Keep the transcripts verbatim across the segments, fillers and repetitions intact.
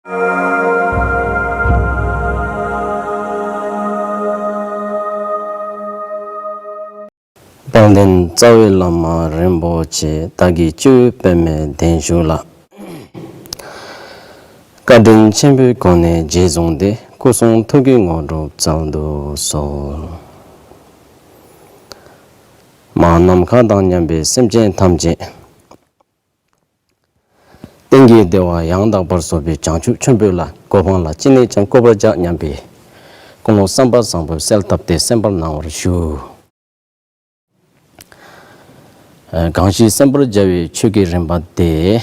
དཔལ་ལྡན་རྩ་བའི་བླ་མ་རིན་པོ་ཆེ། བདག་གིས་སྤྱི་བོས་པདྨའི་གདན་ཞུས་ལ། བཀའ་དྲིན་ཆེན་པོའི་སྒོ་ནས་རྗེས་བཟུང་སྟེ། སྐུ་གསུང་ཐུགས་ཀྱི་དངོས་གྲུབ་སྩལ་དུ་གསོལ། མ་ནམ་མཁའ་དང་མཉམ་པའི་སེམས་ཅན་ཐམས་ཅད། གཏན་གྱི་བདེ་བ་ཡང་དག་པར་རྫོགས་པའི་བྱང་ཆུབ་ཆེན་པོ་ལ་གོ་འཕང་ལ་ཅི་ནས་ཀྱང་བཀོད་པར་བྱ་སྙམ་པའི་ཀུན་སློང་བསམ་པ་བཟང་པོས་གསལ་བཏབ་སྟེ་གསན་པར་གནང་བར་ཞུ། གང་ཞིག་གསན་པར་བྱ་བའི་ཆོས་ཀྱི་རིམ་པ་སྟེ།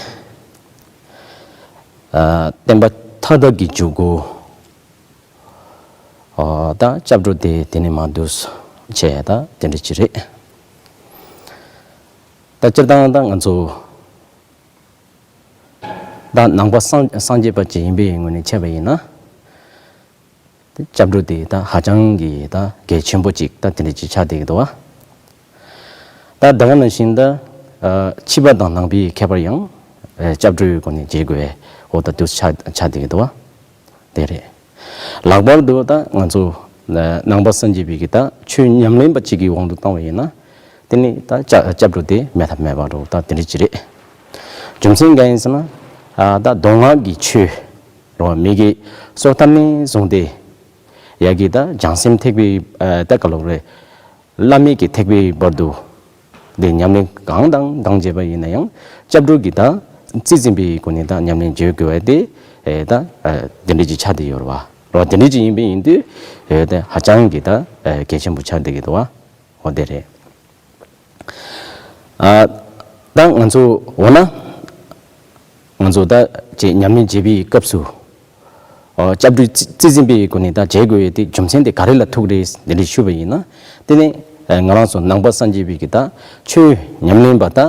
བསྟན་པ་མཐའ་དག་གི་འཇུག་སྒོ། ད་སྐྱབས་འགྲོ་སྟེ་དེ་ནས་མར་འདུག་བྱས་ད་དེ་འདྲ་ཅིག་རེད། ད་སྤྱིར་བཏང་ད་ང་ཚོ་ད་ནང་པ་སངས་སངས་རྒྱས་པ་ཅིག་ཡིན་པའི་ངོས་ནས་བྱས་པ་ཡིན་ན། སྐྱབས་འགྲོ་དེ་ད་ཧ་ཅང་གི་ད་གལ་ཆེན་པོ་ཅིག་ད་དེ་འདྲ་ཅིག་ཆགས་བསྡད་ཀྱི་འདུག་བ། ད་ད་ག་ནང་བཞིན་ད་ཕྱི་པ་དང་ནང་པའི་ཁྱད་པར་ཡང་སྐྱབས་འགྲོའི་སྒོ་ནས་འབྱེད་དགོས་པའི་འོ་ད་དུ་ཆགས་ཆགས་བསྡད་ཀྱི་འདུག་བ། དེ་རེད། ལྷག་པར་དུ་ད་ང་ཚོ་ནང་པ་སངས་རྒྱས་པའི་གི་ད་ཆོས་ཉམས་ལེན་པ་གཅིག་གི་དབང་དུ་བཏང་བ་ཡིན་ན། དེ་ནི་ད་སྐྱབས་སྐྱབས་འགྲོ་དེ་མེད་ཐབས་མེད་པ་རེད། ད་དེ་འདྲ་ཅིག་རེད། རྒྱུ་མཚན་གང་ཡིན་ཟེར་ན། ད་མདོ་སྔགས་ཀྱི་ཆོས་རེད་བ། མི་གི་སོ་ཐར་ནས་བཟུང་སྟེ། ཡ་གི་ད་བྱང་སེམས་ཐེག་པའི་ད་ག་ལོག་རེད། བླ་མེད་ཀྱི་ཐེག་པའི་བར་དུ། དེ་ཉམས་ལེན་གང་དང་གང་བྱས་པ་ཡིན་ན་ཡང་སྐྱབས་འགྲོ་གི་ད་རྩིས་ཟིན་པའི་སྒོ་ནས་ད་ཉམས་ལེན་བྱེད་དགོས་པ་དེ་ད་དེ་འདྲ་ཅིག་ཆགས་བསྡད་ཡོད་རེད་བ། རེད་བ། དེ་འདྲ་ཅིག་ཡིན་པ་ཡིན་དུས་ད་ཧ་ཅང་གི་ད་གལ་ཆེན་པོ་ཆགས་བསྡད་ཀྱི་འདུག་བ། འོ་དེ་རེད། ད་ང་ཚོ་འོ་ན། ང་ཚོ་ད་ཅིག་ཉམས་ལེན་བྱེད་པའི་སྐབས་སུ། སྐྱབས་འགྲོའི་རྩིས་རྩིས་ཟིན་པའི་སྒོ་ནས་ད་བྱེད་དགོས་ཡས་དེ་རྒྱུ་མཚན་དེ་ག་རེ་ལ་ཐུག་རེད་འདི་འདྲ་ཞུས་པ་ཡིན་ན། དེ་ནི་ང་རང་ཚོ་ནང་པ་སངས་རྒྱས་པའི་གི་ད་ཆོས་ཉམས་ལེན་པ་ད་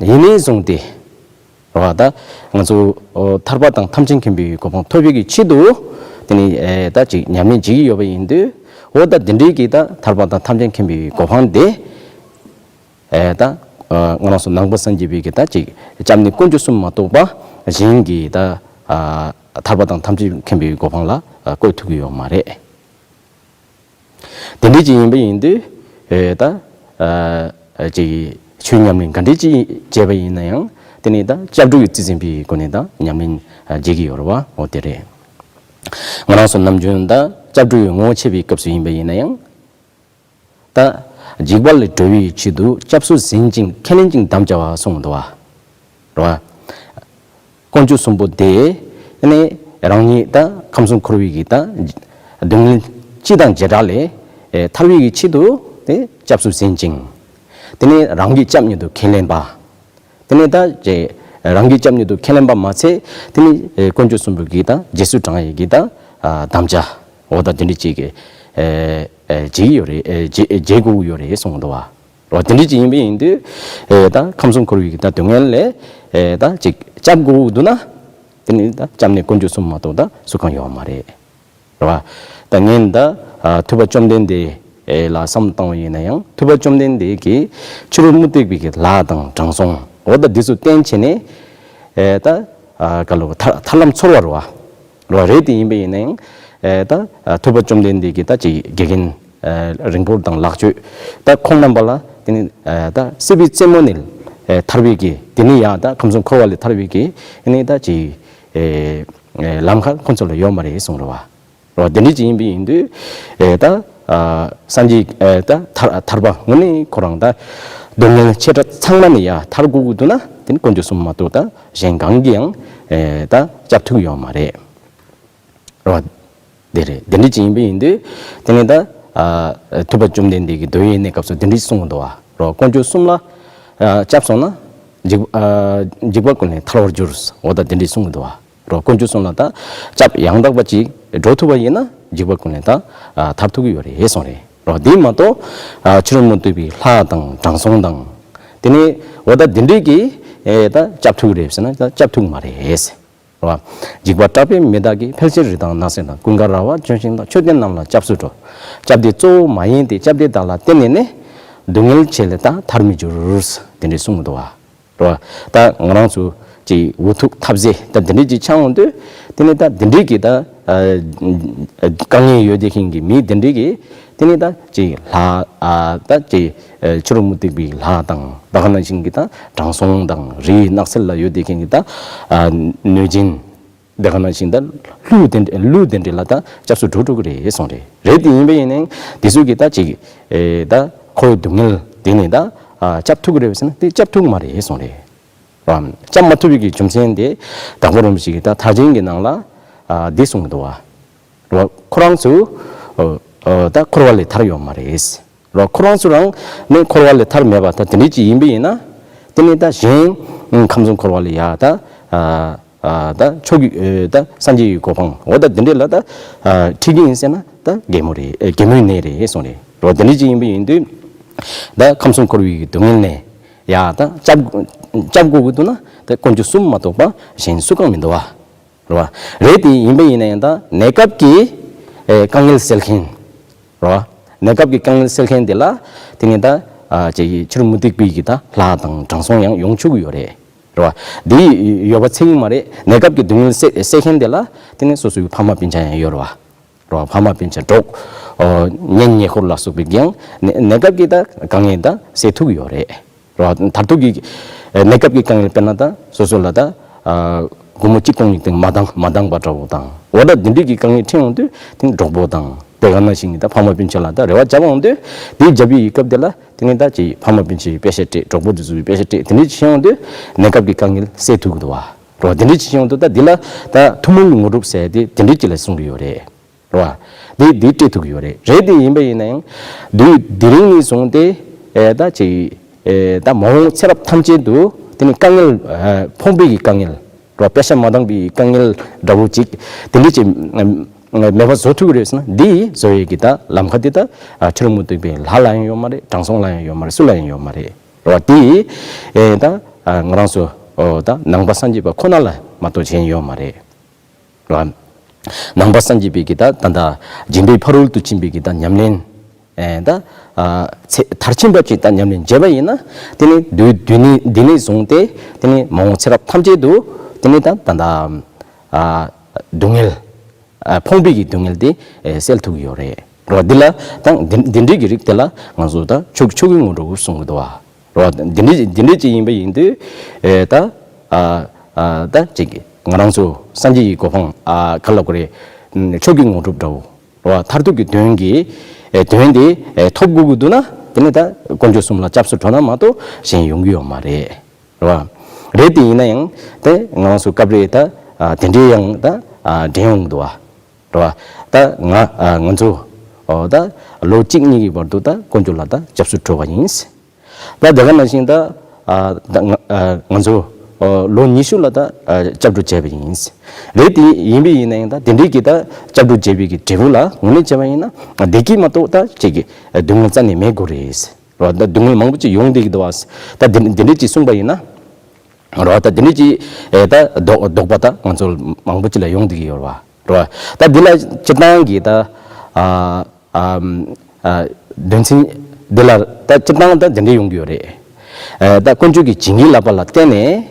ཡིན་ནས་བཟུང་སྟེ། རེད་བ། ད་ང་ཚོ་ཐར་པ་དང་ཐམས་ཅད་མཁྱེན་པའི་གོ་འཕང་ཐོབ་པའི་གི་ཆེད་དུ་དེ་ནི་ད་ཅིག་ཉམས་ལེན་བྱེད་ཀྱི་ཡོད་པ་ཡིན་དུས། འོ་ད་འདི་འདྲའི་གི་ད་ཐར་པ་དང་ཐམས་ཅད་མཁྱེན་པའི་གོ་འཕང་དེ། ཨེ་ད། ང་རང་ཚོ་ནང་པ་སངས་རྒྱས་པའི་གི་ད་ཅིག་སྐྱབས་གནས་དཀོན་མཆོག་གསུམ་མ་གཏོགས་པ་གཞན་གྱི་ད་ཐར་པ་དང་ཐམས་ཅད་མཁྱེན་པའི་གོ་འཕང་ལ་བཀོད་ཐུབ་ཀྱི་ཡོད་མ་རེད། དེ་འདྲ་ཅིག་ཡིན་པ་ཡིན་དུས་ཨེ་ད་ཅིག་ཆོས་ཉམས་ལེན་ག་འདྲ་ཅིག་བྱས་པ་ཡིན་ན་ཡང་དེ་ནི་ད་སྐྱབས་འགྲོ་ཡི་རྩིས་ཟིན་པའི་སྒོ་ནས་ད་ཉམས་ལེན་བྱེད་ཀྱི་ཡོད་རེད་བ། འོ་དེ་རེད། ང་རང་ཚོ་ནམ་རྒྱུན་ད་སྐྱབས་འགྲོ་ཡི་ངོ་བོ་འཆད་པའི་སྐབས་སུ་ཡིན་པ་ཡིན་ན་ཡང་། ད། འཇིགས་པ་ལས་སྒྲོལ་བའི་ཆེད་དུ་སྐྱབས་སུ་ཟིན་ཅིང་ཁས་ལེན་ཅིང་དམ་བཅའ་བ་གསུངས་འདུག་བ། རེད་བ། དཀོན་མཆོག་གསུམ་པོ་དེ་ནི་རང་ཉིད་ད་ཁམས་གསུམ་འཁོར་བའི་གི་ད་སྡུག་བསྔལ་སྤྱི་དང་བྱེ་བྲག་ལས་ཐར་བའི་གི་ཆེད་དུ་དེ་སྐྱབས་སུ་ཟིན་ཅིང་། དེ་ནི་རང་གི་སྐྱབས་ཉིད་དུ་ཁས་ལེན་པ། དེ་ནས་ད་ཅེ་རང་གི་སྐྱབས་ཉིད་དུ་ཁས་ལེན་པ་མ་ཚད་དེ་ནི་དཀོན་མཆོག་གསུམ་པོ་གི་ད་རྗེས་སུ་འབྲང་ཡི་གི་ད་དམ་བཅའ་འོ་ད་དེ་འདྲ་ཅིག་གི་བྱེད་ཡོད་རེད། བྱེད་དགོས་ཡོད་རེད་གསུངས་འདུག་བ། འོ་དེ་འདྲ་ཅིག་ཡིན་པ་ཡིན་དུས་ད་ཁམས་གསུམ་འཁོར་བའི་གི་ད་སྡུག་བསྔལ་ལས་ད་ཅིག་སྐྱབས་དགོས་འདུག་ན་དེ་ནི་ད་སྐྱབས་གནས་དཀོན་མཆོག་གསུམ་མ་གཏོགས་ད་སུ་གང་ཡོད་མ་རེད། རེད་བ། ད་ངས་ད་ཐུབ་པ་བཅོམ་ལྡན་འདས་ལ་བསམ་བཏང་བ་ཡིན་ན་ཡང་ཐུབ་པ་བཅོམ་ལྡན་འདས་ཀྱིས་ཕྱི་རོལ་མུ་སྟེགས་པའི་གི་ལྷ་དང་དྲང་སྲོང་འོ་ད་འདི་ཚོ་བསྟེན་བྱས་ནས་ད་ག་ལོ་ཐར་ཐར་ལམ་འཚོལ་བ་རེད་བ། རེད་བ། རེད་དེ་ཡིན་པ་ཡིན་ན་ཡང་ད་ཐུབ་པ་བཅོམ་ལྡན་འདས་ཀྱིས་ད་ཅིག་དགེ་རྒན་རིང་པོ་དང་ལག་ཆོས་ད་ཁོང་རྣམ་པ་ལ་དེ་ནི་ད་སྲིད་པའི་རྩེ་མོ་ནས་ཐར་བའི་གི་དེ་ནི་ཡང་ད་ཁམས་གསུམ་འཁོར་བ་ལས་ཐར་བའི་གི་དེ་ནི་ད་ཅིག་ལམ་ཁ་ཁོང་ཚོ་ལ་ཡོད་མ་རེད་གསུངས་རེད་བ། རོ། དེ་འདྲ་ཅིག་ཡིན་པ་ཡིན་དུས། ཨེ་ད། ཨ་སངས་རྒྱས་ཨེ་ད་ཐར་ཐར་པ་དངོས་གནས་ཁོ་རང་ད། སྡུག་བསྔལ་ཆེ་ཕྲ་ཚང་མ་ནས་ཡ་ཐར་དགོས་ཀྱི་འདུག་ན་དེ་ནི་དཀོན་མཆོག་གསུམ་མ་གཏོགས་ད་གཞན་གང་གིས་ཡང་ཨེ་ད་སྐྱབས་ཐུབ་ཡོད་མ་རེད། རོ། དེ་རེད། དེ་འདྲ་ཅིག་ཡིན་པ་ཡིན་དུས། དེ་ནི་ད། ཨ་ཐུབ་པ་བཅོམ་ལྡན་འདས་ཀྱིས་མདོ་ཡི་གནས་སྐབས་སུ་དེ་འདྲ་གསུངས་འདུག་བ། རོ། དཀོན་མཆོག་གསུམ་ལ། ཨ་སྐྱབས་སོང་ན། འཇིགས་ཨ་འཇིགས་པ་ཀུན་ལས་ཐར་བར་འགྱུར། འོ་ད་དེ་འདྲ་གསུངས་འདུག་བ། རོ། དཀོན་མཆོག་གསུམ་ལ་ད་སྐྱབས་ཡང་དག་པ་ཅིག་འགྲོ་ཐུབ་པ་ཡིན་ན་འཇིགས་པ་ཀུན་ལས་ད་ཨ་ཐར་ཐུབ་ཀྱི་ཡོད་རེད་གསུངས་རེད། རོ། དེ་མ་གཏོགས་ཨ་ཕྱི་རོལ་མུ་སྟེགས་པའི་ལྷ་དང་དྲང་སྲོང་དང་། དེ་ནས་འོ་ད་དེ་འདྲས་ཀྱིས་ཨེ་ད་སྐྱབས་ཐུབ་ཀྱི་རེད་ཟེར་ན་ད་སྐྱབས་ཐུབ་ཀྱི་མ་རེད། རོ། འཇིགས་པ་སྐྲག་པའི་མི་དག་གིས། ཕལ་ཆེར་རི་དྭགས་ནགས་གསེབ་དང་། ཀུན་དགའ་ར་བ་ལྗོན་ཤིང་དག། མཆོད་རྟེན་རྣམས་ལ་སྐྱབས་སུ་འགྲོ། སྐྱབས་འདི་གཙོ་བོ་མ་ཡིན་ཏེ། སྐྱབས་འདི་བདག་ལ་བརྟེན་ནས་ནི། སྡུག་བསྔལ་ཆེ་ལས་ད་ཐར་མི་འགྱུར། དེ་འདྲས་གསུངས་འདུག་བ། རོ། ད་ང་རང་ཚོ་ ཅིག་འུ་ཐུག་ཐབས་ཟད་ད་འདི་འདྲས་ཅིག་ཆགས་འོང་དུས། དེ་ནས་ད་འདི་འདྲས་ཀྱི་ད་དཀའ་ངལ་ཡོད་བསྡད་མཁན་གྱི་མི་འདི་འདྲས་ཀྱི་དེ་ནས་ད་ཅིག་ལྷ་ད་ཅིག་ཕྱི་རོལ་མུ་སྟེགས་པའི་ལྷ་དང་ད་ག་ནང་བཞིན་གྱི་ད་དྲང་སྲོང་དང་རིའི་ནགས་ཚལ་ལ་ཡོད་བསྡད་མཁན་གྱི་ད་གནོད་སྦྱིན། དེ་ག་ནང་བཞིན་ད་ཀླུ་དེ་འདྲ་ཀླུ་དེ་འདྲ་ལ་ད་སྐྱབས་སུ་འགྲོ་ཐུབ་ཀྱི་རེད་གསུངས་རེད། རེད་དེ་ཡིན་པ་ཡིན་ནའང་དེ་ཚོ་གིས་ད་ཅིག་ཨེ་ད་ཁོའི་སྡུག་བསྔལ་དེ་ནས་ད་ཨ་སྐྱབས་ཐུབ་ཀྱི་རེད་ཟེར་ན་དེ་སྐྱབས་ཐུབ་ཀྱི་མ་རེད་གསུངས་རེད། རོ། སྐྱབས་མ་ཐུབ་པའི་གི་རྒྱུ་མཚན་དེ་དྭགས་པོ་རིན་པོ་ཆེ་གིས་ད་མཐར་ཕྱིན་གྱི་ནང་ལ་ཨ་འདི་གསུངས་ཀྱི་འདུག་བ། རོ། ཁོ་རང་ཚོ་ཨ་ཨ་ད་འཁོར་བ་ལས་ཐར་ཡོད་མ་རེད། རོ། ཁོ་རང་ཚོ་རང་ནི་འཁོར་བ་ལས་ཐར་མེད་པ་ད་དེ་འདྲ་ཅིག་ཡིན་པ་ཡིན་ན། དེ་ནི་ད་གཞན་ཁམས་གསུམ་འཁོར་བ་ལས་ཡ་ད་ཨ་ཨ་ད་མཆོག་གི་ཨ་ད་སངས་རྒྱས་ཀྱི་གོ་འཕང་འོ་ད་དེ་འདྲ་ལ་ད་ཨ་ཁྲིད་ཀྱི་ཡིན་ཟེར་ན་ད་གད་མོ་རེད། ཨེ་གད་མོའི་གནས་རེད་གསུངས་རེད། རོ། དེ་འདྲ་ཅིག་ཡིན་པ་ཡིན་དུས་ད་ཁམས་གསུམ་འཁོར་བའི་སྡུག་བསྔལ་ནས་ཡ་ད་སྐྱབས་སྐྱབས་དགོས་ཀྱི་འདུག་ན་ད་དཀོན་མཆོག་གསུམ་མ་གཏོགས་པ་གཞན་སུ་གང་མི་འདུག་བ། རེད་བ། རེད་དེ་ཡིན་པ་ཡིན་ན་ཡང་ད་གནས་སྐབས་ཀྱི་ཨེ་དཀའ་ངལ་སེལ་མཁན། རེད་བ། གནས་སྐབས་ཀྱི་དཀའ་ངལ་སེལ་མཁན་དེ་ལ་དེ་ནི་ད་ཨ་ཅིག་ཕྱི་རོལ་མུ་སྟེགས་པའི་གི་ད་ལྷ་དང་དྲང་སྲོང་ཡང་ཡོང་ཆོག་གི་ཡོད་རེད། རེད་བ། འདི་ཡོད་པ་ཚད་ཡིན་མ་རེད། གནས་སྐབས་ཀྱི་སྡུག་བསྔལ་སེལ་སེལ་མཁན་དེ་ལ་དེ་ནི་སོ་སོའི་ཕ་མ་སྤུན་ཆ་ཡང་ཡོད་རེད་བ། རོ། ཕ་མ་སྤུན་ཆ་གྲོགས་ཨོ་གཉེན་ཉེ་འཁོར་ལ་སོགས་པའི་ཡང་གནས་གནས་སྐབས་ཀྱི་ད་དཀའ་ངལ་ད་སེལ་ཐུབ་ཀྱི་ཡོད་རེད། རོ། མཐར་ཐུག་གི་གནས་སྐབས་ཀྱི་དཀའ་ངལ་དཔེར་ན་ད་སོ་སོ་ལ་ད་ཨ་སྒོར་མོ་གཅིག་སྟོང་ཉིས་སྟོང་མ་འདང་མ་འདང་པ་འདྲ་བོ་དང་འོ་ད་འདི་འདྲའི་གི་དཀའ་ངལ་འཕྲད་ཡོང་དུས་དེ་གྲོགས་པོ་དང་དེ་ག་ནང་བཞིན་གྱི་ད་ཕ་མ་སྤུན་ཆ་ལ་ད་རེ་བ་བརྒྱབ་ཡོང་དུས་དེ་བརྒྱབ་པའི་སྐབས་དེ་ལ་དེ་ནི་ད་ཅིག་ཕ་མ་སྤུན་ཆའི་པེ་ཤ་སྤྲད། གྲོགས་པོ་དེ་ཚོའི་པེ་ཤ་སྤྲད། དེ་འདྲའི་ཅིག་བྱས་ཡོང་དུས་གནས་སྐབས་ཀྱི་དཀའ་ངལ་སེལ་ཐུབ་ཀྱི་འདུག་བ། རོ། དེ་འདྲའི་ཅིག་བྱས་ཡོང་དུས་ད་འདི་ལ་ད་ཐུན་མོང་གི་དངོས་གྲུབ་ཟེར་དེ་དེ་འདྲའི་ཅིག་ལ་གསུང་གི་ཡོད་རེད། རེད་བ། འདི་འདི་སྤྲད་ཐུབ་ཀྱི་ཡོད་རེད། རེད་དེ་ཡིན་པ་ཡིན་ན་ཡང་དུས་དེ་རིང་ནས་བཟུང་སྟེ་ཨེ་ད་ཅིག་ཨེ་ད་མ་འོངས་ཚེ་རབས་ཐམས་ཅད་དུ་དེ་ནི་དཀའ་ངལ་ཨེ་ཕོངས་པའི་གི་དཀའ་ངལ་རོ། པེ་ཤ་མ་འདང་པའི་དཀའ་ངལ་འདྲ་བོ་ཅིག་དེ་འདྲ་ཅིག་ཨེ་མེད་པ་བཟོ་ཐུབ་ཀྱི་རེད་ཟེར་ན་འདི་བཟོ་ཡས་ཀྱི་ད་ལམ་ཁ་དེ་ད་ཨ་ཕྱི་རོལ་མུ་སྟེགས་པའི་ལྷ་ལ་ཡང་ཡོད་མ་རེད། དྲང་སྲོང་ལ་ཡང་ཡོད་མ་རེད། སུ་ལ་ཡང་ཡོད་མ་རེད། རོ། དེ་ཨེ་ད་ཨ་ང་རང་ཚོ་ཨོ་ད་ནང་པ་སངས་རྒྱས་པ་ཁོ་ན་ལ་མ་གཏོགས་གཞན་ཡོད་མ་རེད། རོ། ནང་པ་སངས་རྒྱས་པའི་གི་ད་ད་ད་སྦྱིན་པའི་ཕ་རོལ་ཏུ་ཕྱིན་པའི་གི་ད་ཉམས་ལེན། ཨེ་ད་ཨ་ཚེ་མཐར་ཕྱིན་པ་ཅིག་ད་ཉམས་ལེན་བྱས་པ་ཡིན་ན་དེ་ནི་དུས་དུས་ནི་འདི་ནས་བཟུང་སྟེ་དེ་ནི་མ་འོངས་ཚེ་རབས་ཐམས་ཅད་དུ་དེ་ནི་ད་ད་ད་ཨ་སྡུག་བསྔལ་ཨ་ཕོངས་པའི་གི་སྡུག་བསྔལ་དེ་ཨེ་སེལ་ཐུབ་ཀྱི་ཡོད་རེད། རོ། འདི་ལ་ད་འདི་འདི་འདྲའི་གི་རིགས་དེ་ལ་ང་ཚོ་ད་མཆོག་མཆོག་གི་དངོས་གྲུབ་གསུང་གི་འདུག་བ། རོ། འདི་འདྲའི་འདི་འདྲའི་ཅིག་ཡིན་པ་ཡིན་དུས་ཨེ་ད་ཨ་ཨ་ད་ཅིག་ང་རང་ཚོ་སངས་རྒྱས་ཀྱི་གོ་འཕང་ཨ་ག་ལ་གོ་རེ་མཆོག་གི་དངོས་གྲུབ་འདྲ་བོ། རོ། མཐར་ཐུག་གི་དོན་གྱི་ཨེ་དོན་དེ་ཨེ་ཐོབ་དགོས་ཀྱི་འདུག་ན་དེ་ནི་ད་དཀོན་མཆོག་གསུམ་ལ་སྐྱབས་སུ་འགྲོ་ན་མ་གཏོགས་གཞན་ཡོང་གི་ཡོད་མ་རེད། རོ། རེད་དེ་ཡིན་ན་ཡང་དེ་ང་རང་ཚོ་སྐབས་རེ་ད་ཨ་དེ་འདྲའི་ཡང་ད་ཨ་དྲན་ཡོང་གི་འདུག་བ། རོ། ད་ང་ཨ་ང་ཚོ་ཨོ་ད་ལོ་གཅིག་གཉིས་ཀྱི་བར་དུ་ད་དཀོན་མཆོག་ལ་ད་སྐྱབས་སུ་འགྲོ་བ་ཡིན། ད་དེ་ག་ནང་བཞིན་ད་ཨ་ད་ང་ཨ་ང་ཚོ་ཨོ་ལོ་ཉི་ཤུ་ལ་ད་ཨ་སྐྱབས་འགྲོ་བྱས་པ་ཡིན། རེད་དེ་ཡིན་པ་ཡིན་ན་ཡང་ད་དེ་འདྲའི་གི་ད་སྐྱབས་འགྲོ་བྱས་པའི་གི་འབྲས་བུ་ལ་དངོས་གནས་བྱས་པ་ཡིན་ན་བདེ་སྐྱིད་མ་གཏོགས་ད་ཅིག་གི་སྡུག་བསྔལ་རྩ་ནས་མེད་དགོས་རེད། རོ། ད་སྡུག་བསྔལ་མང་པོ་ཅིག་ཡོང་བསྡད་ཀྱི་འདུག་བ། ད་དེ་དེ་འདྲ་ཅིག་གསུངས་པ་ཡིན་ན། རོ། ད་དེ་འདྲ་ཅིག་ཨེ་ད་དོགས་དོགས་པ་ད་ང་ཚོ་མང་པོ་ཅིག་ལ་ཡོང་བསྡད་ཀྱི་ཡོད་རེད་བ། རོ། ད་འདི་ལ་སྤྱིར་བཏང་གི་ད་ཨ་ཨ་ཨ་དོན་ཚན་འདི་ལ་ད་སྤྱིར་བཏང་ད་འདི་འདྲ་ཡོང་གི་ཡོད་རེད། ཨེ་ད་དཀོན་མཆོག་གི་བྱིན་གྱིས་བརླབས་པ་ལ་བརྟེན་ནས།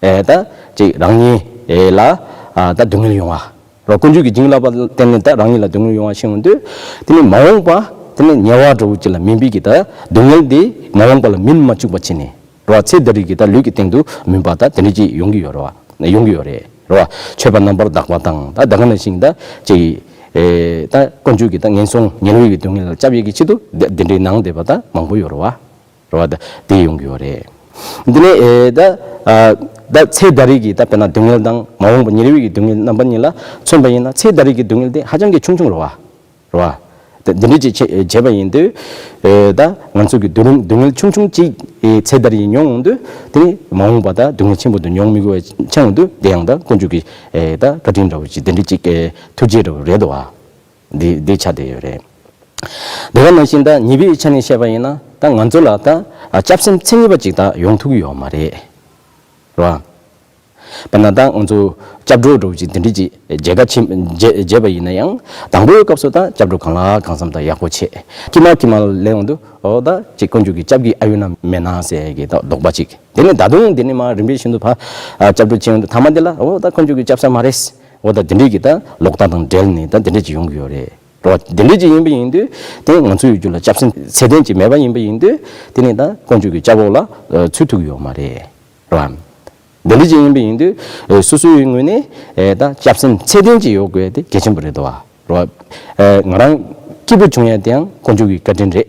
ཨེ་ད་ཅིག་རང་ཉིད་ཨེ་ལ་ཨ་ད་སྡུག་བསྔལ་ཡོང་བ། རོ། དཀོན་མཆོག་གི་བྱིན་རླབས་པ་བརྟེན་ནས་ད་རང་ཉིད་ལ་སྡུག་བསྔལ་ཡོང་བ་ཤེས་ཡོང་དུས། དེ་ནི་མ་འོངས་པ་དེ་ནི་ཉེ་བ་འདྲ་བོ་ཅིག་ལ་སྨིན་པའི་གི་ད་སྡུག་བསྔལ་དེ་མ་འོངས་པ་ལ་སྨིན་མ་བཅུག་པ་བྱས་ནས། རོ། ཚེ་ད་རེས་ཀྱི་ད་ལུས་ཀྱི་སྟེང་དུ་སྨིན་པ་ད་དེ་འདྲ་ཅིག་ཡོང་གི་ཡོད་རེད་བ། ཡོང་གི་ཡོད་རེད། རོ། མཆོད་པ་རྣམ་པར་དག་པ་དང་ད་ད་ག་ནང་བཞིན་ད་ཅིག་ཨེ་ད་དཀོན་མཆོག་གི་ད་ངན་སོང་ཉེ་བའི་གི་སྡུག་བསྔལ་ལ་སྐྱབས་ཡས་ཀྱི་ཆེད་དུ་དེ་དེ་འདྲའི་གནང་བསྡད་པ་ད་མང་པོ་ཡོད་རེད་བ། རེད་བ། ད་དེ་ཡོང་གི་ཡོད་རེད། འདི་ནས་ཨེ་ད་ཨ་ད་ཚེ་ད་རེས་ཀྱི་ད་དཔེར་ན་སྡུག་བསྔལ་དང་མ་འོངས་པ་ཉེ་རབས་ཀྱི་སྡུག་བསྔལ་རྣམ་པ་གཉིས་ལ་མཚོན་པ་ཡིན་ན་ཚེ་ད་རེས་ཀྱི་སྡུག་བསྔལ་དེ་ཧ་ཅང་གི་ཆུང་ཆུང་རེད་བ། རེད་བ། ད་འདི་འདྲ་ཅིག་བྱེད་བྱས་པ་ཡིན་དུས་ཨེ་ད་ང་ཚོ་གི་སྡུག་རུང་སྡུག་བསྔལ་ཆུང་ཆུང་ཅིག་ཨེ་ཚེ་ད་རེས་མྱོང་ཡོང་དུས་དེ་ནི་མ་འོངས་པ་ད་སྡུག་བསྔལ་ཆེན་པོ་དེ་མྱོང་མི་དགོས་པ་ཆགས་ཡོང་དུས་དེ་ཡང་ད་དཀོན་མཆོག་གི་ཨེ་ད་བཀའ་དྲིན་འདྲ་བོ་ཅིག་དེ་འདྲ་ཅིག་ཨེ་ཐུགས་རྗེ་འདྲ་བོ་རེད་དོ་བ། འདི་འདི་ཆགས་བསྡད་ཡོད་རེད། དེ་ག་ནང་བཞིན་ད་ཉེས་པའི་ཆ་ནས་བཤད་པ་ཡིན་ན་ད་ང་ཚོ་ལ་ད་ཨ་སྐྱབས་སེམས་མཚན་ཉིད་པ་ཅིག་ད་ཡོང་ཐུབ་ཀྱི་ཡོད་མ་རེད། རེད་བ། དཔེར་ན་ད་ང་ཚོ་སྐྱབས་འགྲོ་འདྲ་བོ་ཅིག་འདི་འདྲ་ཅིག་མཇལ་ཁ་ཕྱིན་མཇལ་མཇལ་བ་ཡིན་ན་ཡང་དང་པོའི་སྐབས་སུ་ད་སྐྱབས་འགྲོ་གང་ལ་གང་འཚམ་དང་ཡག་པོ་བྱེད། དཀྱིལ་མ་དཀྱིལ་མ་ལ་སླེབས་ཡོང་དུས་ཨོ་ད་ཅིག་དཀོན་མཆོག་གི་སྐྱབས་ཀྱི་ཨ་ཡོད་ན་མེད་ན་ཟེར་གི་ད་དོགས་པ་ཅིག་དེ་ནས་ད་དུང་དེ་ནས་མར་རིམ་པས་བཞིན་དུ་ཕར་ཨ་སྐྱབས་འགྲོ་བྱེད་ཡོང་དུས་ཐ་མ་དེ་ལ་ཨོ་ད་དཀོན་མཆོག་གི་སྐྱབས་ས་མ་རེད། འོ་ད་དེ་འདྲས་ཀྱི་ད་ལོག་ལྟ་དང་འབྲེལ་ནས་ད་དེ་འདྲས་ཅིག་ཡོང་གི་ཡོད་རེད། རེད་བ། དེ་འདྲས་ཅིག་ཡིན་པ་ཡིན་དུས་དེ་ང་ཚོའི་རྒྱུད་ལ་སྐྱབས་སེམས་ཚད་ལྡན་ཅིག་མེད་པ་ཡིན་པ་ཡིན་དུས་དེ་ནི་ད་དཀོན་མཆོག་གི་སྐྱབས་འོག་ལ་ཚུད་ཐུབ་ཀྱི་ཡོད་མ་རེད། རེད་བ། དེ་འདྲས་ཅིག་ཡིན་པ་ཡིན་དུས་སོ་སོའི་ངོས་ནས་ད་སྐྱབས་སེམས་ཚད་ལྡན་ཅིག་ཡོད་དགོས་དེ་གལ་ཆེན་པོ་རེད་དོ། རེད་བ། ང་རང་སྐྱིད་པོ་བྱུང་ཡ་དེའང་དཀོན་མཆོག་གི་བཀའ་དྲིན་རེད།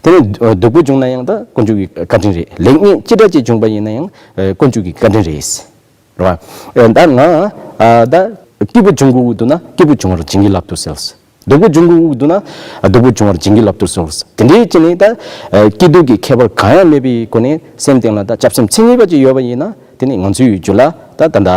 དེ་ནས་སྡུག་པོ་བྱུང་ན་ཡང་ད་དཀོན་མཆོག་གི་བཀའ་དྲིན་རེད། ལེགས་ཉེས་ཅི་འདྲ་ཅིག་བྱུང་པ་ཡིན་ན་ཡང་དཀོན་མཆོག་གི་བཀའ་དྲིན་རེད། རེད་བ། ཨེ་ད་ང་ཨ་ད་སྐྱིད་པོ་བྱུང་དགོས་ཀྱི་འདུག་ན་སྐྱིད་པོ་བྱུང་བར་བྱིན་གྱིས་བརླབ་ཏུ་གསོལ། སྡུག་པོ་བྱུང་དགོས་ཀྱི་འདུག་ན་སྡུག་པོ་བྱུང་བར་བྱིན་གྱིས་བརླབ་ཏུ་གསོལ། དེ་འདྲའི་ཅི་ནས་ད་ཨ་སྐྱིད་སྡུག་གི་ཁྱད་པར་གང་ཡང་མེད་པའི་སྒོ་ནས་སེམས་གཏིང་ལ་ད་སྐྱབས་སེམས་མཚན་ཉིད་པ་ཅིག་ཡོད་པ་ཡིན་ན་དེ་ནི་ང་ཚོའི་རྒྱུད་ལ་ད་ད་ད་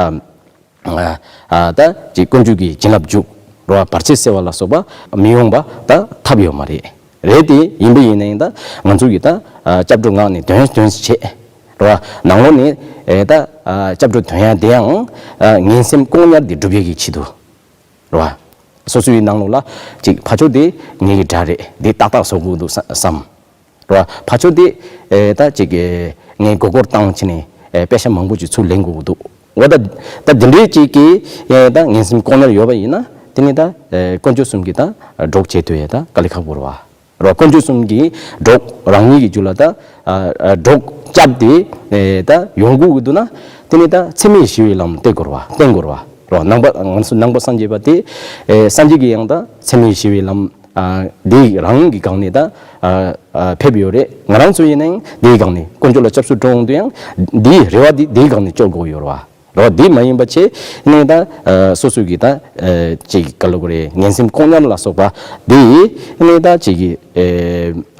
ཨ་ད་ཅིག་དཀོན་མཆོག་གི་བྱིན་རླབས་འཇུག་རེད་བ། བར་ཆད་སེལ་བ་ལ་སོགས་པ་མི་ཡོང་པ་ད་ཐབས་ཡོད་མ་རེད། རེད་དེ་ཡིན་པ་ཡིན་ན་ཡང་ད་ང་ཚོ་གི་ད་ཨ་སྐྱབས་འགྲོ་ངག་ནས་འདོན་འདོན་བྱེད། རེད་བ། ནང་ལོགས་ནས་ཨེ་ད་ཨ་སྐྱབས་འགྲོ་འདོན་ཡ་དེ་ཡང་ཨ་ངན་སེམས་ལྐོག་ཉར་དེ་སྒྲུབ་ཡས་ཀྱི་ཆེད་དུ། རེད་བ། སོ་སོའི་ནང་ལོགས་ལ་ཅིག་ཕར་ཕྱོགས་དེ་ངེད་ཀྱི་དགྲ་རེད། དེ་ཏག་ཏག་བཟོ་དགོས་འདུག་བསམ། རེད་བ། ཕར་ཕྱོགས་དེ་ཨེ་ད་ཅིག་ངས་མགོ་སྐོར་བཏང་བྱས་ནས་ཨེ་པེ་ཤ་མང་པོ་ཅིག་ཚུར་ལེན་དགོས་ཀྱི་འདུག་འོ་ད་ད་འདི་འདྲའི་ཅིག་གི་ཨེ་ད་ངན་སེམས་ལྐོག་ཉར་ཡོད་པ་ཡིན་ན་དེ་ནི་ད་ཨེ་དཀོན་མཆོག་གསུམ་གྱི་ད་གྲོགས་བྱེད་ཐུབ་ཡས་ད་དཀའ་ལས་ཁག་པོ་རེད་བ། རེད་བ། དཀོན་མཆོག་གསུམ་གྱི་གྲོགས་རང་ཉིད་ཀྱི་རྒྱུད་ལ་ད་ཨ་ཨ་གྲོགས་སྐྱབས་དེ་ཨེ་ད་ཡོང་དགོས་ཀྱི་འདུག་ན་དེ་ནི་ད་འཚེ་མེད་ཞི་བའི་ལམ་བསྟེན་དགོས་རེད་བ། བསྟེན་དགོས་རེད་བ། རེད་བ། ནང་པ་ང་ཚོ་ནང་པ་སངས་རྒྱས་པ་དེ་ཨེ་སངས་རྒྱས་ཀྱི་ཡང་ད་འཚེ་མེད་ཞི་བའི་ལམ་ཨ་འདི་རང་གི་སྒང་ནས་ད་ཨ་ཨ་ཕེབས་ཡོད་རེད། ང་རང་ཚོ་ཡིན་ནའང་འདིའི་སྒང་ནས་དཀོན་མཆོག་ལ་སྐྱབས་སུ་འགྲོ་འོང་དུས་ཡང་འདིའི་རེ་བ་འདི་འདིའི་སྒང་ནས་བཅོལ་དགོས་ཡོད་རེད་བ། རོ། འདི་མ་ཡིན་པ་བྱས་ནས་ད་ཨ་སོ་སོའི་གི་ད་ཨ་ཅིག་ག་ལ་གོ་རེ་ངན་སེམས་ལྐོག་ཉར་ལ་སོགས་པ་འདི་ནས་ད་ཅིག་གི་ཨ་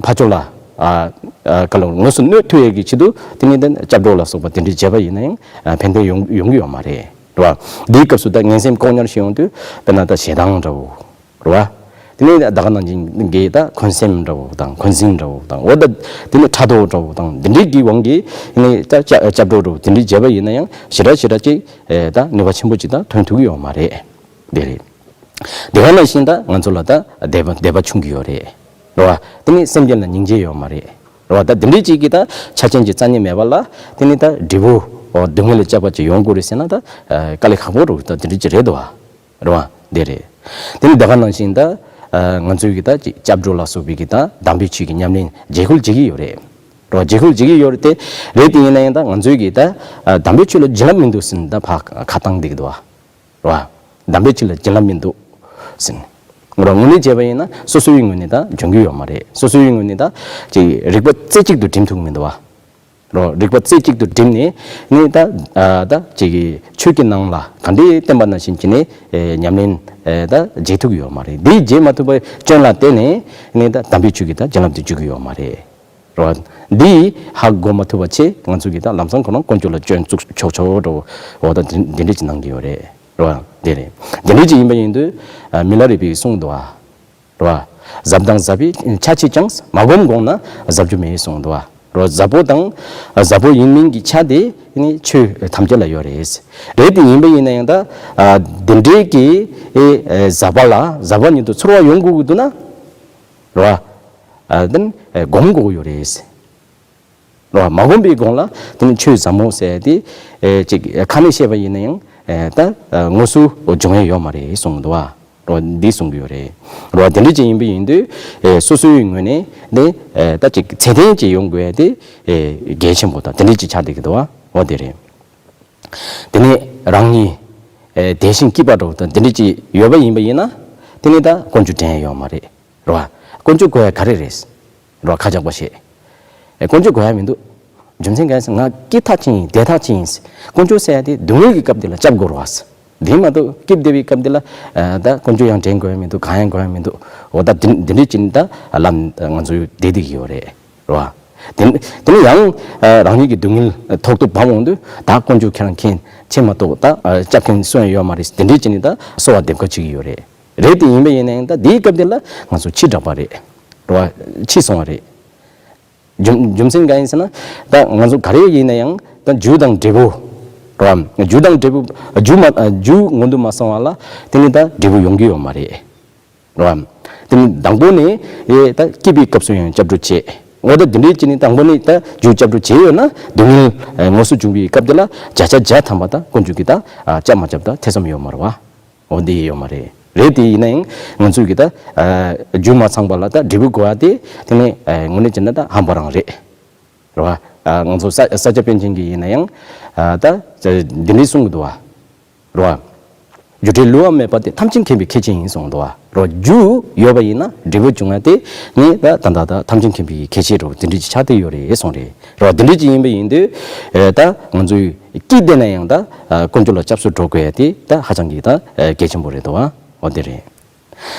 ཕར་ཕྱོགས་ལ་ཨ་ཨ་ག་ལ་གོ་དངོས་སུ་གནོད་ཐུབ་ཡས་ཀྱི་ཆེད་དུ་དེ་ནས་ད་སྐྱབས་འགྲོ་ལ་སོགས་པ་དེ་འདྲ་བྱས་པ་ཡིན་ན་ཡང་ཨ་ཕན་ཐོགས་ཡོང་ཡོང་གི་ཡོད་མ་རེད། རོ། འདིའི་སྐབས་སུ་ད་ངན་སེམས་ལྐོག་ཉར་ཞིག་ཡོང་དུས་དཔེར་ན་ད་ཞེ་སྡང་འདྲ་བོ། རེད་བ། དེ་ནས་ད་ག་ནང་བཞིན་གྱི་ད་འཁོན་སེམས་འདྲ་བོ་དང་འཁོན་འཛིན་འདྲ་བོ་དང་འོ་ད་དེ་ནས་ཕྲག་དོག་འདྲ་བོ་དང་འདི་འདྲའི་གི་དབང་གིས་ནི་ད་སྐྱ་སྐྱབས་འགྲོ་འདྲ་བོ་དེ་འདྲའི་བྱས་པ་ཡིན་ན་ཡང་ཞེ་དྲག་ཞེ་དྲག་ཅིག་ཨེ་ད་ནུས་པ་ཆེན་པོ་ཅིག་ད་ཐོན་ཐུབ་ཀྱི་ཡོད་མ་རེད། དེ་རེད། དེ་ག་ནང་བཞིན་ད་ང་ཚོ་ལ་ད་དད་པ་དད་པ་ཆུང་གི་ཡོད་རེད། རེད་བ། དེ་ནས་སེམས་ཅན་ལ་སྙིང་རྗེ་ཡོད་མ་རེད། རེད་བ། ད་འདི་འདྲའི་ཅིག་གི་ད་ཆ་རྐྱེན་གྱི་རྩ་རྙེད་མེད་པ་ལ་དེ་ནས་ད་འབྲས་བུ་འོ་སྡུག་བསྔལ་ལ་སྐྱབས་པ་ཅིག་ཡོང་དགོས་རེད་ཟེར་ན་ད་ཨེ་དཀའ་ལས་ཁག་པོ་རེད། ད་འདི་འདྲའི་ཅིག་རེད་དོ། རེད་བ། འདི་རེད། དེ་ནི་དེ་ག་ནང་བཞིན་ད་ཨ་ང་ཚོའི་གི་ད་ཅིག་སྐྱབས་འགྲོ་ལ་སོགས་པའི་གི་ད་དམ་པའི་ཆོས་ཀྱི་ཉམས་ལེན་རྗེས་ཁོལ་བྱེད་ཀྱི་ཡོད་རེད། རེད་བ། རྗེས་ཁོལ་བྱེད་ཀྱི་ཡོད་རེད་དེ། རེད་དེ་ཡིན་ན་ཡང་ད་ང་ཚོའི་གི་ད་ཨ་དམ་པའི་ཆོས་ལ་བྱིན་རླབས་མི་འདུག་ཟེར་ནས་ད་ཕར་ཁ་བཏང་བསྡད་ཀྱི་འདུག་བ། རེད་བ། དམ་པའི་ཆོས་ལ་བྱིན་རླབས་མི་འདུག་ཟེར་ནས། རེད་བ། དངོས་གནས་བྱས་པ་ཡིན་ན་སོ་སོའི་ངོས་ནས་ད་འཇོན་གྱི་ཡོད་མ་རེད། སོ་སོའི་ངོས་ནས་ད་ཅིག་རིག་པ་རྩེ་གཅིག་ཏུ་འགྲིམ་ཐུབ་མི་འདུག་བ། རོ། རིག་པ་རྩེ་གཅིག་ཏུ་བསྒྲིམས་ནས་ནི་ད་ཨ་ད་ཅིག་གི་ཆོས་ཀྱི་ནང་ལ་ག་འདྲའི་བསྟན་པ་ནང་བཞིན་གྱི་ནི་ཨེ་ཉམས་ལེན་ཨེ་ད་བྱེད་ཐུབ་ཀྱི་ཡོད་མ་རེད། འདི་བྱེད་མ་ཐུབ་པའི་སྐྱོན་ལ་བརྟེན་ནས་ནི་ད་དམ་པའི་ཆོས་ཀྱི་ད་བྱིན་རླབས་དེ་འཇུག་གི་ཡོད་མ་རེད། རོ། འདི་ཧ་གོ་མ་ཐུབ་པ་ཆེ་ང་ཚོ་གི་ད་ལམ་སང་ཁོ་རང་དཀོན་མཆོག་ལ་སྐྱོན་བཙུགས་ཆོག་ཆོག་འགྲོ་འོ་ད་འདི་འདི་འདྲ་ཅིག་གནང་གི་ཡོད་རེད། རོ། འདི་རེད། འདི་འདྲ་ཅིག་ཡིན་པ་ཡིན་དུས་ཨ་མི་ལ་རས་པས་གསུངས་འདུག་ཨ། རེད་བ། ཟབ་དང་ཟབ་པའི་ཆ་བྱད་ཀྱང་། མ་བསྒོམས་དགོངས་ན་ཟབ་རྒྱུ་མེད་གསུངས་འདུག་བ། རེད་བ། ཟབ་པོ་དང་ཟབ་པོ་ཡིན་མིན་གྱི་ཆ་དེ་ནི་ཆོས་ཐམས་ཅད་ལ་ཡོད་རེད། རེད་དེ་ཡིན་པ་ཡིན་ན་ཡང་ད་ཨ་འདི་འདྲའི་གི་ཨེ་ཨེ་ཟབ་པ་ལ་ཟབ་པ་ཉིད་དུ་ཚོར་བ་ཡོང་དགོས་ཀྱི་འདུག་ན། རེད་བ། ཨ་དེ་ནི་ཨེ་སྒོམ་དགོས་ཀྱི་ཡོད་རེད། རེད་བ། མ་བསྒོམས་པའི་སྒང་ལ་དེ་ནི་ཆོས་ཟབ་མོ་ཟེར་དེ་ཨེ་ཅིག་ཁ་ནས་བཤད་པ་ཡིན་ན་ཡང་ཨེ་ད་ཨེ་དངོས་སུ་འབྱུང་ཡ་ཡོད་མ་རེད་གསུངས་འདུག་བ། རེད་བ། འདི་གསུང་གི་ཡོད་རེད། རེད་བ། དེ་འདྲ་ཅིག་ཡིན་པ་ཡིན་དུས་ཨེ་སོ་སོའི་ངོས་ནས་ནི་ཨེ་ད་ཅིག་ཚད་ལྡན་ཅིག་ཡོང་དགོས་ཡ་དེ་ཨེ་གལ་ཆེན་པོ་དང་དེ་འདྲ་ཅིག་ཆགས་བསྡད་ཀྱི་འདུག་བ། འོ་དེ་རེད། དེ་ནས་རང་ཉིད་ཨེ་དད་ཞིང་སྐྱིད་པ་འདྲ་བོ་དང་དེ་འདྲ་ཅིག་ཡོད་པ་ཡིན་པ་ཡིན་ན་དེ་ནི་ད་དཀོན་མཆོག་དྲན་ཡ་ཡོད་མ་རེད། རེད་བ། དཀོན་མཆོག་དགོས་ཡ་ག་རེ་རེད། རེད་བ། ཁ་རྒྱག་པ་བྱེད། ཨེ་དཀོན་མཆོག་དགོས་ཡ་མི་འདུག་རྒྱུ་མཚན་གང་ཡིན་ཟེར་ན་ང་སྐྱིད་ཐག་ཆོད་ཡིན། བདེ་ཐག་ཆོད་ཡིན། དཀོན་མཆོག་ཟེར་ཡ་དེ་སྡུག་བསྔལ་གྱི་སྐབས་དེ་ལ་སྐྱབས་དགོས་རེད་བ། དེ་མ་གཏོགས་སྐྱིད་བདེ་བའི་སྐབས་དེ་ལ་ཨ་ད་དཀོན་མཆོག་ཡང་དྲན་དགོས་ཡ་མི་འདུག་གང་ཡང་དགོས་ཡ་མི་འདུག་འོ་ད་དེ་འདི་འདྲའི་ཅིག་ནི་ད་ལམ་ང་ཚོའི་བདེ་སྡུག་ཡོད་རེད། རེད་བ། དེ་དེ་ནི་ཡང་ཨ་རང་ཉིད་ཀྱི་སྡུག་བསྔལ་ཐོག་ཏུ་བབས་འོང་དུས་ད་དཀོན་མཆོག་ཁྱེད་རང་མཁྱེན། ཁྱེད་མ་གཏོགས་ད་ཨ་སྐྱབས་མཁན་སུ་ཡང་ཡོད་མ་རེད། དེ་འདྲའི་ཅིག་ནི་ད་གསོལ་བ་འདེབས་ཁ་བྱེད་ཀྱི་ཡོད་རེད། རེད་དེ་ཡིན་པ་ཡིན་ན་ཡང་ད་དེའི་སྐབས་དེ་ལ་ང་ཚོ་འཆི་དྲགས་པ་རེད། རེད་བ། འཆི་སོང་བ་རེད། རྒྱུ་རྒྱུ་མཚན་གང་ཡིན་ཟེར་ན་ད་ང་ཚོ་ག་རེ་ཡིན་ན་ཡང་ད་རྒྱུ་དང་འབྲས་བུ་ རེད་བ། རྒྱུ་དང་འབྲས་བུ། རྒྱུ་མ་རྒྱུ་སྔོན་དུ་མ་སོང་བ་ལ་དེ་ནི་ད་འབྲས་བུ་ཡོང་གི་ཡོད་མ་རེད། རེད་བ། དེ་ནི་དང་པོ་ནས་ཨེ་ད་སྐྱེས་པའི་སྐབས་སུ་ཡང་སྐྱབས་འགྲོ་བྱེད། འོ་ད་འདི་འདྲའི་ཅི་ནི་དང་པོ་ནས་ད་རྒྱུ་སྐྱབས་འགྲོ་བྱས་ཡོད་ན་སྡུག་བསྔལ་ཨེ་དངོས་སུ་འབྱུང་བའི་སྐབས་དེ་ལ་བརྒྱ་ཆ་བརྒྱ་ཐམ་པ་ད་དཀོན་མཆོག་གིས་ད་ཨ་སྐྱབས་མ་བཅབ་ད་ཐེ་ཚོམ་ཡོད་མ་རེད་བ། འོ་འདི་ཡོད་མ་རེད། རེད་དེ་ཡིན་ན་ཡང་ང་ཚོས་ཀྱི་ད་ཨ་རྒྱུ་མ་ཚང་པ་ལ་ད་འབྲས་བུ་དགོས་ཡ་དེ་དེ་ནི་ཨ་དངོས་གནས་བྱས་ན་ད་ཧམ་པ་རང་རེད། རེད་བ། ཨ་ང་ཚོ་ས་ས་སྐྱ་པཎ་ཆེན་གྱི་ཡིན་ན་ཡང་ཨ་ད་འདི་འདྲའི་གསུང་གི་འདུག་བ། རེད་བ། རྒྱུ་འབྲས་བསླུ་བ་མེད་པ་དེ་ཐམས་ཅད་མཁྱེན་པའི་ཁྱད་ཆོས་ཡིན་གསུངས་འདུག་བ། རེད་བ། རྒྱུ་ཡོད་པ་ཡིན་ན་འབྲས་བུ་འབྱུང་ཡ་དེ་ནི་ད་ད་ད་ད་ཐམས་ཅད་མཁྱེན་པའི་ཁྱད་ཆོས་རེད་བ། དེ་འདྲའི་ཆ་དེ་ཡོད་རེད་གསུངས་རེད། རེད་བ། དེ་འདྲའི་ཅིག་ཡིན་པ་ཡིན་དུས་ཨེ་ད་ང་ཚོས་སྐྱིད་བསྡད་ན་ཡང་ད་ཨ་དཀོན་མཆོག་ལ་སྐྱབས་སུ་འགྲོ་དགོས་ཡ་དེ་ད་ཧ་ཅང་གི་ད་ཨེ་གལ་ཆེན་པོ་རེད་འདུག་བ། འོ་དེ་རེད།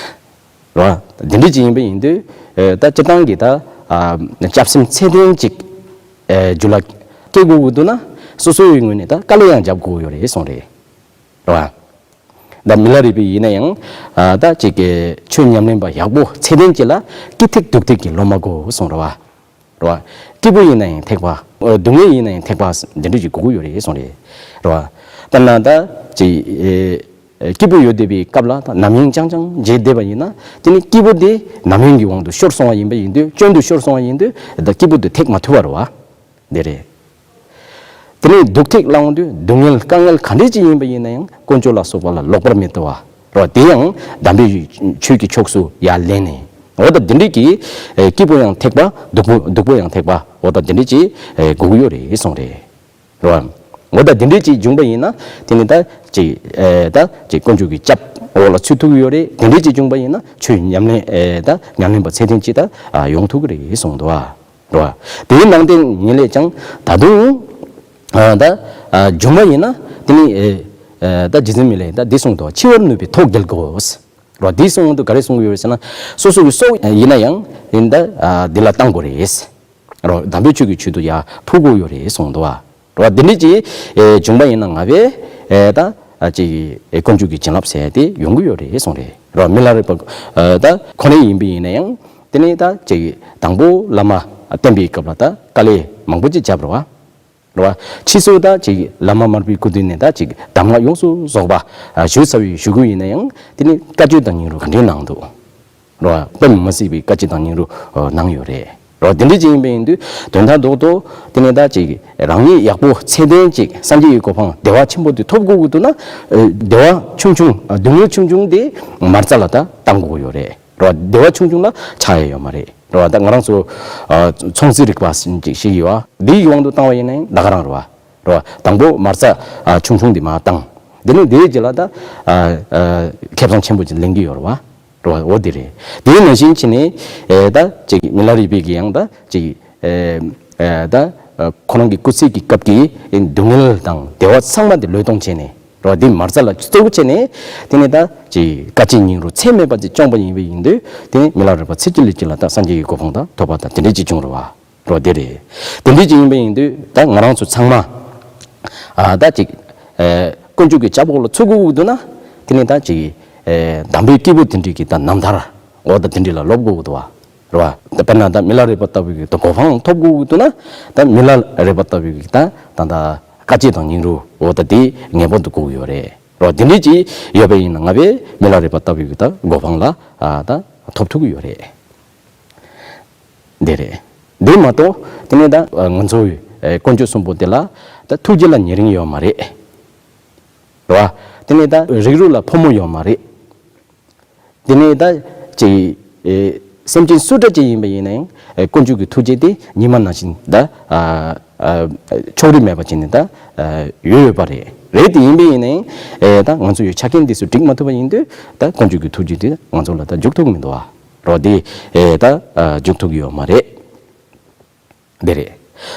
རེད་བ། དེ་འདྲ་ཅིག་ཡིན་པ་ཡིན་དུས་ཨེ་ད་སྤྱིར་བཏང་གི་ད་ཨ་སྐྱབས་སེམས་ཚད་ལྡན་ཅིག་ཨེ་རྒྱུད་ལ་སྐྱེ་དགོས་ཀྱི་འདུག་ན་སོ་སོའི་ངོས་ནས་ད་དཀའ་ལས་ཡང་རྒྱབ་དགོས་ཡོད་རེད་གསུངས་རེད། རེད་བ། ད་མི་ལ་རས་པའི་ཡིན་ན་ཡང་ཨ་ད་ཅིག་གི་ཆོས་ཉམས་ལེན་པ་ཡག་པོ་ཚད་ལྡན་ཅིག་ལ་སྐྱིད་ཐེག་སྡུག་ཐེག་གི་བློ་མ་དགོས་གསུངས་རེད་བ། རེད་བ། སྐྱིད་པོ་ཡིན་ན་ཡང་ཐེག་པ། ཨ་སྡུག་བསྔལ་ཡིན་ན་ཡང་ཐེག་པ་འདི་འདྲ་ཅིག་དགོས་ཀྱི་ཡོད་རེད་གསུངས་རེད། རེད་བ། ད་ན་ད་ཅིག་ཨེ་སྐྱིད་པོ་ཡོད་བསྡད་པའི་སྐབས་ལ་ད་ནམ་ཡང་ཅང་ཅང་བརྗེད་བསྡད་པ་ཡིན་ན་དེ་ནི་སྐྱིད་པོ་དེ་ནམ་ཡང་གི་དབང་དུ་ཤོར་སོང་བ་ཡིན་པ་ཡིན་དུས་སྐྱོན་དུ་ཤོར་སོང་བ་ཡིན་དུས་ད་སྐྱིད་པོ་དེ་ཐེག་མ་ཐུབ་པ་རེད་བ། འདི་རེད། དེ་ནས་སྡུག་ཐེག་ལ་འོང་དུས་སྡུག་བསྔལ་དཀའ་ངལ་ག་འདྲས་ཅིག་ཡིན་པ་ཡིན་ན་ཡང་དཀོན་མཆོག་ལ་སོགས་པ་ལ་ལོག་པར་མི་ལྟ་བ། རེད་བ། དེ་ཡང་དམ་པའི་ཆོས་ཀྱི་ཕྱོགས་སུ་ཡར་ལེན་ནས། འོ་ད་འདི་འདྲས་ཀྱི་ཨེ་སྐྱིད་པོ་ཡང་ཐེག་པ་སྡུག་པོ་སྡུག་པོ་ཡང་ཐེག་པ་འོ་ད་འདི་འདྲས་ཀྱི་ཨེ་དགོས་ཀྱི་ཡོད་རེད་གསུངས་རེད། རེད་བ། འོ་ད་འདི་འདྲས་ཀྱི་བྱུང་པ་ཡིན་ན་དེ་ནི་ད་ཅིག་ཨེ་ད་ཅིག་དཀོན་མཆོག་གི་སྐྱབས་འོག་ལ་ཚུད་ཐུབ་ཀྱི་ཡོད་རེད། དེ་འདྲས་ཀྱི་བྱུང་པ་ཡིན་ན་ཆོས་ཉམས་ལེན་ཨེ་ད་ཉམས་ལེན་པ་ཚད་ལྡན་ཅིག་ད་ཨ་ཡོང་ཐུབ་ཀྱི་རེད་གསུངས་འདུག་བ། རེད་བ། དེའི་ནང་དེ་ཉིད་ལས་ཀྱང་ད་དུང་ཨ་ད་ཨ་བྱུང་བ་ཡིན་ན་དེ་ནི་ཨེ་ཨེ་ད་རྗེ་བཙུན་མི་ལས་ད་འདི་གསུངས་འདུག་འཆི་བར་ནུས་པའི་ཐོག་རྒྱལ་དགོས། རེད་བ། འདི་གསུངས་འདུག་ག་རེ་གསུང་གི་ཡོད་རེད་ཟེར་ན། སོ་སོ་གི་སྲོག་ཡིན་ན་ཡང་ཡིན་ད་ཨ་འདི་ལ་བཏང་དགོས་རེད། རེད་བ། དམ་པའི་ཆོས་ཀྱི་ཆེད་དུ་ཡར་འཕུར་དགོས་ཡོད་རེད་གསུངས་འདུག་བ། རེད་བ། འདི་འདྲ་ཅིག་ཨེ་བྱུང་པ་ཡིན་ན་ང་བས་ཨེ་ད་ཨ་ཅིག་ཨེ་དཀོན་མཆོག་གི་བྱིན་རླབས་ཟེར་དེ་ཡོང་གི་ཡོད་རེད་གསུངས་རེད། རེད་བ། མི་ལ་རས་པ་ཨེ་ད་ཁོ་ནའི་ཡིན་པ་ཡིན་ན་ཡང་དེ་ནས་ད་ཅིག་དང་པོ་བླ་མ་བསྟེན་པའི་སྐབས་ལ་ད་དཀའ་ལས་མང་པོ་ཅིག་བརྒྱབ་རེད་བ། རེད་བ། ཕྱིས་སུ་ད་ཅིག་བླ་མ་མར་པའི་སྐུ་མདུན་ནས་ད་ཅིག་གདམས་ངག་ཡོངས་སུ་རྫོགས་པ་ཨ་ཞུས་ཚར་བའི་གཞུག་གུ་ཡིན་ན་ཡང་དེ་ནས་བཀའ་ཆོས་དང་སྙིང་རུས་ག་འདྲའི་གནང་འདུག་རེད་བ། དཔེ་མི་སྲིད་པའི་བཀའ་ཆོས་དང་སྙིང་རུས་ཨ་གནང་ཡོད་རེད། རེད་བ། དེ་འདྲ་ཅིག་ཡིན་པ་ཡིན་དུས་དོན་དག་རྡོག་རྡོག་དེ་ནས་ད་ཅིག་རང་ཉིད་ཡག་པོ་ཚད་ལྡན་ཅིག་སངས་རྒྱས་ཀྱི་གོ་འཕང་བདེ་བ་ཆེན་པོ་དེ་ཐོབ་དགོས་ཀྱི་འདུག་ན་ཨ་བདེ་བ་ཆུང་ཆུང་ཨ་སྡུག་བསྔལ་ཆུང་ཆུང་དེ་མ་རྩ་ལ་ད་བཏང་དགོས་ཀྱི་ཡོད་རེད། རེད་བ། བདེ་བ་ཆུང་ཆུང་ལ་ཆགས་ཡ་ཡོད་མ་རེད། རེད་བ། ད་ང་རང་ཚོ་ཨ་ཚོང་རྩིས་རིག་པ་ཟེར་ཅིག་ཤེས་ཀྱི་ཡོད་བ། འདིའི་དབང་དུ་བཏང་བ་ཡིན་ན་ཡང་ད་ག་རང་རེད་བ། རེད་བ། དང་པོ་མ་རྩ་ཨ་ཆུང་ཆུང་འདི་མར་བཏང་། འདི་ནི་འདིའི་རྗེས་ལ་ད་ཨ་ཨ་ཁེ་བཟང་ཆེན་པོ་ཅིག་ལེན་གྱི་ཡོད་རེད་བ། རེད་བ། འོ་འདི་རེད། དེའི་ནང་བཞིན་བྱས་ནས་ཨེ་ད་ཅིག་མི་ལ་རས་པའི་གི་ཡང་ད་ཅིག་ཨེ་ཨེ་ད་ཨ་ཁོ་རང་གི་སྐུ་ཚེ་གི་སྐབས་ཀྱི་སྡུག་བསྔལ་དང་བདེ་བ་ཚང་མ་དེ་བློས་གཏོང་བྱས་ནས། རོ། འདི་མ་རྩ་ལ་གཙོ་བོ་བྱས་ནས་དེ་ནས་ད་ཅིག་བཀའ་ཆོས་སྙིང་རུས་ཚད་མེད་པ་ཅིག་བསྐྱངས་པ་ཡིན་པ་ཡིན་དུས་དེ་ནས་མི་ལ་རས་པ་ཚེ་གཅིག་ལུས་གཅིག་ལ་ད་སངས་རྒྱས་ཀྱི་གོ་འཕང་ད་ཐོབ་པ་ད་དེ་འདྲས་ཅིག་བྱུང་རེད་བ། རོ། དེ་རེད། དེ་འདྲས་ཅིག་ཡིན་པ་ཡིན་དུས་ད་ང་རང་ཚོ་ཚང་མ་ཨ་ད་ཅིག་ཨེ་དཀོན་མཆོག་གི་སྐྱབས་འོག་ལ་ཚུད་དགོས་ཀྱི་འདུག་ན་དེ་ནས་ད་ཅིག་ཨེ་དམ་པའི་སྐྱེས་བུ་དེ་འདྲས་ཀྱི་ད་རྣམ་ཐར་འོ་ད་དེ་འདྲས་ལ་ལོབས་དགོས་ཀྱི་འདུག་བ། རེད་བ། དཔེར་ན་ད་མི་ལ་རས་པ་ལྟ་བུའི་གི་ད་གོ་འཕང་ཐོབ་དགོས་ཀྱི་འདུག་ན་ད་མི་ལ་རས་པ་ལྟ་བུའི་གི་ད་ད་ད་བཀའ་ཆོས་དང་སྙིང་རུས་འོ་ད་དེ་ངེས་པར་དུ་དགོས་ཀྱི་ཡོད་རེད། རེད་བ། དེ་འདྲས་ཅིག་ཡོད་པ་ཡིན་ན་ང་བས་མི་ལ་རས་པ་ལྟ་བུའི་གི་ད་གོ་འཕང་ལ་ཨ་ད་ཐོབ་ཐུབ་ཀྱི་ཡོད་རེད། འདི་རེད། འདི་མ་གཏོགས་དེ་ནས་ད་ང་ཚོ་ཨེ་དཀོན་མཆོག་གསུམ་པོ་དེ་ལ་ད་ཐུགས་རྗེ་ལ་ཉེ་རིང་ཡོད་མ་རེད། རེད་བ། དེ་ནས་ད་རིགས་རུས་ལ་ཕོ་མོ་ཡོད་མ་རེད། དེ་ནས་ད་ཅིག་ཨེ་སེམས་ཅན་སུ་འདྲ་ཅིག་ཡིན་པ་ཡིན་ན་ཡང་ཨེ་དཀོན་མཆོག་གི་ཐུགས་རྗེ་དེ་ཉི་མ་ནང་བཞིན་ད་ཨ་ཨ་ཕྱོགས་རིས་མེད་པ་བྱས་ནས་ད་ཨ་ཡོད་ཡོད་པ་རེད། རེད་དེ་ཡིན་པ་ཡིན་ན་ཡང་ཨེ་ད་ང་ཚོ་ཡོད་ཆ་རྐྱེན་དེ་ཚོ་འགྲིག་མ་ཐུབ་པ་ཡིན་དུས་ད་དཀོན་མཆོག་གི་ཐུགས་རྗེ་དེ་ང་ཚོ་ལ་ད་འཇུག་ཐུབ་ཀྱི་མི་འདུག་བ། རོ། དེ་ཨེ་ད་ཨ་འཇུག་ཐུབ་ཀྱི་ཡོད་མ་རེད། དེ་རེད།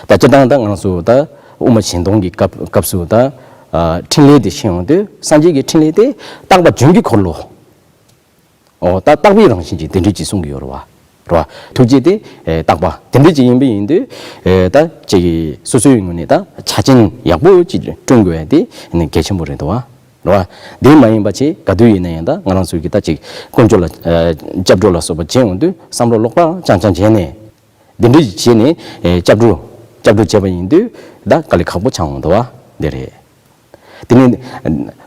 ད་སྤྱིར་བཏང་ད་ང་ཚོ་ད་དབུ་མ་གཞན་སྟོང་གི་སྐབས་སྐབས་སུ་ད་ཨ་ཕྲིན་ལས་དེ་ཤེས་ཡོང་དུས་སངས་རྒྱས་ཀྱི་ཕྲིན་ལས་དེ་རྟག་པ་རྒྱུན་གྱི་འཁོར་ལོ། འོ་ད་རྟག་པའི་རང་བཞིན་གྱི་དེ་འདྲ་ཅིག་གསུང་གི་ཡོད་རེད་བ། རེད་བ། ཐུགས་རྗེ་དེ་ཨེ་རྟག་པ་དེ་འདྲ་ཅིག་ཡིན་པ་ཡིན་དུས་ཨེ་ད་ཅིག་སོ་སོའི་ངོས་ནས་ད་ཆ་རྐྱེན་ཡག་པོ་ཅིག་བསྐྲུན་དགོས་ཡ་དེ་ནི་གལ་ཆེན་པོ་རེད་འདུག་བ། རེད་བ། དེ་མ་ཡིན་པ་ཅིག་ག་དུས་ཡིན་ན་ཡང་ད་ང་རང་ཚོའི་གི་ད་ཅིག་དཀོན་མཆོག་ལ་ཨེ་སྐྱབས་འགྲོ་ལ་སོགས་པ་བྱེད་ཡོང་དུས་བསམ་བློ་ལོག་པ་རྐྱང་རྐྱང་བྱས་ནས། འདི་འདྲ་ཞིག་བྱས་ནས་ཨེ་སྐྱབས་འགྲོ་སྐྱབས་འགྲོ་བྱས་པ་ཡིན་དུས་ད་དཀའ་ལས་ཁག་པོ་ཆགས་འོང་འདུག་བ། འདི་རེད། དེ་ནས་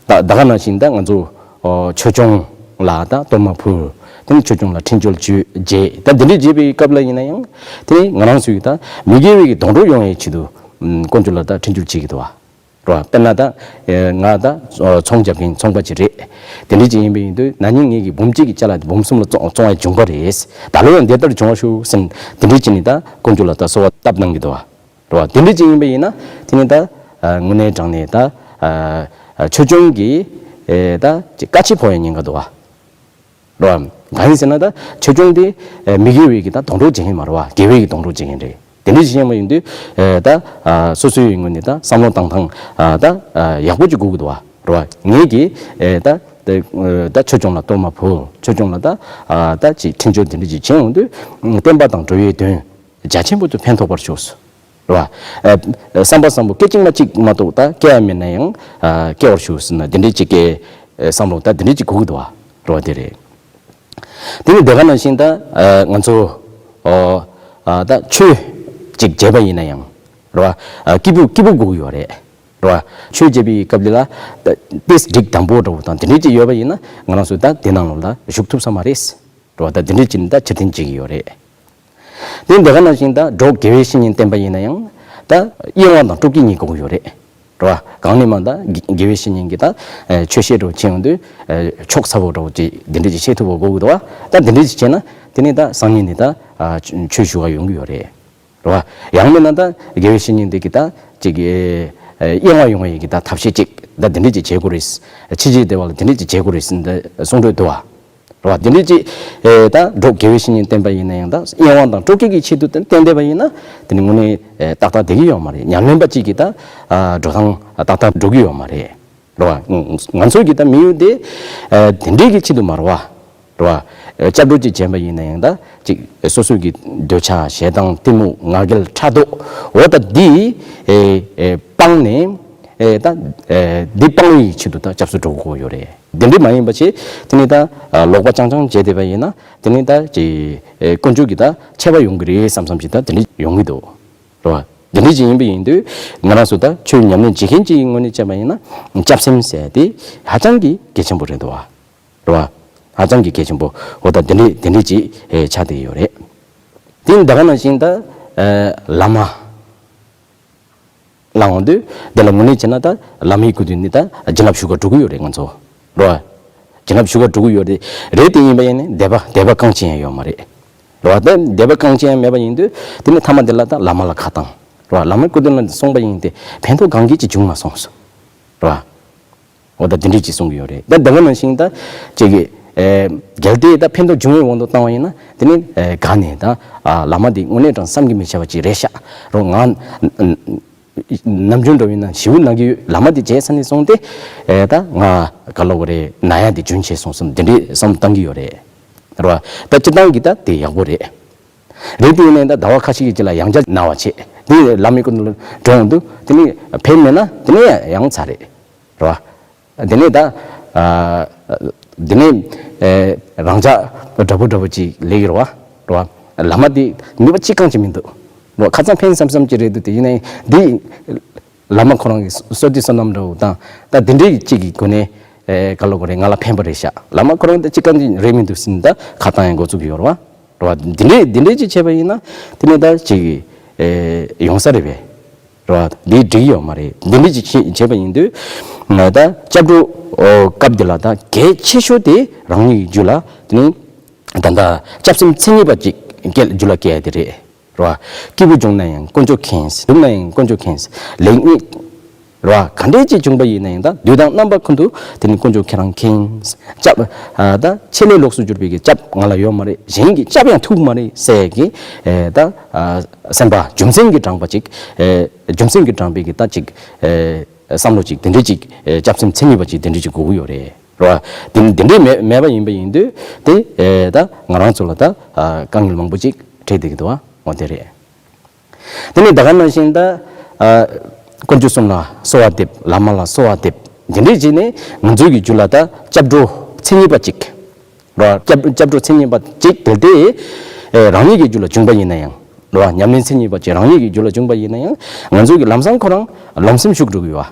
ད་ད་ག་ནང་བཞིན་ད་ང་ཚོ་ཨོ་ཆོས་སྐྱོང་ལ་ད་གཏོར་མ་ཕུལ། དེ་ནས་ཆོས་སྐྱོང་ལ་འཕྲིན་བཅོལ་བྱེད་རྗེས་ད་འདི་འདྲའི་བྱེད་པའི་སྐབས་ལ་ཡིན་ན་ཡང་དེ་ནས་ང་རང་ཚོས་ད་མི་དགེ་བའི་གི་སྡོང་གྲོགས་ཡོང་ཡའི་ཆེད་དུ་ཨམ་དཀོན་མཆོག་ལ་ད་འཕྲིན་བཅོལ་བྱེད་ཀྱི་འདུག་བ། རེད་བ། དཔེར་ན་ད་ཨེ་ང་ད་ཨོ་ཚོང་རྒྱབ་མཁན་ཚོང་པ་ཅིག་རེད། དེ་འདྲའི་ཅིག་ཡིན་པ་ཡིན་དུས་ན་ནིང་ངེད་ཀྱི་འབུམ་གཅིག་གི་ཅ་ལག་འབུམ་གསུམ་ལ་བཙོང་བཙོང་ཡ་བྱུང་བ་རེད། ད་ལོ་ཡང་འདི་ལྟར་བྱུང་བ་ཤོག་ཟེར་ནས་དེ་འདྲའི་ཅིག་ནས་ད་དཀོན་མཆོག་ལ་ད་གསོལ་བ་བཏབ་གནང་གི་འདུག་བ། རེད་བ། དེ་འདྲའི་ཅིག་ཡིན་པ་ཡིན་ན་དེ་ནས་ད་ཨ་དངོས་གནས་དྲང་གནས་ད་ཨ་ཨ་ཆོས་སྐྱོང་གི་ཨེ་ད་ཅིག་བཀའ་ཆད་ཕོག་ཡ་ཉེན་ཁ་འདུག་བ། རེད་བ། གང་ཡིན་ཟེར་ན་ད་ཆོས་སྐྱོང་དེ་ཨེ་མི་དགེ་བའི་གི་ད་སྡོང་གྲོགས་བྱེད་མཁན་མ་རེད་བ། དགེ་བའི་གི་སྡོང་གྲོགས་བྱེད་མཁན་རེད། དེ་འདྲའི་ཅིག་ཡིན་པ་ཡིན་དུས་ཨེ་ད་ཨ་སོ་སོའི་ངོས་ནས་ད་བསམ་བློ་བཏང་སྟངས་ཨ་ད་ཨ་ཡག་པོ་ཅིག་དགོས་ཀྱི་འདུག་བ། རེད་བ། ངེད་ཀྱིས་ཨེ་ད་ད་ད་ཆོས་སྐྱོང་ལ་གཏོར་མ་ཕུལ། ཆོས་སྐྱོང་ལ་ད་ཨ་ད་ཅིག་འཕྲིན་བཅོལ་དེ་འདྲ་ཅིག་བྱེད་འོང་དུས་བསྟན་པ་དང་འགྲོ་བའི་དོན་རྒྱ་ཆེན་པོ་དུ་ཕན་ཐོགས་པར་ཤོག་ཟེར། རེད་བ། ཨ་བསམ་པ་བཟང་པོ་སྐད་ཅིག་མ་གཅིག་མ་གཏོགས་ད་སྐྱེ་ཡ་མེད་ན་ཡང་ཨ་སྐྱེ་བར་ཤོག་ཟེར་ན་འདི་འདྲའི་ཅིག་གི་ཨ་བསམ་བློ་ད་འདི་འདྲའི་ཅིག་དགོས་ཀྱི་འདུག་བ། རེད་བ། དེ་རེད། དེ་ནི་དེ་ག་ནང་བཞིན་ད་ཨ་ང་ཚོ་ཨོ་ཨ་ད་ཆོས་ཅིག་བྱས་པ་ཡིན་ན་ཡང་རེད་བ། ཨ་སྐྱིད་པོ་སྐྱིད་པོ་དགོས་ཀྱི་ཡོད་རེད། རེད་བ། ཆོས་བྱེད་པའི་སྐབས་འདི་ལ་ད་ཏེས་འགྲིག་དམ་པོ་འདྲ་བོ་དང་དེ་འདྲའི་ཅིག་ཡོད་པ་ཡིན་ན་ང་རང་ཚོ་ད་དེ་ནང་ལོགས་ལ་ཞུགས་ཐུབ་ས་མ་རེད། རེད་བ། ད་དེ་འདྲའི་ཅིག་ནི་ད་ཕྱིར་འཐེན་བྱེད་ཀྱི་ཡོད་རེད། དེ་འདི་ག་ནང་བཞིན་ད་འགྲོ་དགེ་བའི་བཤེས་གཉེན་བསྟེན་པ་ཡིན་ན་ཡང་ད་གཡེང་བ་དང་སྤྲོ་སྐྱིད་གཉིས་དགོས་ཀྱི་ཡོད་རེད། རེད་བ། གང་ནས་མང་ད་དགེ་དགེ་བའི་བཤེས་གཉེན་གྱིས་ད་ཨ་ཆོས་བཤད་འགྲོ་བྱེད་ཡོང་དུས་ཨ་ཆོག་ཚ་བོ་འདྲ་བོ་ཅིག་འདི་འདྲ་ཅིག་བཤད་ཐུབ་པ་དགོས་ཀྱི་འདུག་བ། ད་འདི་འདྲ་ཅིག་བྱས་ན་དེ་ནས་ད་སང་ཉིན་ནས་ད་ཨ་ཆོས་ཞུ་ག་ཡོང་གི་ཡོད་རེད། རེད་བ། ཡང་མིན་ན་ད་དགེ་བའི་བཤེས་གཉེན་འདི་གིས་ད་ཅིག་ཨེ་ཨེ་གཡེང་བ་ཡོང་བའི་གི་ད་ཐབས་ཤེས་ཅིག་ད་འདི་འདྲ་ཅིག་བྱེད་དགོས་རེད། ཕྱི་རྒྱལ་བདེ་བ་ལ་འདི་འདྲ་ཅིག་བྱེད་དགོས་རེད་ཟེར་ནས་ད་གསུང་གྲོས་འདུག་བ། རེད་བ། འདི་འདྲ་ཅིག་ཨེ་ད་འགྲོ་དགེ་བའི་བཤེས་གཉེན་བསྟེན་པ་ཡིན་ན་ཡང་ད་གཡེང་བ་དང་སྤྲོ་སྐྱིད་ཀྱི་ཆེད་དུ་བསྟེན་བསྡད་པ་ཡིན་ན་དེ་ནི་དངོས་གནས་ཨེ་ཏག་ཏག་བསྡད་ཀྱི་ཡོད་མ་རེད། ཉམས་ལེན་པ་ཅིག་གིས་ད་ཨ་འགྲོ་སྟངས་ཏག་ཏག་འགྲོ་གི་ཡོད་མ་རེད། རེད་བ། ང་ཚོ་གི་ད་དམིགས་ཡུལ་དེ་ཨེ་དེ་འདྲའི་གི་ཆེད་དུ་མ་རེད་བ། རེད་བ། སྐྱབས་འགྲོ་ཅིག་བྱས་པ་ཡིན་ན་ཡང་ད་ཅིག་སོ་སོ་གི་འདོད་ཆགས་ཞེ་སྡང་གཏི་མུག་ང་རྒྱལ་ཕྲག་དོག་འོ་ད་འདི་ཨེ་ཨེ་སྤངས་ནས་ཨེ་ད་ཨེ་འདི་སྤང་བའི་ཆེད་དུ་ད་སྐྱབས་སུ་འགྲོ་དགོས་ཡོད་རེད། འདི་འདྲ་མ་ཡིན་པ་བྱས་དེ་ནི་ད་ཨ་ལོག་པ་རྐྱང་རྐྱང་བྱས་བསྡད་པ་ཡིན་ན་དེ་ནི་ད་ཅིག་ཨེ་དཀོན་མཆོག་གི་ད་ཆད་པ་ཡོང་གི་རེད་བསམ་བསམ་ཅིག་ད་དེ་འདྲ་ཡོང་གི་འདུག། རེད་བ། འདི་འདྲ་ཅིག་ཡིན་པ་ཡིན་དུས་ང་རང་ཚོ་ད་ཆོས་ཉམས་ལེན་བྱེད་མཁན་ཅིག་གི་ངོས་ནས་བྱས་པ་ཡིན་ན་སྐྱབས་སེམས་ཟེར་དེ་ཧ་ཅང་གི་གལ་ཆེན་པོ་རེད་འདུག་བ། རེད་བ། ཧ་ཅང་གི་གལ་ཆེན་པོ་འོ་ད་འདི་འདྲ་འདི་འདྲ་ཅིག་ཨེ་ཆགས་བསྡད་ཡོད་རེད། དེ་ད་ག་ནང་བཞིན་ད་ཨེ་བླ་མ་ལ་འོང་དུས་འདི་ལ་དངོས་གནས་བྱས་ན་ད་བླ་མའི་སྐུ་མདུན་ནས་ད་བྱིན་རླབས་ཞུ་ག་འགྲོ་གི་ཡོད་རེད་ང་ཚོ། རེད་བ། བྱིན་རླབས་ཞུ་ག་འགྲོ་གི་ཡོད་རེད། རེད་དེ་ཡིན་པ་ཡིན་ནའི་དད་པ་དད་པ་གང་ཅི་ཡང་ཡོད་མ་རེད། རེད་བ། དད་དད་པ་གང་ཅི་ཡང་མེད་པ་ཡིན་དུས་དེ་ནི་མཐའ་མ་དེ་ལ་ད་བླ་མ་ལ་ཁ་བཏང་། རེད་བ། བླ་མའི་སྐུ་མདུན་ལ་སོང་པ་ཡིན་ཏེ་ཕན་ཐོགས་གང་གི་ཅིག་བྱུང་མ་སོང་ཟེར། རེད་བ། འོ་ད་དེ་འདྲས་ཅིག་གསུང་གི་ཡོད་རེད། ད་དེ་ག་ནང་བཞིན་ད་ཅིག་གི་ཨེ་གལ་ཏེ་ད་ཕན་ཐོགས་བྱུང་བའི་དབང་དུ་བཏང་བ་ཡིན་ན་དེ་ནི་ཨེ་ག་ནས་ད་ཨ་བླ་མ་དེ་དངོས་གནས་དྲང་བསམ་གྱིས་མི་ཁྱབ་པ་ཅིག་རེད་ཤག་རོ། ང་ནམ་རྒྱུན་འགྲོ་བའི་ནང་ཞེ་པོ་ན་གི་ཡོད། བླ་མ་དེ་མཇལ་ས་ནས་བཟུང་སྟེ་ཨེ་ད་ང་ག་ལབ་དགོས་རེད། ན་ཡ་དེ་རྒྱུན་ཆད་སོང་བསམ་དེ་འདྲས་བསམ་བཏང་གི་ཡོད་རེད། རེད་བ། ད་སྤྱིར་བཏང་གི་ད་དེ་ཡག་པོ་རེད། རེད་དེ་ཡིན་ནའི་ད་ཟླ་བ་ཁ་ཤས་ཀྱི་རྗེས་ལ་ཡང་བསྐྱར་ན་བ་བྱེད། དེ་བླ་མའི་སྐུ་མདུན་ལ་འགྲོ་འོང་དུས་དེ་ནི་ཕན་མེད་ན་དེ་ནི་ཡང་ཚར་རེད། རེད་བ། དེ་ནས་ད་ཨ་དེ་ནས་ཨེ་རང་ཅག་འདྲ་པོ་འདྲ་པོ་ཅིག་ལས་ཀྱི་རེད་བ། རེད་བ། བླ་མ་དེ་ནུས་པ་གཅིག་རྐང་ཅིག་མི་འདུག། རེད་བ། ཁ་སང་ཕན་བསམ་བསམ་ཅིག་རེད་འདུག། དེ་ཡིན་ནའི་འདི་བླ་མ་ཁོ་རང་གི་བསོད་བདེ་བསོད་ནམས་འདྲ་བོ་དང་ད་དེ་འདྲའི་གཅིག་གི་སྒོ་ནས་ཨེ་ག་ལབ་དགོས་རེད། ང་ལ་ཕན་པ་རེད་ཤག། བླ་མ་ཁོ་རང་དེ་གཅིག་རྐང་ཅིག་རེད་མི་འདུག་ཟེར་ནས་ད་ཁ་བཏང་ཡང་འགོ་བཙུགས་ཀྱི་ཡོད་རེད་བ། རེད་བ། འདི་འདྲས་འདི་འདྲས་ཅིག་བྱས་པ་ཡིན་ན་དེ་ནས་ད་ཅིག་ཨེ་ཡོང་ས་རེད་པས། རེད་བ། འདི་འགྲིག་ཡོད་མ་རེད། འདི་འདྲས་ཅིག་བྱས་བྱས་པ་ཡིན་དུས་ང་ད་སྐྱབས་འགྲོ་ཨོ་སྐབས་འདི་ལ་ད་གལ་ཆེ་ཤོས་དེ་རང་ཉིད་ཀྱི་རྒྱུད་ལ་དེ་ནས་ད་ད་སྐྱབས་སེམས་མཚན་ཉིད་པ་ཅིག་སྐྱེ་རྒྱུད་ལ་སྐྱེ་ཡ་དེ་རེད། རེད་བ། སྐྱིད་པོ་བྱུང་ན་ཡང་དཀོན་མཆོག་མཁྱེན། སྡུག་ན་ཡང་དཀོན་མཆོག་མཁྱེན། ལེགས་ཉེས། རེད་བ། ག་འདྲས་ཅིག་བྱུང་པ་ཡིན་ན་ཡང་ད་དུས་དང་རྣམ་པ་ཀུན་ཏུ་དེ་ནི་དཀོན་མཆོག་ཁྱེད་རང་མཁྱེན། སྐྱབས་ཨ་ད་ཆེད་ལས་ལོགས་སུ་གྱུར་པའི་གི་སྐྱབས་ང་ལ་ཡོད་མ་རེད། གཞན་གྱི་སྐྱབས་ཡང་ཐུག་མ་རེད་ཟེར་གི་ཨེ་ད་ཨ་སེམས་པ་རྒྱུ་མཚན་གྱིས་དྲངས་པ་ཅིག་ཨེ་རྒྱུ་མཚན་གྱིས་དྲངས་པའི་གི་ད་ཅིག་ཨེ་བསམ་བློ་ཅིག་དེ་འདྲས་ཅིག་ཨེ་སྐྱབས་སེམས་མཚན་ཉིད་པ་ཅིག་དེ་འདྲས་ཅིག་དགོས་ཀྱི་ཡོད་རེད། རེད་བ། དེ་དེ་འདྲས་མེད་མེད་པ་ཡིན་པ་ཡིན་དུས་དེ་ཨེ་ད་ང་རང་ཚོ་ལ་ད་ཨ་དཀའ་ངལ་མང་པོ་ཅིག་འཕྲད་བསྡད་ཀྱི་འདུག་བ། འོ་དེ་རེད། དེ་ནས་ད་ག་ནང་བཞིན་ད་ཨ་དཀོན་མཆོག་གསུམ་ལ་གསོལ་བ་འདེབས། བླ་མ་ལ་གསོལ་བ་འདེབས། འདི་འདྲས་བྱས་ནས་ང་ཚོའི་གི་རྒྱུད་ལ་ད་སྐྱབས་འགྲོ་མཚན་ཉིད་པ་ཅིག་རེད་བ། སྐྱབས་སྐྱབས་འགྲོ་མཚན་ཉིད་པ་ཅིག་དེ་དེ་ཨེ་རང་ཉིད་ཀྱི་རྒྱུད་ལ་བྱུང་པ་ཡིན་ན་ཡང་རེད་བ། ཉམས་ལེན་མཚན་ཉིད་པ་ཅིག་རང་ཉིད་ཀྱི་རྒྱུད་ལ་བྱུང་པ་ཡིན་ན་ཡང་ང་ཚོའི་གི་ལམ་སང་ཁོ་རང་ལམ་སེང་ཞུགས་འགྲོ་གི་ཡོད་བ།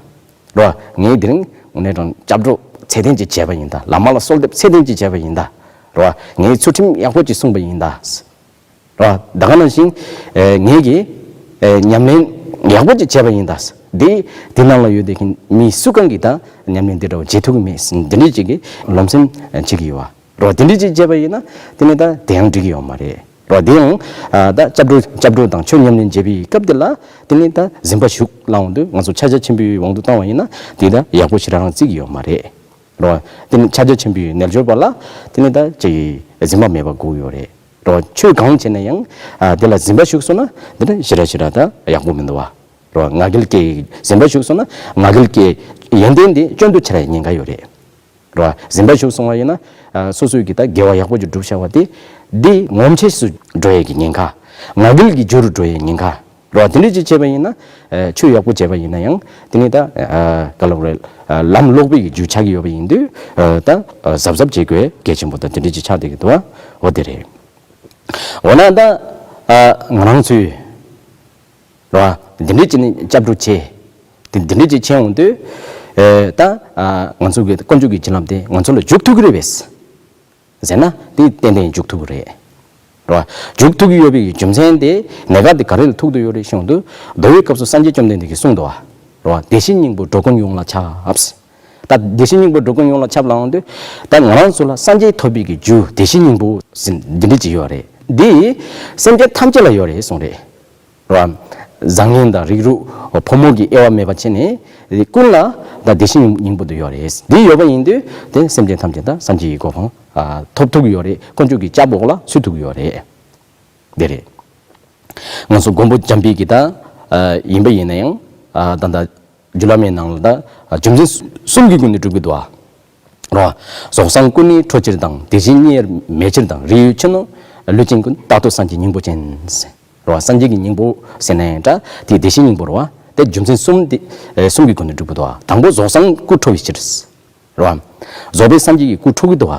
རོ། ངས་དེ་རིང་དངོས་གནས་དྲང་སྐྱབས་འགྲོ་ཚད་ལྡན་ཅིག་བྱས་པ་ཡིན་ད། བླ་མ་ལ་གསོལ་འདེབས་ཚད་ལྡན་ཅིག་བྱས་པ་ཡིན་ད། རོ། ངས་ཚུལ་ཁྲིམས་ཡག་པོ་ཅིག་སྲུང་པ་ཡིན་ད། རོ། ད་ག་ནང་བཞིན་ངས་ཀྱི་ཉམས་ལེན་ཡག་པོ་ཅིག་བྱས་པ་ཡིན་ད། དེ་དེ་ནང་ལ་ཡོད་དེ་མཁན་མི་སུ་གང་གིས་ད་ཉམས་ལེན་དེ་འདྲ་བ་བྱེད་ཐུབ་ཀྱི་མེད། འདི་འདྲ་ཅིག་གི་རློམ་སེམས་བྱེད་ཀྱི་ཡོད་བ། རོ། དེ་འདྲ་ཅིག་བྱས་པ་ཡིན་ན་དེ་ནི་ད་དེ་ཡང་འགྲིག་གི་ཡོད་མ་རེད། རོ། དེ་ཡང་ད་སྐྱབས་འགྲོ་སྐྱབས་འགྲོ་དང་ཆོས་ཉམས་ལེན་བྱེད་པའི་སྐབས་དེ་ལ་དེ་ནི་ད་སྦྱིན་པ་ཞུགས་ལ་འོང་དུས་ང་ཚོ་ཕྱག་རྒྱ་ཆེན་པོའི་དབང་དུ་བཏང་བ་ཡིན་ན་དེ་ད་ཡག་པོ་ཞེ་དྲག་རང་བརྩི་གི་ཡོད་མ་རེད། རོ། དེ་ནི་ཕྱག་རྒྱ་ཆེན་པོའི་རྣལ་འབྱོར་པ་ལ་དེ་ནི་ད་ཅིག་སྦྱིན་པ་མེད་པ་དགོས་ཡོད་རེད། རོ། ཆོས་གང་བྱས་ན་ཡང་དེ་ལ་སྦྱིན་པ་ཞུགས་སོང་ན་དེ་ནི་ཞེ་དྲག་ཞེ་དྲག་ད་ཡག་པོ་མི་འདུག་བ། རོ། ང་རྒྱལ་སྐྱེ། སྦྱིན་པ་ཞུགས་སོང་ན་ང་རྒྱལ་སྐྱེ། ཡོན་ཏན་དེ་སྐྱོན་དུ་འཆར་བའི་ཉེན་ཁ་ཡོད་རེད། རོ། སྦྱིན་པ་ཞུགས་སོང་བ་ཡིན་ན་སོ་སོའི་གི་ད་དགེ་བ་ཡག་པོ་ཅིག་བསྒྲུབས་བཞག་པ་དེ་འདི་ངོམས་ཆེས་སུ་འགྲོ་ཡས་ཀྱི་ཉེན་ཁ། ང་རྒྱལ་གྱི་རྒྱུ་རུ་འགྲོ་ཡས་ཉེན་ཁ། རོ། དེ་འདྲ་ཅིག་བྱས་པ་ཡིན་ན་ཆོས་ཡག་པོ་བྱས་པ་ཡིན་ན་ཡང་དེ་ནི་ད་ག་ལབ་རེད། ལམ་ལོག་པའི་གི་རྒྱུ་ཆགས་ཀྱི་ཡོད་པ་ཡིན་དུས་ད་གཟབ་གཟབ་བྱེད་དགོས་གལ་ཆེན་པོ་ད་དེ་འདྲ་ཅིག་ཆགས་བསྡད་ཀྱི་འདུག་འོ་དེ་རེད། འོ་ན་ད་ང་རང་ཚོའི་རོ། འདི་འདྲ་ཅིག་ནི་སྐྱབས་འགྲོ་བྱེད། དེ་འདི་འདྲ་ཅིག་བྱེད་འོང་དུས། ཨེ། ད་ཨ། ང་ཚོ་གི་དཀོན་མཆོག་གི་བྱིན་རླབས་དེ་ང་ཚོ་ལ་འཇུག་ཐུབ་ཀྱི་རེད་པས། ཟེར་ན་དེ་ཏན་ཏན་འཇུག་ཐུབ་ཀྱི་རེད། རོ། འཇུག་ཐུབ་ཀྱི་ཡོད་པའི་རྒྱུ་མཚན་དེ་གནད་འགག་དེ་ག་རེ་ལ་ཐུག་བསྡད་ཡོད་རེད་ཞུ་འོང་དུས། མདོ་པའི་སྐབས་སུ་སངས་རྒྱས་བཅོམ་ལྡན་འདས་ཀྱིས་གསུངས་འདུག་བ། རོ། བདེ་གཤེགས་སྙིང་པོ་འགྲོ་ཀུན་ཡོངས་ལ་ཁྱབ། ད་བདེ་གཤེགས་སྙིང་པོ་འགྲོ་ཀུན་ཡོངས་ལ་ཁྱབ་ལ་འོང་དུས། ད་ང་རང་ཚོ་ལ་སངས་རྒྱས་ཐོབ་པའི་གི་རྒྱུ་བདེ་གཤེགས་སྙིང་པོ་ཟེར་འདི་འདྲ་ཅིག་ཡོད་རེད། འདི་སེམས་ཅན་ཐམས་ཅད་ལ་ཡོད་རེད་གསུངས་རེད། རོ། བཟང་ངན་དང་རིགས་རུས་ཕོ་མོ་གི་དབྱེ་བ་མེད་པ་བྱས་ནས་ཀུན་ལ་ད་བདེ་གཤེགས་སྙིང་པོ་དེ་ཡོད་རེད། འདི་ཡོད་པ་ཡིན་དུས་དེ་སེམས་ཅན་ཐམས་ཅད་ད་སངས་རྒྱས་ཀྱི་གོ་འཕང་ཐོབ་ཐུབ་ཀྱི་ཡོད་རེད། དཀོན་མཆོག་གི་སྐྱབས་འོག་ལ་ཚུད་ཐུབ་ཀྱི་ཡོད་རེད། འདི་རེད། ང་ཚོ་མགོན་པོ་འཇམ་དཔལ་གྱི་ད་ཡིན་པ་ཡིན་ན་ཡང་ད་ད་རྒྱུད་བླ་མའི་ནང་ལ་ད་རྒྱུ་མཚན་གསུམ་གྱི་སྒོ་ནས་སྒྲུབ་ཀྱི་འདུག་བ། རོ། རྫོགས་སངས་སྐུ་ནི་འཕྲོ་ཕྱིར་དང་། དེ་བཞིན་གཉིས་མེད་ཕྱིར་དང་། རིགས་ཡོད་ཕྱིར་ནི་ལུས་ཅན་ཀུན། རྟག་ཏུ་སངས་རྒྱས་སྙིང་པོ་ཅན། རོ། སངས་རྒྱས་ཀྱི་སྙིང་པོ་ཟེར་ན་ཡང་འདྲ་དེ་བདེ་གཤེགས་སྙིང་པོ་རེད་བ། དེ་རྒྱུ་མཚན་གསུམ་དེ་གསུམ་གྱི་སྒོ་ནས་སྒྲུབ་ཀྱི་འདུག་བ། དང་པོ་རྫོགས་སངས་སྐུ་འཕྲོ་བའི་ཕྱིར། རོ། རྫོགས་པའི་སངས་རྒྱས་ཀྱི་སྐུ་འཕྲོ་གི་འདུག་བ།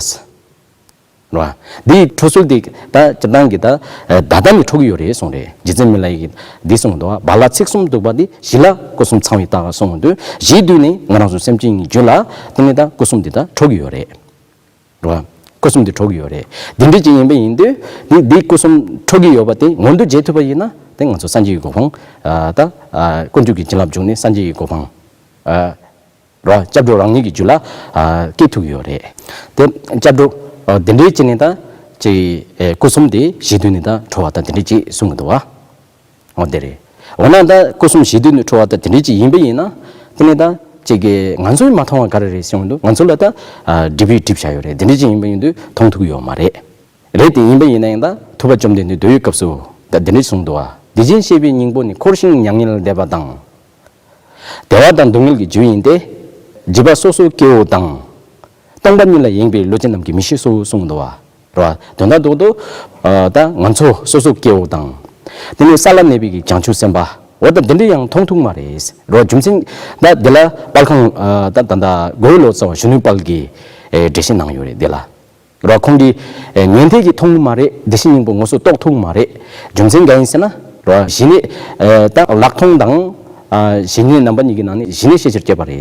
རེད་བ། འདིའི་འཕྲོ་ཚུལ་དེ་ད་སྤྱིར་བཏང་གི་ད་ད་ལྟ་ནས་འཕྲོ་གི་ཡོད་རེད་གསུངས་རེད། རྗེ་བཙུན་མི་ལ་ཡིས་འདི་གསུངས་འདུག་བ། རྦ་རླབས་ཚིག་གསུམ་གདུག་པ་འདི། གཞི་ལ་སྐུ་གསུམ་ཚང་བའི་རྟགས་གསུངས་འདུག། གཞི་དུས་ནས་ང་རང་ཚོ་སེམས་ཅན་གྱི་རྒྱུད་ལ་དེ་ནས་ད་སྐུ་གསུམ་འདི་ད་འཕྲོ་གི་ཡོད་རེད། རེད་བ། སྐུ་གསུམ་འདི་འཕྲོ་གི་ཡོད་རེད། འདི་འདྲ་ཅིག་ཡིན་པ་ཡིན་དུས་འདི་འདི་སྐུ་གསུམ་འཕྲོ་གི་ཡོད་པ་དེ་མངོན་དུ་བྱེད་ཐུབ་པ་ཡིན་ན་དེ་ང་ཚོ་སངས་རྒྱས་ཀྱི་གོ་འཕང་། ད་དཀོན་མཆོག་གི་བྱིན་རླབས་འཇུག་ནས་སངས་རྒྱས་ཀྱི་གོ་འཕང་། རོ། སྐྱབས་འགྲོ་རང་ཉིད་ཀྱི་རྒྱུད་ལ་ཨ་སྐྱེ་ཐུབ་ཡོད་རེད། དེ་སྐྱབས་འགྲོ་ཨ་འདི་འདྲའི་ཅིག་ནི་ད་ཅིག་ཨེ་སྐུ་གསུམ་དེ་གཞི་དུས་ནས་ད་འཕྲོ་བ་ད་འདི་འདྲའི་ཅིག་གསུང་གི་འདུག་བ། འོ་དེ་རེད། འོ་ན་ད་སྐུ་གསུམ་གཞི་དུས་ནས་འཕྲོ་བ་ད་འདི་འདྲའི་ཅིག་ཡིན་པ་ཡིན་ན་དེ་ནི་ད་ཅིག་གི་ང་ཚོས་མ་མཐོང་བ་ག་རེ་རེད་གསུང་གི་འདུག། ང་ཚོ་ལ་ད་ཨ་སྒྲིབ་པས་སྒྲིབ་བཞག་ཡོད་རེད། འདི་འདྲའི་ཅིག་ཡིན་པ་ཡིན་དུས་མཐོང་ཐུབ་ཀྱི་ཡོད་མ་རེད། རེད་དེ་ཡིན་པ་ཡིན་ན་ཡང་ད་ཐུབ་པ་བཅོམ་ལྡན་འདས་མདོའི་སྐབས་སུ་ད་འདི་འདྲ་གསུངས་འདུག་བ། དེ་བཞིན་གཤེགས་པའི་སྙིང་པོ་ནི། འཁོར་ཞིང་མྱ་ངན་འདས་པ་དང་། བདེ་བ་དང་སྡུག་བསྔལ་གྱི་རྒྱུ་ཡིན་ཏེ། བྱིས་པ་སོ་སོ་སྐྱེ་བོ་དང་། སྟོང་པ་ཉིད་ལ་ཡེངས་པའི་བློ་ཅན་རྣམས་ཀྱིས་མི་ཤེས་སོ་གསུངས་འདུག་བ། རེད་བ། དོན་དག་རྡོག་རྡོག་ཨ་ད་ང་ཚོ་སོ་སོ་སྐྱེ་བོ་དང་། དེ་ནས་ས་ལ་གནས་པའི་གི་བྱང་ཆུབ་སེམས་དཔའ། འོ་ད་འདི་འདྲ་ཡང་མཐོང་ཐུབ་མ་རེད། རེད་བ། རྒྱུ་མཚན་ད་འདི་ལ་དཔལ་ཁང་ཨ་ད་ད་ད་གོའི་ལོ་ཙཱ་བ་གཞོན་ནུ་དཔལ་གྱིས་ཨེ་འགྲེལ་བཤད་གནང་ཡོད་རེད་འདི་ལ། རོ། ཁོང་གིས་ཨེ་ཉན་ཐོས་ཀྱིས་མཐོང་གི་མ་རེད། བདེ་གཤེགས་སྙིང་པོ་ངོ་སོ་རྟོགས་ཐུབ་ཀྱི་མ་རེད། རྒྱུ་མཚན་གང་ཡིན་ཟེར་ན། རོ། ཞི་གནས་ཨེ་ད་ལྷག་མཐོང་དང་ཨ་ཞི་གནས་རྣམ་པ་གཉིས་ཀྱི་ནང་ནས་ཞི་གནས་ཤེས་བྱར་སྐྱེས་པ་རེད།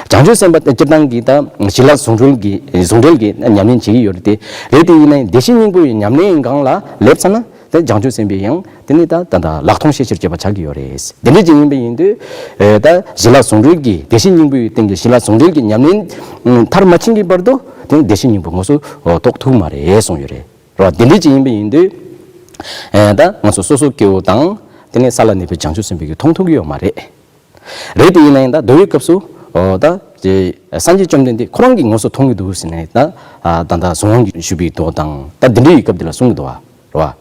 བྱང་ཆུབ་སེམས་དཔའ་སྤྱིར་བཏང་གིས་ད་ཞི་ལྷག་ཟུང་འབྲེལ་གྱི་ཟུང་འབྲེལ་གྱི་ཉམས་ལེན་བྱེད་ཀྱི་ཡོད་རེད་དེ། རེད་དེ་ཡིན་ན་ཡང་བདེ་གཤེགས་སྙིང་པོའི་ཉམས་ལེན་སྒང་ལ་སླེབས་ཚར་ན་དེ་བྱང་ཆུབ་སེམས་དཔའི་ཡང་དེ་ནི་ད་ད་ད་ལྷག་མཐོང་ཤེས་བྱར་སྐྱེས་པ་ཆགས་ཀྱི་ཡོད་རེད། དེ་འདྲ་ཅིག་ཡིན་པ་ཡིན་དུས་ཨེ་ད་ཞི་ལྷག་ཟུང་འབྲེལ་གྱི་བདེ་གཤེགས་སྙིང་པོའི་སྟེང་གི་ཞི་ལྷག་ཟུང་འབྲེལ་གྱི་ཉམས་ལེན་མཐར་མ་ཕྱིན་གྱི་བར་དུ་དེ་ནི་བདེ་གཤེགས་སྙིང་པོ་ངོ་སོ་རྟོགས་ཐུབ་མ་རེད་གསུངས་ཡོད་རེད། རོ། དེ་འདྲ་ཅིག་ཡིན་པ་ཡིན་དུས། ཨེ་ད་ང་ཚོ་སོ་སོ་སྐྱེ་བོ་དང་དེ་ནས་ས་ལ་གནས་པའི་བྱང་ཆུབ་སེམས་དཔའ་གིས་མཐོང་ཐུབ་ཀྱི་ཡོད་མ་རེད། རེད་དེ་ཡིན་ན་ཡང་ད་མདོའི་སྐབས་སུ་ཨོ་ད་ཅེ་སངས་རྒྱས་བཅོམ་ལྡན་འདས་ཁོ་རང་གིས་ངོ་སོ་མཐོང་གི་འདུག་ཟེར་ནས་ད་ཨ་ད་ད་གཟུངས་དབང་གིས་ཞུས་པའི་མདོ་དང་ད་འདི་འདྲའི་ཡི་སྐབས་འདི་ལ་གསུང་གི་འདུག་བ། རེད་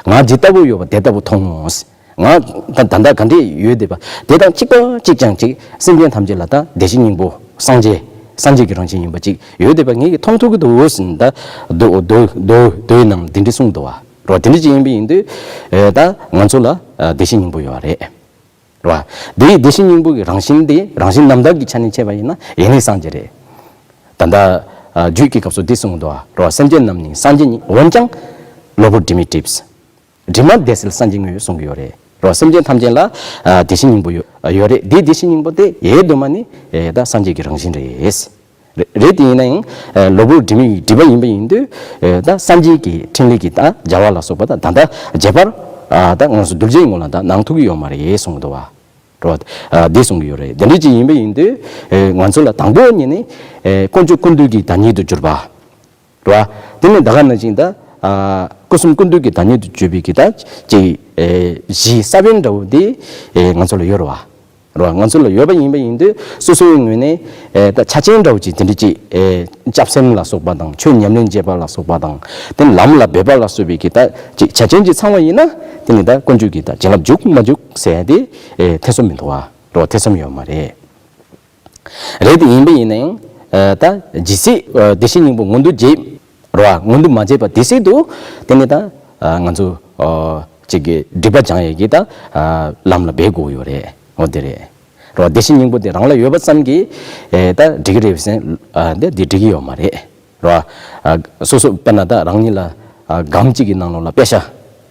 བ། ང་ཇི་ལྟ་བུ་ཡོད་པ་དེ་ལྟ་བུ་མཐོང་ངོ་། ང་ད་ད་ལྟ་ག་འདྲས་ཡོད་བསྡད་པ་དེ་དང་གཅིག་པ་གཅིག་རྐྱང་གཅིག་སེམས་ཅན་ཐམས་ཅད་ལ་ད་བདེ་གཤེགས་སྙིང་པོ་སངས་རྒྱས་སངས་རྒྱས་ཀྱི་རང་བཞིན་ཡིན་པ་གཅིག་ཡོད་བསྡད་པ་ངེད་ཀྱིས་མཐོང་ཐུབ་ཀྱི་འདུག་ཟེར་ནས་ད་མདོ་མདོ་མདོ་མདོའི་ནང་འདི་འདྲས་གསུངས་འདུག་བ། རེད་བ། དེ་འདྲ་ཅིག་ཡིན་པ་ཡིན་དུས་ཨེ་ད་ང་ཚོ་ལ་ཨ་བདེ་གཤེགས་སྙིང་པོ་ཡོད་རེད། རེད་བ། དེའི་བདེ་གཤེགས་སྙིང་པོ་གི་རང་བཞིན་དེ་རང་བཞིན་རྣམ་དག་གི་ཆ་ནས་འཆད་པ་ཡིན་ན་ཡེ་ནས་སངས་རྒྱས་རེད། ད་ལྟ་ཨ་རྒྱུད་ཀྱི་སྐབས་སུ་འདི་གསུངས་འདུག་བ། རེད་བ། སེམས་ཅན་རྣམས་ནི་སངས་རྒྱས་ཉིད། འོན་ཀྱང་གློ་བུར་དྲི་མས་བསྒྲིབས། དྲི་མ་བདེ་གསལ་སངས་རྒྱས་དངོས་གསུང་གི་ཡོད་རེད། རོ། སེམས་ཅན་ཐམས་ཅད་ལ་ཨ་བདེ་གཤེགས་སྙིང་པོ་ཡོད་ཡོད་རེད། འདི་བདེ་གཤེགས་སྙིང་པོ་དེ་ཡེ་དུ་མ་ནི་ཨེ་ད་སངས་རྒྱས་ཀྱི་རང་བཞིན་རེད། རེད་རེད། དེ་ཡིན་ན་ཡང་ཨེ་གློ་བུར་དྲི་མའི་སྒྲིབ་པ་ཡིན་པ་ཡིན་དུས་ཨེ་ད་སངས་རྒྱས་ཀྱི་ཕྲིན་ལས་ཀྱི་ད་བྱ་བ་ལ་སོགས་པ་ད་ད་ལྟ་རྗེས་པར་ཨ་ད་ང་ཚོ་གདུལ་བྱའི་ངོ་ལ་ད་གནང་ཐུབ་ཀྱི་ཡོད་མ་རེད་གསུང་གི་འདུག་བ། རོ། ཨ་འདི་གསུང་གི་ཡོད་རེད། དེ་འདྲ་ཅིག་ཡིན་པ་ཡིན་དུས་ཨེ་ང་ཚོ་ལ་དང་པོ་ཉིད་ནི་ཨེ་དཀོན་མཆོག་ཀུན་འདུས་ཀྱི་བདག་ཉིད་དུ་གྱུར་པ། རེད་བ། དེ་ནས་ད་ག་ནང་བཞིན་ད་ཨ་སྐུ་གསུམ་ཀུན་འདུས་ཀྱི་བདག་ཉིད་དུ་གྱུར་པའི་གི་ད་ཅིག་ཨེ་གཞི་ས་བོན་འདྲ་བོ་དེ་ཨེ་ང་ཚོ་ལ་ཡོད་རེད་བ། རེད་བ། ང་ཚོ་ལ་ཡོད་པ་ཡིན་པ་ཡིན་དུས་སོ་སོའི་ངོས་ནས་ཨེ་ད་ཆ་རྐྱེན་འདྲ་བོ་ཅིག་དེ་འདྲ་ཅིག་ཨེ་སྐྱབས་སེམས་ལ་སོགས་པ་དང་ཆོས་ཉམས་ལེན་བྱེད་པ་ལ་སོགས་པ་དང་དེ་ལམ་ལ་འབད་པ་ལ་སོགས་པའི་གི་ད་ཅིག་ཆ་རྐྱེན་ཅིག་ཚང་བ་ཡིན་ན་དེ་ནི་ད་དཀོན་མཆོག་གི་ད་བྱིན་རླབས་འཇུག་མ་འཇུག་ཟེར་ཡ་དེ་ཨེ་ཐེ་ཚོམ་མི་འདུག་བ། རེད་བ། ཐེ་ཚོམ་ཡོད་མ་རེད། རེད་དེ་ཡིན་པ་ཡིན་ན་ཡང་ཨ་ད་ཇི་སྲིད་ཨ་བདེ་གཤེགས་སྙིང་པོ་མངོན་དུ་བྱེད། རེད་བ། མངོན་དུ་མ་བྱས་པ་དེ་སྲིད་དུ་དེ་ནི་ད་ཨ་ང་ཚོ་ཨ་ཅིག་གི་སྒྲིབ་པ་སྦྱང་ཡས་ཀྱི་ད་ཨ་ལམ་ལ་འབད་དགོས་ཡོད་རེད། འོ་དེ་རེད། རེད་བ། བདེ་གཤེགས་སྙིང་པོ་དེ་རང་ལ་ཡོད་པ་ཙམ་གྱིས་ཨེ་ད་འགྲིག་གི་རེད་ཟེར་ཨ་འདི་འདི་འགྲིག་གི་ཡོད་མ་རེད། རེད་བ། ཨ་སོ་སོ་དཔེར་ན་ད་རང་ཉིད་ལ་ཨ་སྒམ་གཅིག་གི་ནང་ལོགས་ལ་པེ་ཤ་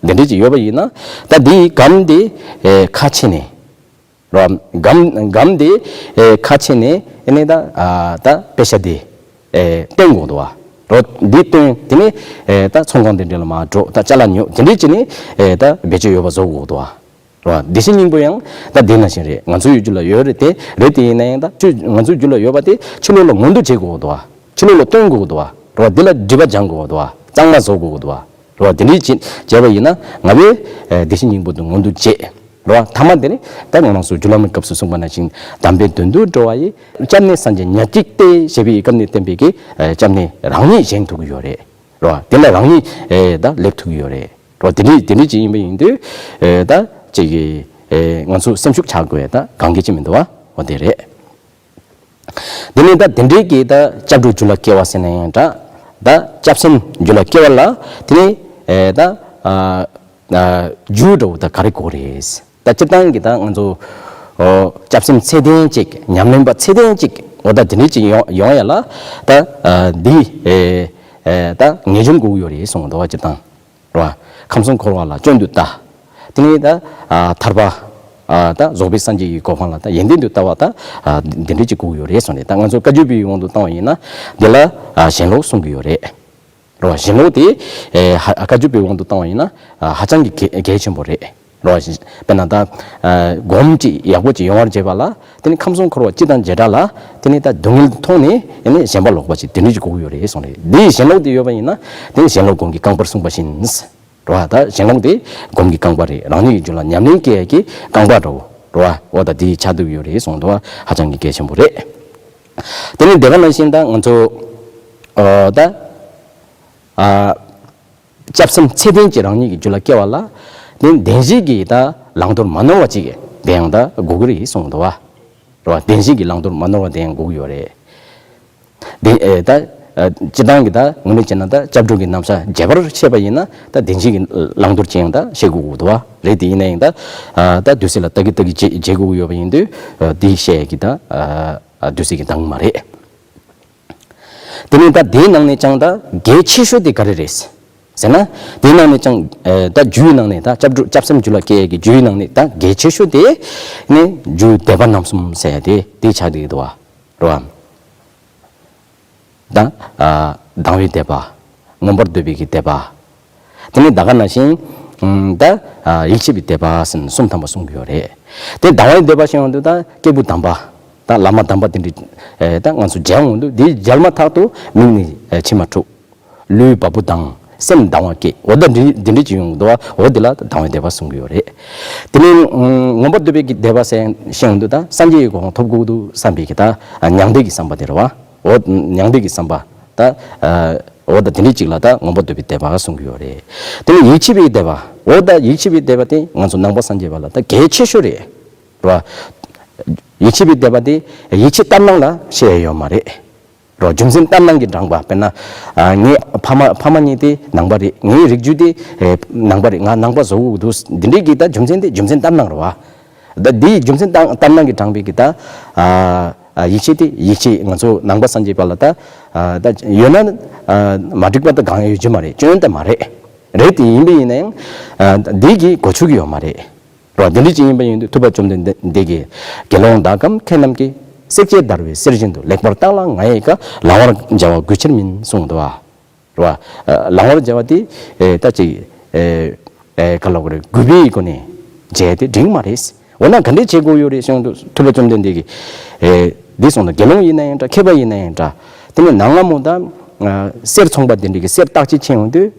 འདི་འདྲས་ཅིག་ཡོད་པ་ཡིན་ན་ད་འདིའི་སྒམ་དེ་ཨེ་ཁ་ཕྱེ་ནས། རོ། སྒམ་སྒམ་དེ་ཨེ་ཁ་ཕྱེ་ནས་ཨེ་ནས་ད་ཨ་ད་པེ་ཤ་དེ་ཨེ་བཏོན་དགོས་འདུག་བ། རོ། འདི་བཏོན་དེ་ནས་ཨེ་ད་ཚོང་ཁང་དེ་འདྲ་ལ་མར་འགྲོ། ད་ཅ་ལག་ཉོ། དེ་འདྲས་བྱས་ནས་ཨེ་ད་བེད་སྤྱོད་ཡོད་པ་བཟོ་དགོས་འདུག་བ། རོ། བདེ་གཤེགས་སྙིང་པོ་ཡང་ད་དེ་ནང་བཞིན་རེད། ང་ཚོའི་རྒྱུད་ལ་ཡོད་རེད་དེ། རེད་དེ་ཡིན་ན་ཡང་ད་ཁྱོད་ང་ཚོའི་རྒྱུད་ལ་ཡོད་པ་དེ་ཕྱི་ལོགས་ལ་མངོན་དུ་བྱེད་དགོས་འདུག་བ། ཕྱི་ལོགས་ལ་སྟོན་དགོས་འདུག་བ། རོ། འདི་ལ་སྒྲིབ་པ་སྦྱང་དགོས་འདུག་བ། གཙང་མ་བཟོ་དགོས་འདུག་བ། རོ། དེ་འདྲས་བྱེད་བྱས་པ་ཡིན་ན་ང་བས་ཨེ་བདེ་གཤེགས་སྙིང་པོ་དེ་མངོན་དུ་བྱེད། རོ། ཐ་མ་དེ་ནི་ད་ང་རང་ཚོ་རྒྱུད་བླ་མའི་སྐབས་སུ་གསུངས་པ་ནང་བཞིན་དམ་པའི་དོན་དུ་འགྲོ་བ་ཡི། སྐྱབས་གནས་སངས་རྒྱས་ཉག་གཅིག་སྟེ་ཞེས་པའི་སྐབས་ནས་བསྟན་པའི་གི་ཨེ་སྐྱབས་གནས་རང་ཉིད་བཞེངས་ཐུབ་ཀྱི་ཡོད་རེད། རོ། དེ་ལ་རང་ཉིད་ཨེ་ད་སླེབས་ཐུབ་ཀྱི་ཡོད་རེད། རོ། དེ་འདྲས་དེ་འདྲས་ཅིག་ཡིན་པ་ཡིན་དུས་ཨེ་ད་ཅིག་གི་ཨེ་ང་ཚོ་སེམས་ཤུགས་ཆག་དགོས་ད་གང་གལ་ཅིག་མི་འདུག་བ། འོ་དེ་རེད། དེ་ནས་ད་དེ་འདྲའི་གི་ད་སྐྱབས་འགྲོ་རྒྱུད་ལ་སྐྱེ་བ་ཟེར་ན་ཡང་འདྲ། ད་སྐྱབས་སེམས་རྒྱུད་ལ་སྐྱེ་བ་ལ་དེ་ནས་ཨེ་ད་ཨ་ཨ་རྒྱུ་འདྲ་བོ་ད་ག་རེ་དགོས་རེད། ད་སྤྱིར་བཏང་གི་ད་ང་ཚོ་ཨོ་སྐྱབས་སེམས་ཚད་ལྡན་ཅིག་ཉམས་ལེན་པ་ཚད་ལྡན་ཅིག་འོ་ད་དེ་འདྲའི་ཅིག་ཡོང་ཡོང་ཡ་ལ་ད་ཨ་འདི་ཨེ་ཨེ་ད་ངེས་འབྱུང་དགོས་ཀྱི་ཡོད་རེད་གསུངས་འདུག་བ། སྤྱིར་བཏང་། རེད་བ། ཁམས་གསུམ་འཁོར་བ་ལ་སྐྱོན་དུ་ལྟ། དེ་ནས་ད་ཨ་ཐར་པ་ཨ་ད་རྫོགས་པའི་སངས་རྒྱས་ཀྱི་གོ་འཕང་ལ་ད་ཡོན་ཏན་དུ་ལྟ་བ་ད་ཨ་འདི་འདྲ་ཅིག་དགོས་ཀྱི་ཡོད་རེད་གསུངས་ནས། ད་ང་ཚོ་བཀའ་བརྒྱུད་པའི་དབང་དུ་བཏང་བ་ཡིན་ན་འདི་ལ་ཨ་ཞེན་ལོག་གསུང་གི་ཡོད་རེད། རེད་བ། ཞེན་ལོག་དེ་ཨེ་ཧ་བཀའ་བརྒྱུད་པའི་དབང་དུ་བཏང་བ་ཡིན་ན་ཨ་ཧ་ཅང་གི་གལ་གལ་ཆེན་པོ་རེད། རེད་བ། དཔེར་ན་ད་ཨ་སྒོམ་ཅིག་ཡག་པོ་ཅིག་ཡོང་བར་བྱེད་པ་ལ་དེ་ནི་ཁམས་གསུམ་འཁོར་བ་སྤྱི་དང་བྱེ་བྲག་ལ་དེ་ནི་ད་སྡུག་བསྔལ་མཐོང་ནས་དེ་ནི་ཞེན་པ་ལོག་པ་ཅིག་དེ་འདྲ་ཅིག་དགོས་ཀྱི་ཡོད་རེད་གསུངས་རེད། འདི་ཞེན་ལོག་དེ་ཡོད་པ་ཡིན་ན་དེ་ནི་ཞེན་ལོག་སྒོམ་གྱི་རྐང་པར་གསུངས་པ་བཞིན། རེད་བ། ད་ཞེན་ལོག་དེ་སྒོམ་གྱི་རྐང་པ་རེད། རང་ཉིད་ཀྱི་རྒྱུད་ལ་ཉམས་ལེན་སྐྱེལ་ཡས་ཀྱི་རྐང་པ་འདྲ་བོ། རེད་བ། འོ་ད་དེ་ཆགས་བསྡད་ཀྱི་ཡོད་རེད་གསུངས་འདུག་བ། ཧ་ཅང་གི་གལ་ཆེན་པོ་རེད། དེ་ནི་དེ་ག་ནང་བཞིན་ད་ང་ཚོ་ཨོ་ད་ཨ་སྐྱབས་སེམས་ཚད་ལྡན་གྱི་རང་ཉིད་ཀྱི་རྒྱུད་ལ་སྐྱེ་བ་ལ་དེ་བདེན་བཞི་གི་ད་བླང་དོར་མ་ནོར་བ་ཅིག་དེ་ཡང་ད་དགོས་ཀྱི་རེད་གསུངས་འདུག་བ། རེད་བ། བདེན་བཞི་གི་བླང་དོར་མ་ནོར་བ་དེ་ཡང་དགོས་ཀྱི་ཡོད་རེད། དེ་ཨེ་ད་ཨ་སྤྱིར་བཏང་གི་ད་དངོས་གནས་བྱས་ན་ད་སྐྱབས་འགྲོ་གི་རྣམ་གཞག་རྒྱས་པར་བཤད་པ་ཡིན་ན་ད་བདེན་བཞི་གི་བླང་དོར་ཅན་ཡང་ད་བཤད་དགོས་ཀྱི་འདུག་བ། རེད། དེ་ཡིན་ན་ཡང་ད་ཨ་ད་དུས་ཚོད་ལ་ལྟ་གི་ལྟ་གི་བྱེད་བྱེད་དགོས་ཀྱི་ཡོད་པ་ཡིན་དུས་ཨ་དེ་བཤད་ཡས་ཀྱི་ད་ཨ་ཨ་དུས་ཚོད་ཀྱི་འདང་མ་རེད། དེ་ནས་ད་དེའི་ནང་ནས་ཀྱང་ད་གལ་ཆེ་ཤོས་དེ་ག་རེ་རེད་ཟེར་ན། དེའི་ནང་ནས་ཀྱང་ཨེ་ད་རྒྱུའི་ནང་ནས་ད་སྐྱབས་འགྲོ་སྐྱབས་སེམས་རྒྱུད་ལ་སྐྱེ་ཡས་ཀྱི་རྒྱུའི་ནང་ནས་ད་གལ་ཆེ་ཤོས་དེ་ནི་རྒྱུ་དད་པ་རྣམ་གསུམ་ཟེར་ཡས་དེ་དེ་ཆགས་བསྡད་ཀྱི་འདུག་བ། རེད་བ། ད་ཨ་དང་བའི་དད་པ། མངོན་པར་འདོད་པའི་གི་དད་པ། དེ་ནས་ད་ག་ནང་བཞིན་ཨམ་ད་ཨ་ཡིད་ཆེས་པའི་དད་པ་ཟེར་ནས་གསུམ་ཐམ་པ་གསུང་གི་ཡོད་རེད། དེ་དང་བའི་དད་པ་ཞེས་ཡོང་དུས་ད་སྐྱེས་བུ་དམ་པ་དང་བླ་མ་དམ་པ་དེ་འདྲ་ཨེ་ད་ང་ཚོ་མཇལ་འོང་དུས་འདི་མཇལ་མ་ཐག་ཏུ་མིག་ནས་ཨེ་མཆི་མ་འཁྲུག་ལུས་བ་སྤུ་ལྡང་སེམས་དང་བ་སྐྱེ། འོ་ད་འདི་འདི་འདྲ་ཅིག་ཡོང་གི་འདུག་བ། འོ་འདི་ལ་དང་བའི་དད་པ་གསུང་གི་ཡོད་རེད། དེ་ནས་ཨུམ་མངོན་པར་འདོད་པའི་གི་དད་པ་ཟེར་ཞེས་ཡོང་དུས་ད་སངས་རྒྱས་ཀྱི་གོ་འཕང་ཐོབ་དགོས་འདུག་བསམ་པའི་གི་ད་ཨ་མྱང་འདས་ཀྱི་བསམ་པ་དེ་རེད་བ། འོ་མྱང་འདས་ཀྱི་བསམ་པ་ད་ཨ་འོ་ད་དེ་འདྲ་ཅིག་ལ་ད་མངོན་པར་འདོད་པའི་དད་པ་གསུང་གི་ཡོད་རེད། དེ་ནས་ཡིད་ཆེས་པའི་དད་པ། འོ་ད་ཡིད་ཆེས་པའི་དད་པ་དེ་ང་ཚོ་ནང་པ་སངས་རྒྱས་པ་ལ་ད་གལ་ཆེ་ཤོས་རེད། རེད་བ། ཡིད་ཆེས་པའི་དད་པ་དེ་ཡིད་ཆེས་ལྟར་སྣང་ལ་བཤད་ཡ་ཡོད་མ་རེད། རོ། རྒྱུ་མཚན་ལྟར་སྣང་གིས་དྲངས་པ། དཔེར་ན་ཨ་ངའི་ཕ་མ་ཕ་མ་གཉིས་དེ་ནང་པ་རེད། ངའི་རིགས་རྒྱུད་དེ་ཨེ་ནང་པ་རེད། ང་ནང་པ་བཟོ་དགོས་འདུག་འདི་འདྲའི་གི་ད་རྒྱུ་མཚན་དེ་རྒྱུ་མཚན་ལྟར་སྣང་རེད་བ། ད་འདིའི་རྒྱུ་མཚན་ལྟར་ལྟར་སྣང་གིས་དྲངས་པའི་གི་ད་ཨ་ཨ་ཡིད་ཆེས་དེ་ཡིད་ཆེས་ང་ཚོ་ནང་པ་སངས་རྒྱས་པ་ལ་ད་ཨ་ད་ཡོད་ན་ཨ་མ་འགྲིག་པ་ད་གང་ཡང་ཡོད་རྒྱུ་མ་རེད། སྐྱོན་ད་མ་རེད། རེད་དེ་ཡིན་པ་ཡིན་ན་ཡང་ཨ་འདི་གི་གོ་ཆོད་ཀྱི་ཡོད་མ་རེད། རེད་བ། འདི་འདྲ་ཅིག་ཡིན་པ་ཡིན་དུས་ཐུབ་པ་བཅོམ་ལྡན་འདས་ཀྱིས་དགེ་སློང་དག་གམ་མཁས་རྣམས་ཀྱིས། བསྲེག་བཅད་བརྡར་བའི་གསེར་བཞིན་དུ། ལེགས་པར་བརྟགས་ལ་ང་ཡི་བཀའ། ལང་བར་བྱ་བ་གུས་ཕྱིར་མིན་གསུངས་འདུག་བ། རེད་བ། ལང་བར་བྱ་བ་དེ་ད་ཅིག་ག་ལ་གོ་རེད། གུས་པའི་སྒོ་ནས་བྱས་ཏེ་འགྲིག་མ་རེད། འོ་ན་ག་འདྲས་བྱེད་དགོས་ཡོད་རེད་གསུངས་དུས་ཐུབ་པ་བཅོམ་ལྡན་འདས་ཀྱིས་འདི་གསུངས་འདུག་དགེ་སློང་ཡིན་ན་ཡང་འདྲ། མཁས་པ་ཡིན་ན་ཡང་འདྲ། དེ་ནས་ནང་ལ་མོ་ད་གསེར་ཚོང་པ་དེ་འདྲས་ཀྱིས་གསེར་བརྟག་དཔྱད་བྱེད་ཡོང་དུས།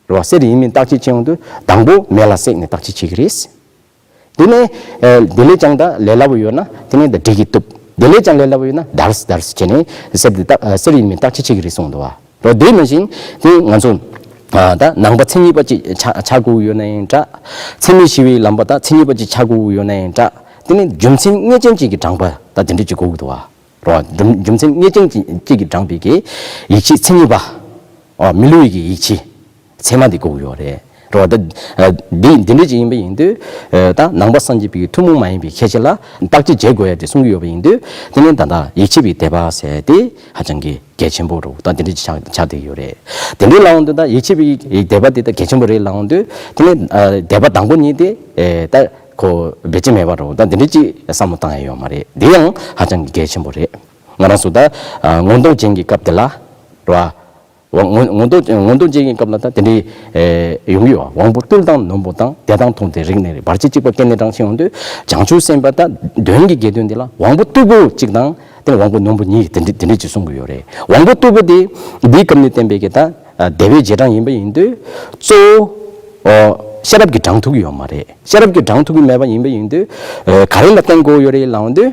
རེད་བ། གསེར་ཡིན་མིན་བརྟག་དཔྱད་བྱེད་ཡོང་དུས་དང་པོ་མེ་ལ་བསྲེགས་ནས་བརྟག་དཔྱད་བྱེད་ཀྱི་རེད། དེ་ནས་དེ་ལས་ཀྱང་ད་ལས་སླ་པོ་ཡོད་ན་དེ་ནས་ད་འབྲས་ཀྱིས་གཏུབ། དེ་ལས་ཀྱང་ལས་སླ་པོ་ཡོད་ན་བརྡར་བརྡར་བྱས་ནས་གསེར་དེ་བརྟག་གསེར་ཡིན་མིན་བརྟག་དཔྱད་བྱེད་ཀྱི་རེད་གསུངས་འདུག་བ། རེད་བ། དེ་ནང་བཞིན་དེ་ང་ཚོ་ད་ནང་པ་མཚན་ཉིད་པ་ཅིག་ཆགས་ཆགས་དགོས་ཡོད་ན་ཡང་འདྲ། འཚེ་མེད་ཞི་བའི་ལམ་པ་ད་མཚན་ཉིད་པ་ཅིག་ཆགས་དགོས་ཡོད་ན་ཡང་འདྲ། དེ་ནས་རྒྱུ་མཚན་ངེས་ཅན་ཅིག་གིས་དྲངས་པ་ད་དེ་འདྲ་ཅིག་དགོས་ཀྱི་འདུག་བ། རེད་བ། རྒྱུ་རྒྱུ་མཚན་ངེས་ཅན་ཅིག་ཅིག་གིས་དྲངས་པའི་གི་ཡིད་ཆེས་མཚན་ཉིད་པ། ཨོ། མི་བསླུ་བའི་གི་ཡིད་ཆེས་ཚད་མ་དེ་དགོས་ཀྱི་ཡོད་རེད། རེད་བ། ད་འདི་འདི་འདྲ་ཅིག་ཡིན་པ་ཡིན་དུས་ད་ནང་པ་སངས་རྒྱས་པའི་ཐུན་མོང་མ་ཡིན་པའི་ཁྱད་ཆོས་ལ་བརྟག་དཔྱད་བྱེད་དགོས་ཡ་དེ་གསུང་གི་ཡོད་པ་ཡིན་དུས། དེ་ནས་ད་ལྟ་ཡིད་ཆེས་པའི་དད་པ་ཟེར་དེ་ཧ་ཅང་གི་གལ་ཆེན་པོ་རུ་ད་འདི་འདྲ་ཅིག་ཆགས་ཆགས་བསྡད་ཡོད་རེད། དེ་འདྲའི་ལབ་འོང་དུས་ད་ཡིད་ཆེས་པའི་དད་པ་དེ་ད་གལ་ཆེན་པོ་རེད་ལབ་འོང་དུས། དེ་ནས་དད་པ་དང་པོ་ཉིད་དེ་ད་ཁོ་བེད་སྤྱད་མེད་པ་རུ་ད་འདི་འདྲ་ཅིག་བསམ་བློ་བཏང་ཡ་ཡོད་མ་རེད། དེ་ཡང་ཧ་ཅང་གི་གལ་ཆེན་པོ་རེད། ང་རང་ཚོ་ད་མངོན་རྟོགས་རྒྱན་གྱི་སྐབས་དེ་ལ་རེད་བ། མངོན་མངོན་རྟོགས་མངོན་རྟོགས་རྒྱན་གྱི་སྐབས་ལ་ད་དེ་འདྲའི་ཡོང་གི་ཡོད། དབང་པོ་རྟུལ་དང་རྣོན་པོ་དང་། བདེ་དང་ཐུང་དེ་རིགས་ནི་རེད། བར་ཆད་གཅིག་པ་སྐྱེས་ནས་འབྲང་ཞེས་འོང་དུས། བྱང་ཆུབ་སེམས་དཔའ་ད་དོན་གྱི་དགེ་འདུན་དེ་ལ་དབང་པོ་རྟུལ་པོ་གཅིག་དང་དེ་ནས་དབང་པོ་རྣོན་པོ་གཉིས་དེ་འདྲ་དེ་འདྲ་ཅིག་གསུང་གི་ཡོད་རེད། དབང་པོ་རྟུལ་པོ་དེ་འདིའི་སྐབས་ནས་བསྟན་པའི་གི་ད་དད་པའི་རྗེས་འབྲང་ཡིན་པ་ཡིན་དུས་གཙོ་བོ་ཤེས་རབ་ཀྱིས་དྲང་ཐུབ་ཀྱི་ཡོད་མ་རེད། ཤེས་རབ་ཀྱིས་དྲང་ཐུབ་ཀྱི་མེད་པ་ཡིན་པ་ཡིན་དུས་ག་རེ་ལ་བརྟེན་དགོས་ཡོད་རེད་ལབ་འོང་དུས།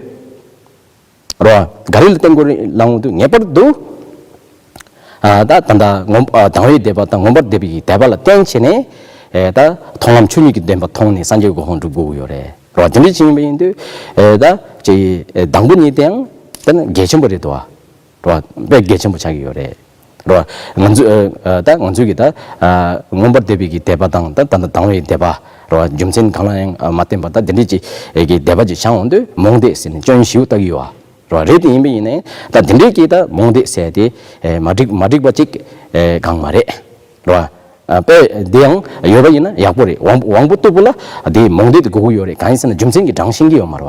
རེད་བ། ག་རེ་ལ་བརྟེན་དགོས་རེད་ལབ་འོང་དུས་ངེས་པར་དུ། ཨ་ད་ད་ལྟ་ངོ་ཨ་དང་བའི་དད་པ་དང་མངོན་པར་འདོད་པའི་དད་པ་ལ་བརྟེན་བྱས་ནས། ཨེ་ད་མཐོང་ལམ་ཆོས་ཉིད་ཀྱི་བདེན་པ་མཐོང་ནས་སངས་རྒྱས་ཀྱི་གོ་འཕང་སྒྲུབ་དགོས་ཀྱི་ཡོད་རེད། རེད་བ། དེ་འདྲ་ཅིག་ཡིན་པ་ཡིན་དུས། ཨེ་ད་ཅིག་ཨེ་དང་པོ་ཉིད་དེའང་ད་ནི་གལ་ཆེན་པོ་རེད་དོ། རེད་བ། དཔེ་གལ་ཆེན་པོ་ཆགས་ཀྱི་ཡོད་རེད། རེད་བ། ང་ཚོ་ཨ་ད་ང་ཚོའི་གི་ད་ཨ་མངོན་པར་འདོད་པའི་གི་དད་པ་དང་ད་ད་ལྟ་དང་བའི་དད་པ། རེད་བ། རྒྱུ་མཚན་གང་ལ་ཡང་མ་བརྟེན་པ་ད་དེ་འདྲ་ཅིག་གི་དད་པ་ཅིག་བྱུང་འོང་དུས་རྨོངས་དད་ཟེར་ནས་སྐྱོན་ཞེ་པོ་བཏགས་ཀྱི་ཡོད་བ། རེད་བ། རེད་དེ་ཡིན་པ་ཡིན་ནའི་ད་དེ་འདྲའི་གི་ད་རྨོངས་དད་ཟེར་དེ་ཨེ་མ་འགྲིག་མ་འགྲིག་པ་ཅིག་ཨེ་གང་མ་རེད། རེད་བ། ཨ་དཔེ་དེ་ཡང་ཡོད་པ་ཡིན་ན་ཡག་པོ་རེད། དབང་དབང་པོ་རྟུལ་པོ་ལ་དེ་རྨོངས་དད་དེ་དགོས་ཀྱི་ཡོད་རེད། གང་ཡིན་ཟེར་ན་རྒྱུ་མཚན་གྱིས་འབྲང་ཤེས་ཀྱི་ཡོད་མ་རེད་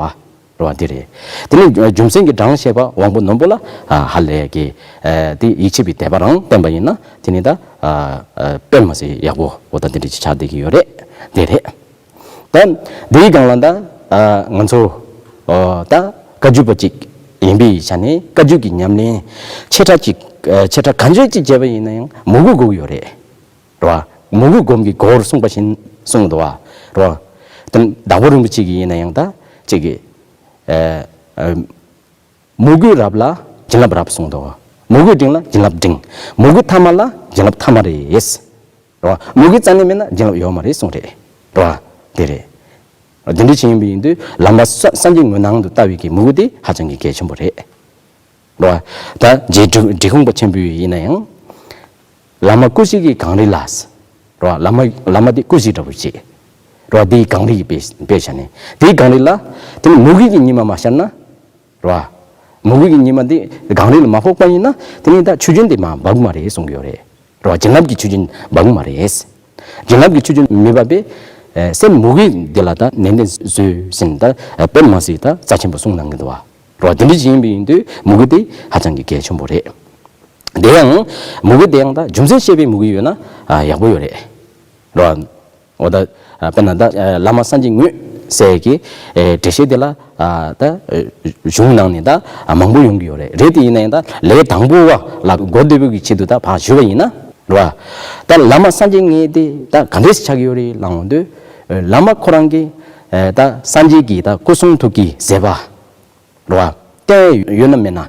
བ། རེད་བ། དེ་རེད། དེ་ནས་རྒྱུ་མཚན་གྱིས་འབྲང་ཤེས་པ་དབང་པོ་རྣོན་པོ་ལ་ཨ་ཧ་ལས་ཀྱི་ཨ་དེ་ཡིད་ཆེས་པའི་དད་པ་རང་བསྟེན་པ་ཡིན་ན་དེ་ནི་ད་ཨ་ཨ་དཔེ་མ་སྲིད་ཡག་པོ་འོ་ད་དེ་འདྲ་ཅིག་ཆགས་བསྡད་ཀྱི་ཡོད་རེད། དེ་རེད། ད་དེའི་སྒང་ལ་ད་ཨ་ང་ཚོ་ཨོ་ད་བཀའ་བརྒྱུད་པ་ཅིག་ཡིན་པའི་ཆ་ནས་བཀའ་བརྒྱུད་ཀྱི་ཉམས་ལེན་ཆེ་ཕྲ་ཅིག་ཨ་ཆེ་ཕྲ་གང་ཅི་ཅིག་བྱས་པ་ཡིན་ན་ཡང་མོས་གུས་དགོས་ཀྱི་ཡོད་རེད། རེད་བ། མོས་གུས་སྒོམ་གྱི་སྒོར་གསུངས་པ་བཞིན་གསུངས་འདུག་བ། རེད་བ། དེ་དྭགས་པོ་རིན་པོ་ཆེ་གིས་ཡིན་ན་ཡང་ད་ཅིག་གི་ཨ་ཨ་མོས་གུས་རབ་ལ་བྱིན་རླབས་རབ་གསུངས་འདུག་བ། མོས་གུས་འབྲིང་ལ་བྱིན་རླབས་འབྲིང་། མོས་གུས་ཐ་མ་ལ་བྱིན་རླབས་ཐ་མ་རེད། རེད་བ། མོས་གུས་རྩ་ནས་མེད་ན་བྱིན་རླབས་ཡོད་མ་རེད་གསུངས་རེད། རེད་བ། དེ་རེད། དེ་འདྲ་ཅིག་ཡིན་པ་ཡིན་དུས་བླ་མ་ས་སངས་རྒྱས་ངོས་ནང་དུ་ལྟ་བའི་གི་མོས་གུས་དེ་ཧ་ཅང་གི་གལ་ཆེན་པོ་རེད། རེད་བ། ད་རྗེ་འབྲི་འབྲི་གུང་པ་ཆེན་པོ་ཡིན་ན་ཡང་། བླ་མ་སྐུ་གཤེགས་ཀྱི་གངས་རི་ལ། རེད་བ། བླ་མ་བླ་མ་དེ་སྐུ་གཤེགས་འདྲ་བོ་ཅིག་རེད་བ། དེའི་གངས་རི་དཔེ་དཔེ་བཞག་ནས་དེའི་གངས་རི་ལ། དེ་ནི་མོས་གུས་ཀྱི་ཉི་མ་མ་ཤར་ན། རེད་བ། མོས་གུས་ཀྱི་ཉི་མ་དེ་གངས་རི་ལ་མ་ཕོག་པ་ཡིན་ན་དེ་ནི་ད་ཆུ་རྒྱུན་དེ་མར་འབབ་ཀྱི་མ་རེད་གསུང་གི་ཡོད་རེད། རེད་བ། བྱིན་རླབས་ཀྱི་ཆུ་རྒྱུན་འབབ་ཀྱི་མ་རེད། བྱིན་རླབས་ཀྱི་ཆུ་རྒྱུན་མི་འབབ་པས། ཨེ་སེམས་མོས་གུས་འདི་ལ་ད་ནན་ཏན་བཟོས་ཟིན་ད་ཨེ་དཔེ་མ་སྲིད་ད་རྩ་ཆེན་པོ་གསུངས་གནང་གི་འདུག་བ། རེད་བ། དེ་འདྲ་ཅིག་ཡིན་པ་ཡིན་དུས་མོས་གུས་དེ་ཧ་ཅང་གི་གལ་ཆེན་པོ་རེད། དེ་ཡང་མོས་གུས་དེ་ཡང་ད་རྒྱུ་མཚན་ཤེས་པའི་མོས་གུས་ཡོད་ན་ཨ་ཡག་པོ་ཡོད་རེད། རེད་བ། འོ་ད་ཨ་དཔེར་ན་ད་ཨ་བླ་མ་སངས་རྒྱས་དངོས་ཟེར་གྱི་ཨེ་འགྲེལ་བཤད་དེ་ལ་ཨ་ད་ཨེ་གཞུང་ནང་ནས་ད་ཨ་མང་པོ་ཡོང་གི་ཡོད་རེད། རེད་དེ་ཡིན་ན་ཡང་ད་ལས་དང་པོ་བ་ལ་གོ་བདེ་པོ་གི་ཆེད་དུ་ད་ཕར་ཞུས་པ་ཡིན་ན་རེད་བ། ད་བླ་མ་སངས་རྒྱས་དངོས་དེ་ད་ག་འདྲས་ཆགས་ཀྱི་ཡོད་རེད་ལབ་འོང་དུས་ཨེ་བླ་མ་ཁོ་རང་གིས་ཨེ་ད་སངས་རྒྱས་ཀྱི་ད་སྐུ་གསུང་ཐུགས་ཀྱི་མཛད་པ། རེད་བ། བསྟན་ཡོད་ན་མེད་ན་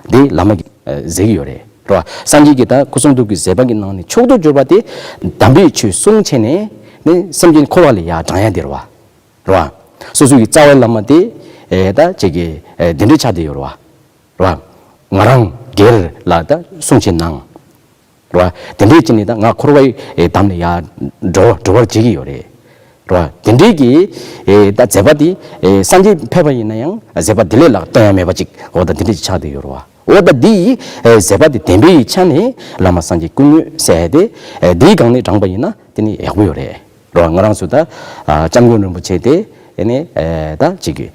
འདི་བླ་མ་གིས་ཨ་མཛད་ཀྱི་ཡོད་རེད། རེད་བ། སངས་རྒྱས་ཀྱི་ད་སྐུ་གསུང་ཐུགས་ཀྱི་མཛད་པ་གི་ནང་ནས་མཆོག་ཏུ་གྱུར་པ་དེ་དམ་པའི་ཆོས་གསུང་བྱས་ནས་ནི་སེམས་ཅན་འཁོར་བ་ལས་ཡར་དྲང་ཡ་དེ་རེད་བ། རེད་བ། སོ་སོ་གི་རྩ་བའི་བླ་མ་དེ་ཨེ་ད་ཅིག་གི་ཨེ་དེ་འདྲའི་ཆ་དེ་ཡོད་རེད་བ། རེད་བ། ང་རང་སྒེར་ལ་ད་གསུང་བྱེད་གནང་། རེད་བ། དེ་འདྲའི་ཅིག་ནི་ད་ང་འཁོར་བའི་ཨེ་འདམ་ལས་ཡར་འགྲོ་འགྲོ་བར་བྱེད་ཀྱི་ཡོད་རེད། རེད་བ། དེ་འདྲའི་གི་ཨེ་ད་མཛད་པ་དེ་ཨེ་སངས་རྒྱས་ཕེབས་པ་ཡིན་ན་ཡང་མཛད་པ་དེ་ལས་ལྷག་སྟོན་ཡ་མེད་པ་ཅིག་འོ་ད་དེ་འདྲའི་ཅིག་ཆགས་བསྡད་ཡོད་རེད་བ། འོ་ད་འདི་ཡི་ཨེ་མཛད་པ་དེ་བདེན་པའི་ཆ་ནས་བླ་མ་སངས་རྒྱས་སྐུ་དངོས་ཟེར་ཏེ་ཨེ་འདིའི་སྒང་ནས་དྲངས་པ་ཡིན་ན་དེ་ནི་ཡག་པོ་ཡོད་རེད། རེད་བ། ང་རང་ཚོ་ད་ཨ་སྐྱབས་མགོན་རིན་པོ་ཆེ་དེ་ ཨེ་ནས་ད་ཅིག་གི་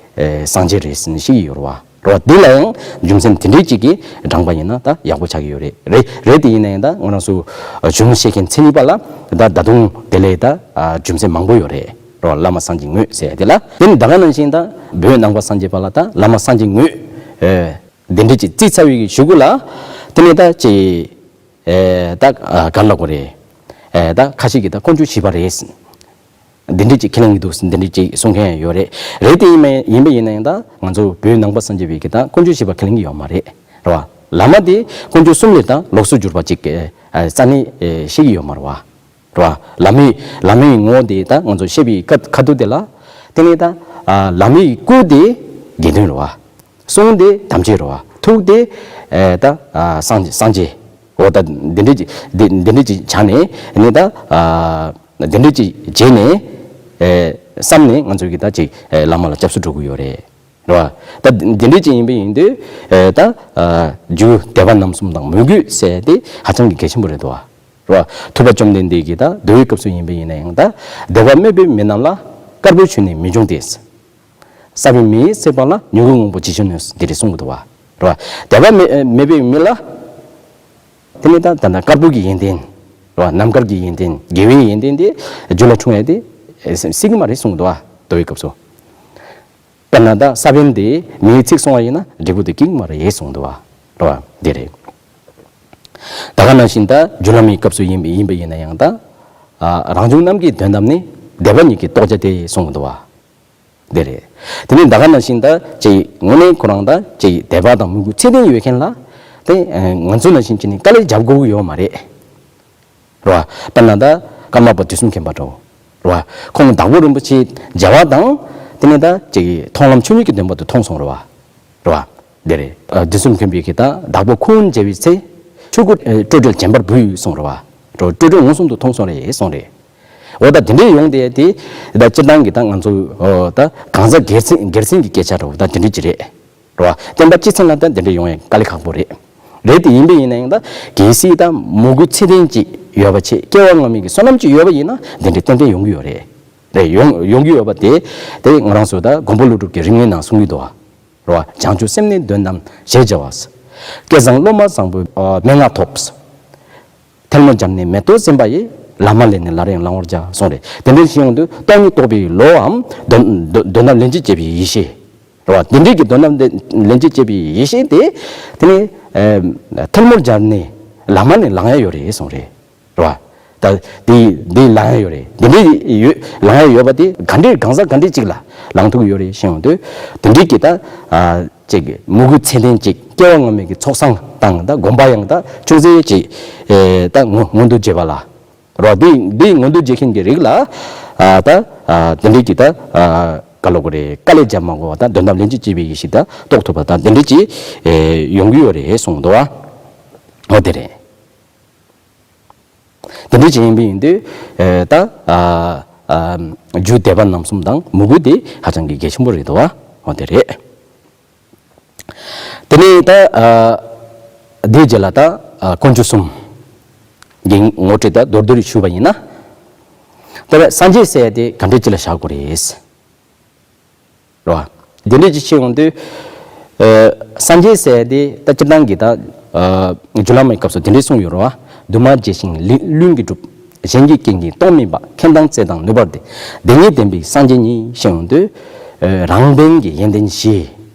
སངས་རྒྱས་རེད་ཟེར་ནས་བཤད་ཀྱི་ཡོད་རེད་བ། རེད་བ། འདི་ལ་ཡང་རྒྱུ་མཚན་དེ་འདྲའི་ཅིག་གིས་དྲངས་པ་ཡིན་ན་ད་ཡག་པོ་ཆགས་ཀྱི་ཡོད་རེད། རེད་རེད། དེ་ཡིན་ན་ཡང་ད་ང་རང་ཚོ་གཞུང་བཤད་མཁན་མཚན་ཉིད་པ་ལ་ད་ད་དུང་དེ་ལས་ད་རྒྱུ་མཚན་མང་པོ་ཡོད་རེད། རེད་བ། བླ་མ་སངས་རྒྱས་དངོས་ཟེར་དེ་ལ། དེ་ནི་ད་ག་ནང་བཞིན་ད་བོད་ནང་པ་སངས་རྒྱས་པ་ལ་ད་བླ་མ་སངས་རྒྱས་དངོས་འདི་འདྲའི་ཅིག་བརྩིས་ཚར་བའི་གཞུག་གུ་ལ་དེ་ནས་ད་ཅིག་ད་ག་ལབ་དགོས་རེད། ད་ཁ་ཤས་ཀྱིས་ད་དཀོན་མཆོག་བཞི་པ་རེད། འདི་འདྲའི་ཅིག་ཁས་ལེན་གྱི་འདུག་འདི་འདྲའི་ཅིག་གསུང་མཁན་ཡང་ཡོད་རེད། རེད། དེ་ཡིན་མིན་ཡིན་པ་ཡིན་ན་ཡང་ད་ང་ཚོ་བོད་ནང་པ་སངས་རྒྱས་པའི་གི་ད་དཀོན་མཆོག་བཞི་པ་ཁས་ལེན་གྱི་ཡོད་མ་རེད། རེད་བ། བླ་མ་དེ་དཀོན་མཆོག་གསུམ་ལས་ད་ལོགས་སུ་གྱུར་པ་ཅིག་རྩ་ནས་ཤེས་ཀྱི་ཡོད་མ་རེད་བ། རེད་བ། བླ་མའི་བླ་མའི་ངོ་བོ་དེ་ད་ང་ཚོ་བཤད་པའི་ཁ་ཁ་ཐུག་དེ་ལ། དེ་ནས་ད་བླ་མའི་སྐུ་དེ་དགེ་འདུན་རེད་བ། གསུང་དེ་དམ་ཆོས་རེད་བ། ཐུགས་དེ་ད་སངས་སངས་རྒྱས། འོ་ད་འདི་འདྲའི་ཅིག་འདི་འདི་འདྲའི་ཅིག་བྱས་ནས་ནི་ད། དེ་འདྲ་ཅིག་བྱས་ནས། ཨེ། བསམ་ནས་ང་ཚོས་ཀྱི་ད་ཅིག་ཨེ། བླ་མ་ལ་སྐྱབས་སུ་འགྲོ་གི་ཡོད་རེད། རེད་བ། ད་དེ་འདྲ་ཅིག་ཡིན་པ་ཡིན་དུས། ཨེ། ད། ཨ། རྒྱུ་དད་པ་རྣམ་གསུམ་དང་མོས་གུས་ཟེར་དེ་ཧ་ཅང་གི་གལ་ཆེན་པོ་རེད་འདུག་བ། རེད་བ། ཐུབ་པ་བཅོམ་ལྡན་འདས་ཀྱིས་ད་འདུལ་བའི་སྐབས་སུ་ཡིན་པ་ཡིན་ན་ཡང་ད། དད་པ་མེད་པའི་མི་རྣམས་ལ། དཀར་པོའི་ཆོས་ནི་མི་འབྱུང་སྟེ། ས་བོན་མེ་ཡིས་ཚིག་པ་ལ། མྱུ་གུ་སྔོན་པོ་ཅི་བྱུང་ནས། འདི་རེད་གསུངས་འདུག་བ། རེད་བ། དད་པ་མེད་མེད་པའི་མི་ལ། དེ་ནས་ད་ད་ལྟ་དཀར་པོ་གི་ཡོན་ཏན། རེད་བ། རྣམ་དཀར་གྱི་ཡོན་ཏན། དགེ་བའི་ཡོན་ཏན་དེ་རྒྱུད་ལ་འཁྲུངས་ཡ་དེ་སྲིད་ཀྱི་མ་རེད་གསུངས་འདུག་བ། དེའི་སྐབས་སུ། དཔེར་ན་ད་ས་བོན་དེ་མེ་ཡིས་ཚིག་སོང་བ་ཡིན་ན་འབྲས་བུ་དེ་སྐྱེ་གི་མ་རེད་གསུངས་འདུག་བ། རེད་བ། འདི་རེད། ད་ག་ནང་བཞིན་ད་རྒྱུ་ལམ་གྱི་སྐབས་སུ་ཡིན་ཡིན་པ་ཡིན་ན་ཡང་ད། རང་བྱུང་རྣམས་ཀྱི་དོན་དམ་ནི། དད་པ་ཉིད་ཀྱི་རྟོགས་བྱ་སྟེ་གསུངས་འདུག་བ། འདི་རེད། དེ་ནས་ད་ག་ནང་བཞིན་ད་ཅིག་དངོས་གནས་ཁོ་རང་ད་ཅིག་དད་པ་དང་མོས་གུས་ཚད་ལྡན་ཡོད་མཁན་ལ། དེ་ང་ཚོ་ནང་བཞིན་བྱས་ནས་དཀའ་ལས་རྒྱབ་དགོས་ཀྱི་ཡོད་མ་རེད། རེད་བ། དཔེར་ན་ད་ཀརྨ་པ་དུས་གསུམ་མཁྱེན་པ་འདྲ་བོ། རེད་བ། ཁོང་དྭགས་པོ་རིན་པོ་ཆེ་མཇལ་བ་དང་། དེ་ནས་ད་ཅིག་མཐོང་ལམ་ཆོས་ཉིད་ཀྱི་བདེན་པ་དེ་མཐོང་སོང་རེད་བ། རེད་བ། འདི་རེད། ཨ། དུས་གསུམ་མཁྱེན་པའི་གི་ད་བདག་པོ་ཁོ་བོ་མཇལ་བའི་ཚེ། ཆོས་སྐུ་སྤྲོས་བྲལ་བྱམས་པར་བུ་ཡིས་གསུངས་རེད་བ། སྤྲོས་བྲལ་མངོན་སུམ་དུ་མཐོང་སོང་རེད་གསུངས་རེད། འོ་ད་དེ་འདྲས་ཡོང་དེ་དེ། ད་སྤྱིར་བཏང་གི་ད་ང་ཚོ་ད་གང་ཟག་སྒེར་སེམས་སྒེར་སེམས་ཀྱི་སྐད་ཆ་རེད་བ། ད་དེ་འདྲས་ཅིག་རེད། རེད་བ། བསྟན་པ་སྤྱི་མཚན་ལ་ད་དེ་འདྲས་ཡོང་ཡ་དཀའ་ལས་ཁག་པོ་རེད། རེད་དེ་ཡིན་པ་ཡིན་ན་ཡང་ད་གལ་སྲིད་ད་མོས་གུས་ཚད་ལྡན་ཅིག་ཡོད་པ་བྱས། སྐྱེ་བ་སྔ་མའི་གི་བསོད་ནམས་ཅིག་ཡོད་པ་ཡིན་ན་དེ་འདྲས་ཏན་ཏན་ཡོང་གི་ཡོད་རེད། རེད། ཡོང་ཡོང་གི་ཡོད་པ་དེ། དེ་ང་རང་ཚོ་ད་མགོན་པོ་ཀླུ་སྒྲུབ་ཀྱི་རིམ་ལྔའི་ནང་གསུང་གི་འདུག་བ། རེད་བ། བྱང་ཆུབ་སེམས་ནི་དོན་དམ་ཞེས་བྱ་བ། སྐལ་བཟང་སློབ་མ་བཟང་པོའི་མན་ངག་ཐོབ། ཐལ་མོ་སྦྱར་ནས་མེ་ཏོག་གཟན་པ་ཡིས། བླ་མ་ལས་ནི་སླར་ཡང་བླང་བར་བྱ་གསུངས་རེད། དེ་འདྲ་ཞིག་ཡོང་དུས་སྟོང་ཉིད་རྟོགས་པའི་བློའམ་དོན་དོན་དོན་དམ་ལན་གཅིག་སྐྱེས་པའི་ཡེ་ཤེས། རེད་བ། དེ་འདྲའི་གི་དོན་དམ་ལན་གཅིག་སྐྱེས་པའི་ཡེ་ཤེས་དེ། དེ་ནི་ཐལ་མོ་སྦྱར་ནས་བླ་མ་ནས་བླང་ཡ་ཡོད་རེད་གསུངས་རེད། རེད་བ། ད་དེ་འདི་ལ་ཡང་ཡོད་རེད། འདི་འདྲའི་ཡོད་ལ་ཡང་ཡོད་པ་དེ་ག་འདྲའི་གང་ཟག་ག་འདྲའི་ཅིག་ལ་ལངས་ཐུབ་ཀྱི་ཡོད་རེད་ཞེས་ཡོང་དུས། དེ་འདྲའི་གི་ད་ཨ་ཅིག་མོས་གུས་ཚད་ལྡན་ཅིག་སྐྱེ་བ་སྔ་མའི་གི་ཚོགས་བསགས་དང་ད་སྒོམ་པ་ཡང་ད་ཅུང་ཟད་ཅིག་ཨེ་ད་མངོན་མངོན་དུ་བྱེད་པ་ལ། རོ། འདི་འདི་མངོན་དུ་བྱེད་མཁན་གྱི་རིགས་ལ་ཨ་ད་ཨ་དེ་འདྲའི་གི་ད་ཨ་ག་ལབ་དགོས་རེད། དཀའ་ལས་རྒྱབ་མ་དགོས་པ་ད་དོན་དམ་ལྷན་ཅིག་སྐྱེས་པའི་ཡེ་ཤེས་ད་རྟོགས་ཐུབ་པ་ད་དེ་འདྲའི་ཅིག་ཨེ་ཡོང་གི་ཡོད་རེད་གསུངས་འདུག་བ། འོ་དེ་རེད། དེ་འདྲ་ཅིག་ཡིན་པ་ཡིན་དུས། ཨེ་ད་ཨ་ཨ་རྒྱུ་དད་པ་རྣམ་གསུམ་དང་མོས་གུས་དེ་ཧ་ཅང་གི་གལ་ཆེན་པོ་རེད་དོ། འོ་དེ་རེད། དེ་ནས་ད་ཨ་དེའི་རྗེས་ལ་ད་ཨ་དཀོན་མཆོག་གསུམ་གྱི་ངོ་སྤྲོད་ད་མདོར་བསྡུས་ཞུས་པ་ཡིན་ན། ད་སངས་རྒྱས་ཟེར་ཡ་དེ་ག་འདྲ་ཅིག་ལ་བཞག་དགོས་རེད། རེད་བ། འདི་འདྲ་ཅིག་བྱེད་ཡོང་དུས། ཨ་སངས་རྒྱས་ཟེར་ཡ་དེ་ད་སྤྱིར་བཏང་གི་ད་ཨ་རྒྱུད་བླ་མའི་སྐབས་སུ་དེ་འདྲ་གསུངས་ཡོད་རེད་བ། དུ་མ་བརྗོད་ཅིང་ལུས་ལུས་ཀྱིས་གྲུབ། གཞན་གྱི་སྐད་ཀྱིས་གཏོང་མིན་པ། མཁྱེན་དང་བརྩེ་དང་ནུས་པར་ལྡན། དེ་ཉིད་ལྡན་པའི་སངས་རྒྱས་ཉིད་བྱེད་ཡོང་དུས། ཨ་རང་དོན་གྱི་ཡོན་ཏན་བཞི།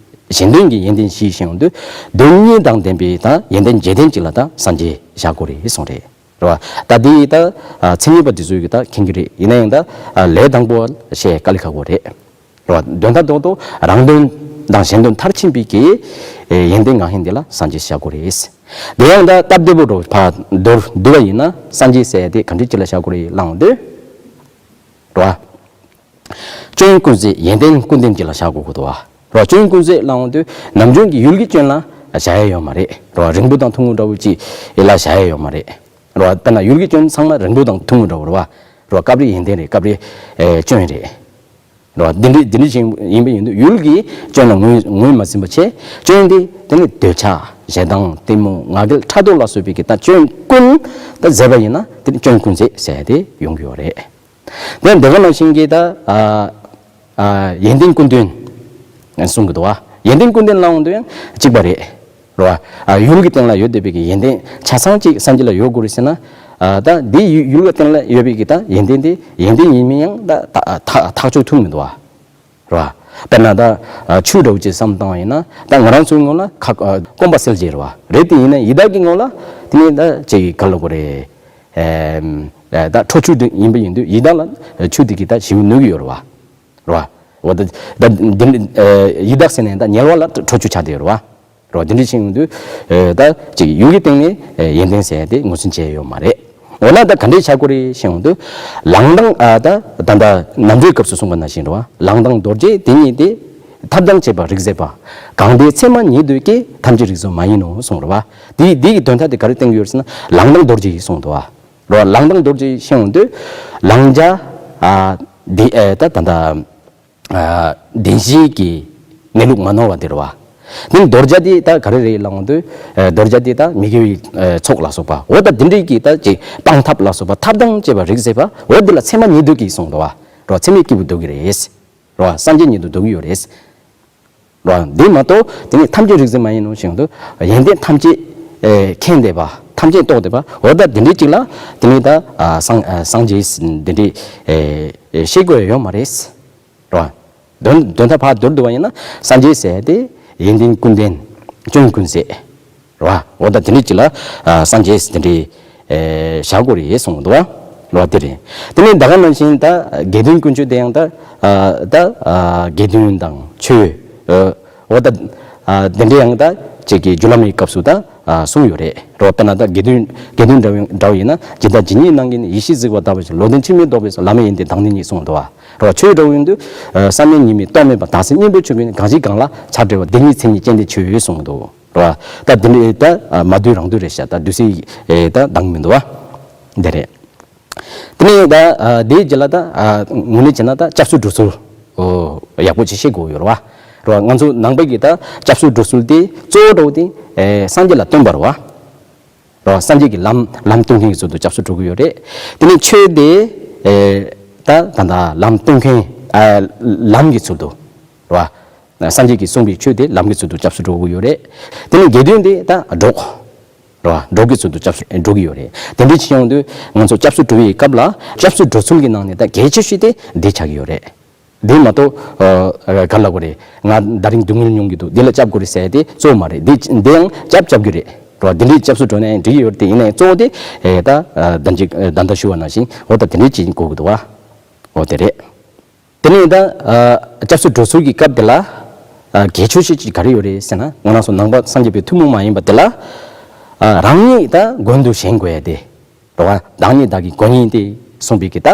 གཞན་དོན་གྱི་ཡོན་ཏན་བཞི་བྱེད་ཡོང་དུས། དོན་གཉིས་དང་ལྡན་པའི་ད་ཡོན་ཏན་བརྗོད་ལྡན་ཅིག་ལ་ད་སངས་རྒྱས་བཞག་དགོས་རེད་གསུངས་རེད། རེད་བ། ད་འདི་ད་ཨ་མཚན་ཉིད་པ་འདི་ཚོས་ཀྱི་ད་མཁྱེན་གྱི་རེད། ཡིན་ན་ཡང་ད་ཨ་ལས་དང་པོ་བཤད་དཀའ་ལས་ཁག་པོ་རེད། རེད་བ། དོན་དག་རྡོག་རྡོག་རང་དོན་དང་གཞན་དོན་མཐར་ཕྱིན་པའི་གི་ཡོན་ཏན་འགའ་ཤས་འདི་ལ་སངས་རྒྱས་བཞག་དགོས་རེད། དེ་ཡང་ད་སྟབས་བདེ་པོ་འགྲོ་ཕར་མདོར་བསྡུ་བ་ཡིན་ན་སངས་རྒྱས་ཟེར་ཡ་དེ་ག་འདྲ་ཅིག་ལ་བཞག་དགོས་རེད་ལབ་ཡོང་དུས། རེད་བ། སྐྱོན་ཀུན་ཟད་ཡོན་ཏན་ཀུན་ལྡན་ཅིག་ལ་བཞག་དགོས་ཀྱི་འདུག་བ། རེད་བ། སྐྱོན་ཀུན་ཟད་ལབ་ཡོང་དུས་ནམ་རྒྱུན་གྱི་ཡུལ་གྱི་སྐྱོན་ལ་བཞག་ཡ་ཡོད་མ་རེད། རེད་བ། རིང་པོ་དང་ཐུང་ངུ་འདྲ་བོ་ཅིག་ལ་བཞག་ཡ་ཡོད་མ་རེད། རེད་བ། ད་ན་ཡུལ་གྱི་སྐྱོན་ཚང་མ་རིང་པོ་དང་ཐུང་ངུ་འདྲ་བོ་རེད་བ། རེད་བ། སྐབས་རེ་ཡོན་ཏན་རེད། སྐབས་རེ་ཨེ་སྐྱོན་རེད། རེད་བ། འདི་འདྲ་འདི་འདྲ་ཞིག་ཡིན་པ་ཡིན་དུས་ཡུལ་གྱི་སྐྱོན་ལ་ངོས་ངོས་མ་ཟིན་པ་བྱས། སྐྱོན་འདི་དེ་ནི་འདོད་ཆགས་ཞེ་སྡང་གཏི་མུག་ང་རྒྱལ་ཕྲག་དོག་ལ་སོགས་པའི་གི་ད་སྐྱོན་ཀུན་ད་ཟད་པ་ཡིན་ན་དེ་ནི་སྐྱོན་ཀུན་ཟད་ཟེར་ཡ་དེ་ཡོང་གི་ཡོད་རེད། དེ་འདི་ག་ནང་བཞིན་གྱི་ད་ཨ་ ཡོན་ཏན་ཀུན་ལྡན་གསུང་གི་འདུག་བ། ཡོན་ཏན་ཀུན་ལྡན་ལབ་ཡོང་དུས་ཡང་གཅིག་པ་རེད། རེད་བ། ཡུལ་གྱི་སྟེང་ལ་ཡོད་བསྡད་པའི་གི་ཡོན་ཏན་ཆ་ཚང་གཅིག་སངས་རྒྱས་ལ་ཡོད་དགོས་རེད་ཟེར་ན། ད་འདི་ཡུལ་གྱི་སྟེང་ལ་ཡོད་པའི་གི་ད་ཡོན་ཏན་དེ་ཡོན་ཏན་ཡིན་མིན་ཡང་ད་ཐག་ཐག་ཐག་གཅོད་ཐུབ་མི་འདུག་བ། རེད་བ། དཔེར་ན་ད་ཆུ་འདྲ་བོ་ཅིག་བསམ་བཏང་བ་ཡིན་ན། ད་ང་རང་ཚོའི་ངོས་ལ་ཁ་སྐོམ་པ་སེལ་བྱེད་རེད་བ། རེད་དེ་ཡིན་ན་ཡི་དྭགས་ཀྱི་ངོས་ལ་དེ་ནི་ད་ཅིག་ག་ལབ་དགོས་རེད། ད་ཁྲོ་ཆུ་དེ་ཡིན་པ་ཡིན་དུས་ཡི་དྭགས་ལ་ཆུ་དེ་གིས་ད་ཞེ་པོ་གནོད་ཀྱི་ཡོད་རེད་བ། རེད་བ། འོ་ད་ད་འདི་ཡི་དྭགས་ཟེར་ནས་ད་ཉེ་བ་ལ་ཁྲོ་ཆུ་ཆགས་བསྡད་ཡོད་རེད་བ། རེད་བ། འདི་འདྲ་བྱས་ཡོང་དུས་ད་ཅིག་ཡུལ་གྱི་སྟེང་ནས་ཡོན་ཏན་ཟེར་ཡ་དེ་ངོས་འཛིན་བྱས་ཡོད་མ་རེད། འོ་ན་ད་ག་འདྲས་བྱ་དགོས་རེད་བཤད་ཡོང་དུས། ལངས་དང་། ཨ་ད་ད་ད་ནམ་འགྲོའི་སྐབས་སུ་གསུངས་པ་ནང་བཞིན་རེད་བ། ལངས་དང་རྡོ་རྗེ་དེ་གཉིས་ཏེ། ཐབས་དང་བཅས་པ་རིགས་ཟད་པ། གང་དེ་མཚན་མ་ཉིད་དུ་སྐྱེ། ཐམས་ཅད་རིགས་སུ་མ་ཡིན་ནོ་གསུངས་རེད་བ། དེ་དེ་གི་དོན་དག་དེ་ག་རེ་བསྟན་གྱི་ཡོད་ཟེར་ན། ལངས་དང་རྡོ་རྗེ་གསུངས་འདུག་བ། རེད་བ། ལངས་དང་རྡོ་རྗེ་བཤད་ཡོང་དུས། ལངས་བྱ། ཨ་དེ་ཨེ་ད་ད་ད། བདེན་བཞིའི་གི་གནས་ལུགས་མ་ནོར་བ་དེ་རེད་བ། དེ་ནི་རྡོ་རྗེ་དེ་ད་ག་རེ་རེད་ལབ་ཡོང་དུས། རྡོ་རྗེ་དེ་ད་མི་དགེ་བའི་ཚོགས་ལ་སོགས་པ། འོ་ད་དེ་འདྲའི་གི་ད་ཅིག་སྤང་ཐབས་ལ་སོགས་པ། ཐབས་དང་བཅས་པ་རིགས་ཟད་པ། འོ་དེ་ལ་མཚན་མ་ཉིད་དུ་སྐྱེ་གསུངས་འདུག་བ། རེད་བ། མཚན་མའི་སྐྱེས་བུ་འདོད་ཀྱི་རེད། རེད་བ། སངས་རྒྱས་ཉིད་དུ་འདོད་ཀྱི་ཡོད་རེད། རེད་བ། དེ་མ་གཏོགས་དེ་ནི་ཐམས་ཅད་རིགས་ཟད་མ་ཡིན་ནོ་བཤད་ཡོང་དུས། ཡོན་ཏན་ཐམས་ཅད་མཁྱེན་བསྡད་པ། ཐམས་ཅད་རྟོགས་བསྡད་པ། འོ་ད་དེ་འདྲའི་ཅིག་ལ་དེ་ནི་ད་སངས་སངས་རྒྱས་དེ་འདྲའི་བཤད་དགོས་ཡ་ཡོད་མ་རེད། རེད་བ། དོན་དོན་དག་ཕར་བསྡུར་བསྡུར་བ་ཡིན་ན། སངས་རྒྱས་ཟེར་དེ་ཡོན་ཏན་ཀུན་ལྡན་སྐྱོན་ཀུན་ཟད། རེད་བ། འོ་ད་དེ་འདྲའི་ཅིག་ལ་སངས་རྒྱས་དེ་འདྲའི་བཞག་དགོས་རེད་གསུངས་འདུག་བ། རེད་བ། དེ་རེད། དེ་ནས་ད་ག་ནང་བཞིན་ད་དགེ་འདུན་དཀོན་མཆོག་དེ་ཡང་ད་ད་དགེ་འདུན་དང་ཆོས། འོ་ད་དེ་འདྲ་ཡང་ད་ཅིག་གི་རྒྱུ་ལམ་གྱི་སྐབས་སུ་ད་གསུངས་ཡོད་རེད། རེད་བ། དཔེར་ན་ད་དགེ་འདུན་དགེ་འདུན་འདྲ་བོ་འདྲ་བོ་ཡིན་ན། ཇི་ལྟར་ཇི་སྙེད་སྣང་བརྒྱད་ནི། ཡེ་ཤེས་གཟིགས་པ་ལྟ་བུ་ཞིག་བློ་ལྡན་འཆི་མེད་རྟོགས་པའི་ཚུལ། བླ་མེད་ཡོན་ཏན་བདག་ཉིད་ཉིད་གསུངས་འདུག་བ། རེད་བ། ཆོས་འདྲ་བོ་ཡིན་དུས། བསམ་མེད་གཉིས་མེད་རྟོག་མེད་པ། དག་སེལ་གཉེན་པོའི་ཆོས་ཀུན། གང་ཞིག་གང་ལ་ཆགས་བྲལ་བ། དེ་ཉིད་མཚན་ཉིད་ཅན་དེ་ཆོས་གསུངས་འདུག་རེད་བ། ད་དེ་འདྲའི་ད་མ་བསྡུས་རང་བསྡུས་རེད་ཤག་ད་བསྡུས་སའི་ད་གདངས་མི་འདུག་བ། འདི་རེད། དེ་ནས་ད་དེའི་རྗེས་ལ་ད་དངོས་གནས་བྱས་ན་ད་སྐྱབས་སུ་འགྲོ་ཚུལ་ཡག་པོ་ཅིག་ཤེས་དགོས་ཡོད་རེད་བ། རེད་བ། ང་ཚོ་ནང་པའི་གི་ད་སྐྱབས་སུ་འགྲོ་ཚུལ་དེ་གཙོ་བོ་འདྲ་བོ་དེ་སངས་རྒྱས་ལ་བསྟེན་པ་རེད་བ། རེད་བ། སངས་རྒྱས་ཀྱི་ལམ་ལམ་སྟོན་མཁན་གྱི་ཚུལ་དུ་སྐྱབས་སུ་འགྲོ་གི་ཡོད་རེད། དེ་ནས་ཆོས་དེ་ད་ད་ད་ལམ་སྟོན་མཁན། ལམ་གྱི་ཚུལ་དུ། རེད་བ། སངས་རྒྱས་ཀྱིས་གསུངས་པའི་ཆོས་དེ་ལམ་གྱི་ཚུལ་དུ་སྐྱབས་སུ་འགྲོ་དགོས་ཡོད་རེད། དེ་ནས་དགེ་འདུན་དེ་ད་གྲོགས། རེད་བ། གྲོགས་ཀྱི་ཚུལ་དུ་སྐྱབས་སུ་འགྲོ་གི་ཡོད་རེད། དེ་འདྲ་བྱས་ཡོང་དུས་ང་ཚོ་སྐྱབས་སུ་འགྲོ་བའི་སྐབས་ལ། སྐྱབས་སུ་འགྲོ་ཚུལ་གྱི་ནང་ནས་ད་གལ་ཆེ་ཤོས་དེ་འདི་ཆགས་ཀྱི་ཡོད་རེད། འདི་མ་གཏོགས་ག་ལབ་དགོས་རེད། ང་ད་རིང་སྡུག་བསྔལ་མྱོང་གི་འདུག་འདི་ལ་སྐྱབས་དགོས་རེད་ཟེར་དེ་གཙོ་བོ་མ་རེད། འདི་འདི་ཡང་སྐྱབས་སྐྱབས་ཀྱི་རེད། རེད་བ། འདི་འདྲའི་སྐྱབས་སུ་འགྲོ་ན་ཡང་འགྲིག་གི་ཡོད་རེད། དེ་ཡིན་ན་ཡང་གཙོ་བོ་དེ་ད་ད་ཅིག་ད་ལྟ་ཞུ་བ་ནང་བཞིན། འོ་ད་དེ་འདྲའི་ཅིག་དགོས་ཀྱི་འདུག་བ། འོ་དེ་རེད། དེ་ནས་ད་སྐྱབས་སུ་འགྲོ་ཚུལ་གྱི་སྐབས་དེ་ལ་གལ་ཆེ་ཤོས་ཅིག་ག་རེ་ཡོད་རེད་ཟེར་ན། ང་རང་ཚོ་ནང་པ་སངས་རྒྱས་པའི་ཐུན་མོང་མ་ཡིན་པ་དེ་ལ། རང་ཉིད་ད་མགོན་དུ་བཞེངས་དགོས་ཡ་དེ་རེད་བ། བདག་ཉིད་བདག་གི་མགོན་ཡིན་ཏེ་གསུངས་པའི་གི་ད་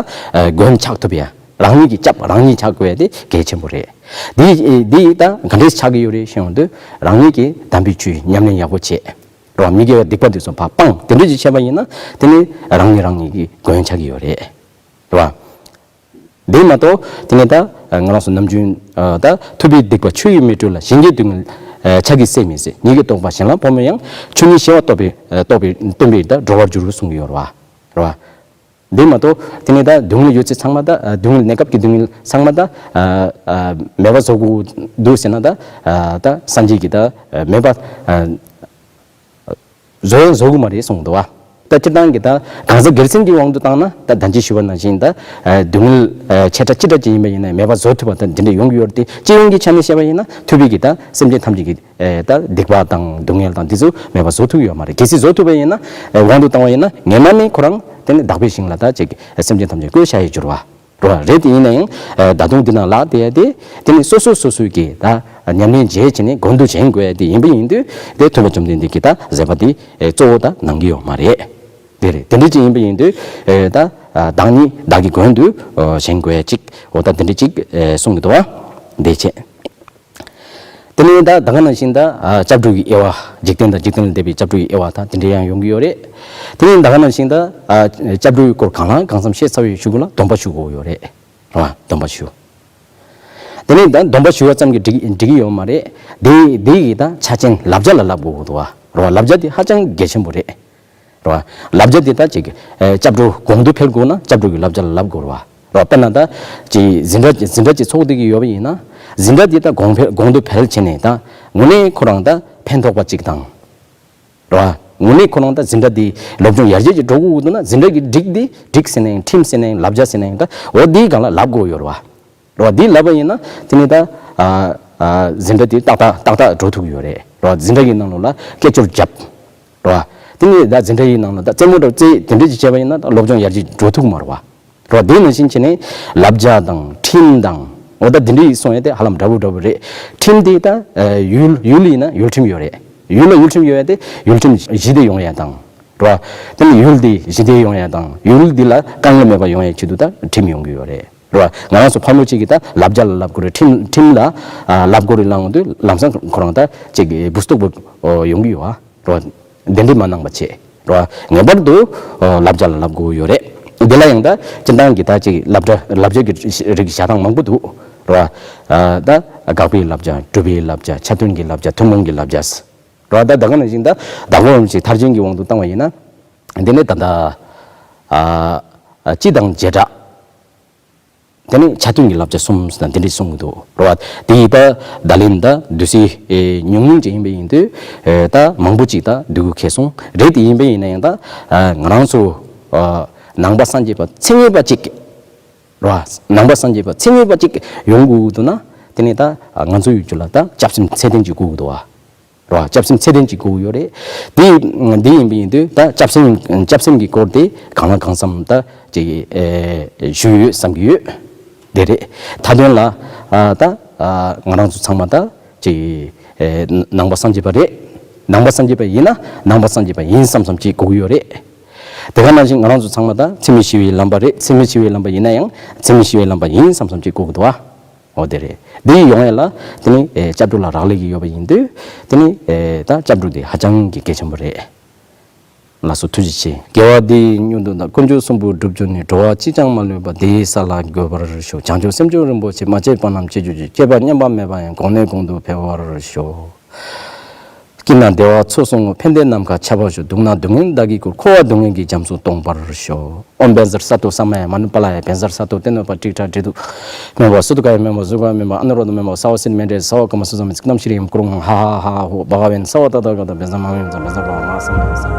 མགོན་ཆགས་ཐུབ་ཡ། རང་ཉིད་ཀྱི་སྐྱབས་རང་ཉིད་ཆགས་དགོས་ཡ་དེ་གལ་ཆེན་པོ་རེད། འདི་འདི་ད་ག་འདྲས་ཆགས་ཀྱི་ཡོད་རེད་ཞེས་ཡོང་དུས། རང་ཉིད་ཀྱིས་དམ་པའི་ཆོས་ཉམས་ལེན་ཡག་པོ་བྱེད། རེད་བ། མི་དགེ་བ་སྡིག་པ་དེ་ཚོ་ཕར་སྤངས། དེ་འདྲས་ཅིག་བྱས་པ་ཡིན་ན། དེ་ནི་རང་ཉིད་རང་ཉིད་ཀྱི་མགོན་ཆགས་ཀྱི་ཡོད་རེད། རེད་བ། དེ་མ་གཏོགས་དེ་ནས་ད་ང་རང་ཚོ་ནམ་རྒྱུན་ད། ཐུབ་པའི་སྡིག་པ་ཆུ་ཡིས་མི་འཁྲུ་ལ། གཞན་གྱི་སྡུག་བསྔལ་ཕྱག་གིས་སེལ་མི་སྲིད། ཉིད་ཀྱིས་རྟོགས་པ་གཞན་ལ་ཕོག་མིན་ཡང་། ཆོས་ཉིད་ཞི་བ་རྟོགས་པའི་རྟོགས་པའི་སྟོན་པས་ད་གྲོལ་བར་འགྱུར་གསུང་གི་ཡོད་རེད་བ། རེད་བ། དེ་མ་གཏོགས་དེ་ནས་ད་སྡུག་བསྔལ་ཡོད་ཚད་ཚང་མ་ད། སྡུག་བསྔལ་གནས་སྐབས་ཀྱི་སྡུག་བསྔལ་ཚང་མ་ད་མེད་པ་བཟོ་དགོས་འདུག་ཟེར་ན། ད་ད་སངས་རྒྱས་ཀྱིས་ད་མེད་པ། བཟོ་ཡང་བཟོ་གི་མ་རེད་གསུངས་འདུག་བ། ད་སྤྱིར་བཏང་གི་ད་གང་ཟག་སྒེར་སེམས་ཀྱི་དབང་དུ་བཏང་ན། ད་ད་ཅི་ཞུ་བ་ནང་བཞིན་ད་སྡུག་བསྔལ་ཆེ་ཕྲ་ཅི་འདྲ་ཅིག་ཡིན་པ་ཡིན་ན་མེད་པ་བཟོ་ཐུབ་པ་ད་འདི་འདྲ་ཡོང་གི་ཡོད་རེད་དེ། སྤྱི་ཡོངས་ཀྱི་ཆ་ནས་བཤད་པ་ཡིན་ན། ཐུབ་པའི་གི་ད་སེམས་ཅན་ཐམས་ཅད་ཀྱི་ད་སྡིག་པ་དང་སྡུག་བསྔལ་དང་འདི་ཚོ་མེད་པ་བཟོ་ཐུབ་ཀྱི་ཡོད་མ་རེད། གལ་སྲིད་བཟོ་ཐུབ་པ་ཡིན་ན། དབང་དུ་བཏང་བ་ཡིན་ན། ངེས་མ་ནས་ཁོ་རང་དེ་ནི་དག་པའི་ཞིང་ལ་ད་ཅིག་སེམས་ཅན་ཐམས་ཅད་བཀོད་བཞག་ཡི་འགྱུར་བ། རེད་བ། རེད་དེ་ཡིན་ན་ཡང་། ད་དུང་འདི་ནང་ལ་དེ་ཡ་དེ། དེ་ནི་སོ་སོ་སོ་སོའི་གི་ད་ཉམས་ལེན་བྱས་བྱས་ནས་མགོན་དུ་བཞེངས་དགོས་ཡ་དེ་ཡིན་པ་ཡིན་དུས། དེ་ཐུབ་པ་བཅོམ་ལྡན་འདས་ཀྱིས་ད་མཛད་པ་དེ་གཙོ་བོ་ད་གནང་གི་ཡོད་མ་རེད། དེ་རེད། དེ་འདྲ་ཅིག་ཡིན་པ་ཡིན་དུས། ད་བདག་ཉིད་བདག་གི་མགོན་དུ་བཞེངས་དགོས་ཡ་ཅིག་འོ་ད་དེ་འདྲ་ཅིག་གསུང་གི་འདུག་བ། དེ་བྱས། དེ་ནས་ད་ད་ག་ནང་བཞིན་ད་སྐྱབས་འགྲོ་གི་དབྱེ་བ། འཇིག་རྟེན་དང་འཇིག་རྟེན་ལས་འདས་པའི་སྐྱབས་འགྲོ་གི་དབྱེ་བ་ད་དེ་འདྲ་ཡང་ཡོང་གི་ཡོད་རེད། དེ་ནས་ད་ག་ནང་བཞིན་ད་སྐྱབས་འགྲོའི་སྐོར་གང་ལ་གང་འཚམ་ཤེས་ཚར་བའི་གཞུག་གུ་ལ་སྡོམ་པ་ཞུ་དགོས་ཡོད་རེད། རེད་བ། སྡོམ་པ་ཞུ། དེ་ནས་ད་སྡོམ་པ་ཞུ་བ་ཙམ་གྱིས་འགྲིག་འགྲིག་གི་ཡོད་མ་རེད། དེ་དེ་ཡི་ད་ཆ་རྐྱེན་བསླབ་བྱ་ལ་བསླབ་དགོས་ཀྱི་འདུག་བ། རེད་བ། བསླབ་བྱ་དེ་ཧ་ཅང་གལ་ཆེན་པོ་རེད། རེད་བ། བསླབ་བྱ་དེ་ད་ཅིག་ཨེ་སྐྱབས་འགྲོ་གོང་དུ་འཕེལ་དགོས་ན་སྐྱབས་འགྲོ་གི་བསླབ་བྱ་ལ་བསླབ་དགོས་རེད་བ། རོ། དཔེར་ན་ད་ཅིག་འཛིན་གྲྭ་འཛིན་གྲྭ་ཅིག་ཚོགས་བསྡད་ཀྱི་ཡོད་པ་ཡིན་ན། འཛིན་གྲྭ་འདི་ད་གོང་འཕེལ་གོང་དུ་འཕེལ་བྱས་ནས་ད་དངོས་གནས་ཁོ་རང་ད་ཕན་ཐོགས་པ་ཅིག་དང་། རོ། དངོས་གནས་ཁོ་རང་ད་འཛིན་གྲྭ་འདི་སློབ་སྦྱོང་ཡར་རྒྱས་ཀྱི་འགྲོ་དགོས་འདུག་ན། འཛིན་གྲྭ་གི་སྒྲིག་འདི་སྒྲིག་ཟེར་ནའང་ཁྲིམས་ཟེར་ནའང་བསླབ་བྱ་ཟེར་ནའང་ད་འོ་འདིའི་སྒང་ལ་ལབ་དགོས་ཡོད་རེད་བ། རོ། འདི་ལབ་པ་ཡིན་ན་དེ་ནི་ད་ཨ་ཨ་འཛིན་གྲྭ་དེ་ཏག་ཏག་ཏག་ཏག་འགྲོ་ཐུབ་ཀྱི་ཡོད་རེད། རོ། འཛིན་གྲྭ་གི་ནང་ལོགས་ལ་སྐད་ཅོར་བརྒྱབ། རོ། དེ་ནི་ད་འཛིན་གྲྭ་ཡི་ནང་ལ་ད་རྩེད་མོ་འདྲ་རྩེ་དེ་འདྲ་ཅིག་བྱས་པ་ཡིན་ན་ད་སློབ་སྦྱོང་ཡར་རྒྱས་འགྲོ་ཐུབ་མ་རེད་བ། རོ། དེ་ནང་བཞིན་བྱས་ནས་བསླབ་བྱ་དང་ཁྲིམས་དང་འོ་ད་འདི་འདྲ་ཡི་སོང་ཡ་དེ་ཧ་ལམ་འདྲ་པོ་འདྲ་པོ་རེད། ཁྲིམས་དེ་ད་ཨ་ཡུལ་ཡུལ་ཡིན་ན་ཡུལ་ཁྲིམས་ཡོད་རེད། ཡུལ་ལ་ཡུལ་ཁྲིམས་ཡོད་ཡ་དེ་ཡུལ་ཁྲིམས་གཞི་དེ་ཡོང་ཡ་དང་། རོ། དེ་ནི་ཡུལ་དེ་ཞི་བདེ་ཡོང་ཡ་དང་ཡུལ་འདི་ལ་དཀའ་ངལ་མེད་པ་ཡོང་ཡ་ཆེད་དུ་ད་ཁྲིམས་ཡོང་གི་ཡོད་རེད། རོ། ང་རང་ཚོ་ཕ་མ་གཅིག་གིས་ད་བསླབ་བྱ་ལ་བསླབ་དགོས་རེད། ཁྲིམས་ཁྲིམས་ལ་ཨ་བསླབ་དགོས་རེད་ལབ་ཡོང་དུས་ལམ་སང་ཁོ་རང་ད་ཅིག་འབུ་སྟུག་པོ་ཡོང་གི་ཡོད་ཨ། རོ། གདན་འདྲེན་མ་གནང་པ་བྱས། རོ། ངེས་པར་དུ་ཨ་བསླབ་བྱ་ལ་བསླབ་དགོས་ཡོད་རེད། འདི་ལ་ཡང་ད་སྤྱིར་བཏང་གི་ད་ཅིག་བསླབ་བྱ་བསླབ་བྱ་གི་རིགས་བྱ་སྟངས་མང་པོ་འདུག། རོ། ཨ་ད་དགག་པའི་བསླབ་བྱ། སྒྲུབ་པའི་བསླབ་བྱ། ཆ་མཐུན་གྱི་བསླབ་བྱ། ཐུན་མོང་གི་བསླབ་བྱ། རོ། ད་ད་ག་ནང་བཞིན་ད་བདག་པོ་རིན་པོ་ཆེ་མཐར་ཕྱིན་གྱི་དབང་དུ་བཏང་བ་ཡིན་ན། འདི་ནི་ད་ལྟ་ཨ་ཨ་སྤྱི་དང་བྱེ་བྲག། དེ་ནི་ཆ་མཐུན་གྱི་བསླབ་བྱ་གསུམ་ཟེར་ན་འདི་འདྲ་གསུང་གི་འདུག། རོ། དེ་ཡི་ད་ད་ལན་ད་བསྡུས་ཚིག་ཨེ་ཉུང་ཉུང་ཅིག་ཡིན་པ་ཡིན་དུས་ཨེ་ད་མང་པོ་ཅིག་ད་བསྡུ་དགོས་ཁེལ་སོང་རེད། དེ་ཡིན་པ་ཡིན་ན་ཡང་ད་ཨ་ང་རང་ཚོ་ཨ་ནང་པ་སངས་རྒྱས་པ་མཚན་ཉིད་པ་ཅིག། རོ། ནང་པ་སངས་རྒྱས་པ་མཚན་ཉིད་པ་ཅིག་ཡོང་དགོས་འདུག་ན། དེ་ནི་ད་ང་ཚོ་ཡུལ་གྱི་ལ་ད་སྐྱབས་སེམས་ཚད་ལྡན་ཅིག་དགོས་ཀྱི་འདུག་བ། རོ། སྐྱབས་སེམས་ཚད་ལྡན་ཅིག་དགོས་ཀྱི་ཡོད་རེད། དེ་དེ་ཡིན་པ་ཡིན་དུས་ད་སྐྱབས་སེམས་སྐྱབས་སེམས་ཀྱི་སྐོར་དེ་གང་ལ་གང་འཚམ་ད་ཅིག་ཨེ་ཞུས་ཡོད་བསམ་གྱི་ཡོད། དེ་རེད། མཐའ་དོན་ལ་ཨ་ད་ཨ་ང་རང་ཚོ་ཚང་མ་ད་ཅིག་ཨེ་ནང་པ་སངས་རྒྱས་པ་རེད། ནང་པ་སངས་རྒྱས་པ་ཡིན་ན་ནང་པ་སངས་རྒྱས་པ་ཡིན་བསམ་བསམ་ཅིག་དགོས་ཀྱི་ཡོད་རེད། དེ་ག་ནང་བཞིན་ང་རང་ཚོ་ཚང་མ་ད་འཚེ་མེད་ཞི་བའི་ལམ་པ་རེད། འཚེ་མེད་ཞི་བའི་ལམ་པ་ཡིན་ན་ཡང་འཚེ་མེད་ཞི་བའི་ལམ་པ་ཡིན་བསམ་བསམ་ཅིག་དགོས་ཀྱི་འདུག་ཨ། འོ་དེ་རེད། འདི་ཡོང་ཡ་ལ་དེ་ནི་ཨེ་སྐྱབས་འགྲོ་ལ་རག་ལས་ཀྱི་ཡོད་པ་ཡིན་དུས་དེ་ནི་ཨེ་ད་སྐྱབས་འགྲོ་དེ་ཧ་ཅང་གི་གལ་ཆེན་པོ་རེད། ལགས་སོ། ཐུགས་རྗེ་ཆེ། དགེ་བ་འདི་ཡི་མྱུར་དུ་བདག། དཀོན་མཆོག་གསུམ་པོ་སྒྲུབ་གྱུར་ནས། འགྲོ་བ་གཅིག་ཀྱང་མ་ལུས་པ། དེ་ཡི་ས་ལ་འགོད་པར་ཤོག། བྱང་ཆུབ་སེམས་མཆོག་རིན་པོ་ཆེ། མ་སྐྱེས་པ་རྣམས་སྐྱེ་གྱུར་ཅིག། སྐྱེས་པ་བསྙེན་པ་མེད་པ་ཡང་། གོང་ནས་གོང་དུ་འཕེལ་བར་ཤོག། སྐྱིད་ན་བདེ་བ་ཚོགས་སོང་ངོ་། ཕན་བདེ་ནམ་མཁའ་ཁྱབ་པར་ཤོག། སྡུག་ན་སྡུག་བསྔལ་བདག་གིས་བསྐུར། འཁོར་བ་སྡུག་བསྔལ་གྱི་རྒྱ་མཚོ་སྟོངས་པར་ཤོག། ཨོཾ་བཛྲ་སཏྭ་ས་མ་ཡ་མ་ནུ་པཱ་ལ་ཡ། བཛྲ་སཏྭ་ཏེ་ནོ་པ་ཊིཥྛ་ཏྲྀ་ཏུ་མེ་བ། སུ་ཏུ་ཀ་ཡ་མེ་བ། ཟུ་ཀ་ཡ་མེ་བ། ཨ་ནུ་རོ་དྷ་མེ་བ། ས་བ་སིདྡྷི་མེ་ཌ། ས་བ་ཀ་མ་སུ་ཛ་མེ། ཚིག་རྣམ་ཤེས་རིག་ཡུམ་ཀུ་རུ་ཧ་ཧ་ཧ་ཧོ། བྷ་ག་ཝན། ས་བ་ཏ་ཐཱ་ག་ཏ། བཛྲ་མ་ཝན་ཛ། བཛྲ་བྷ་མ་ས་མ་ཡ་ཛ།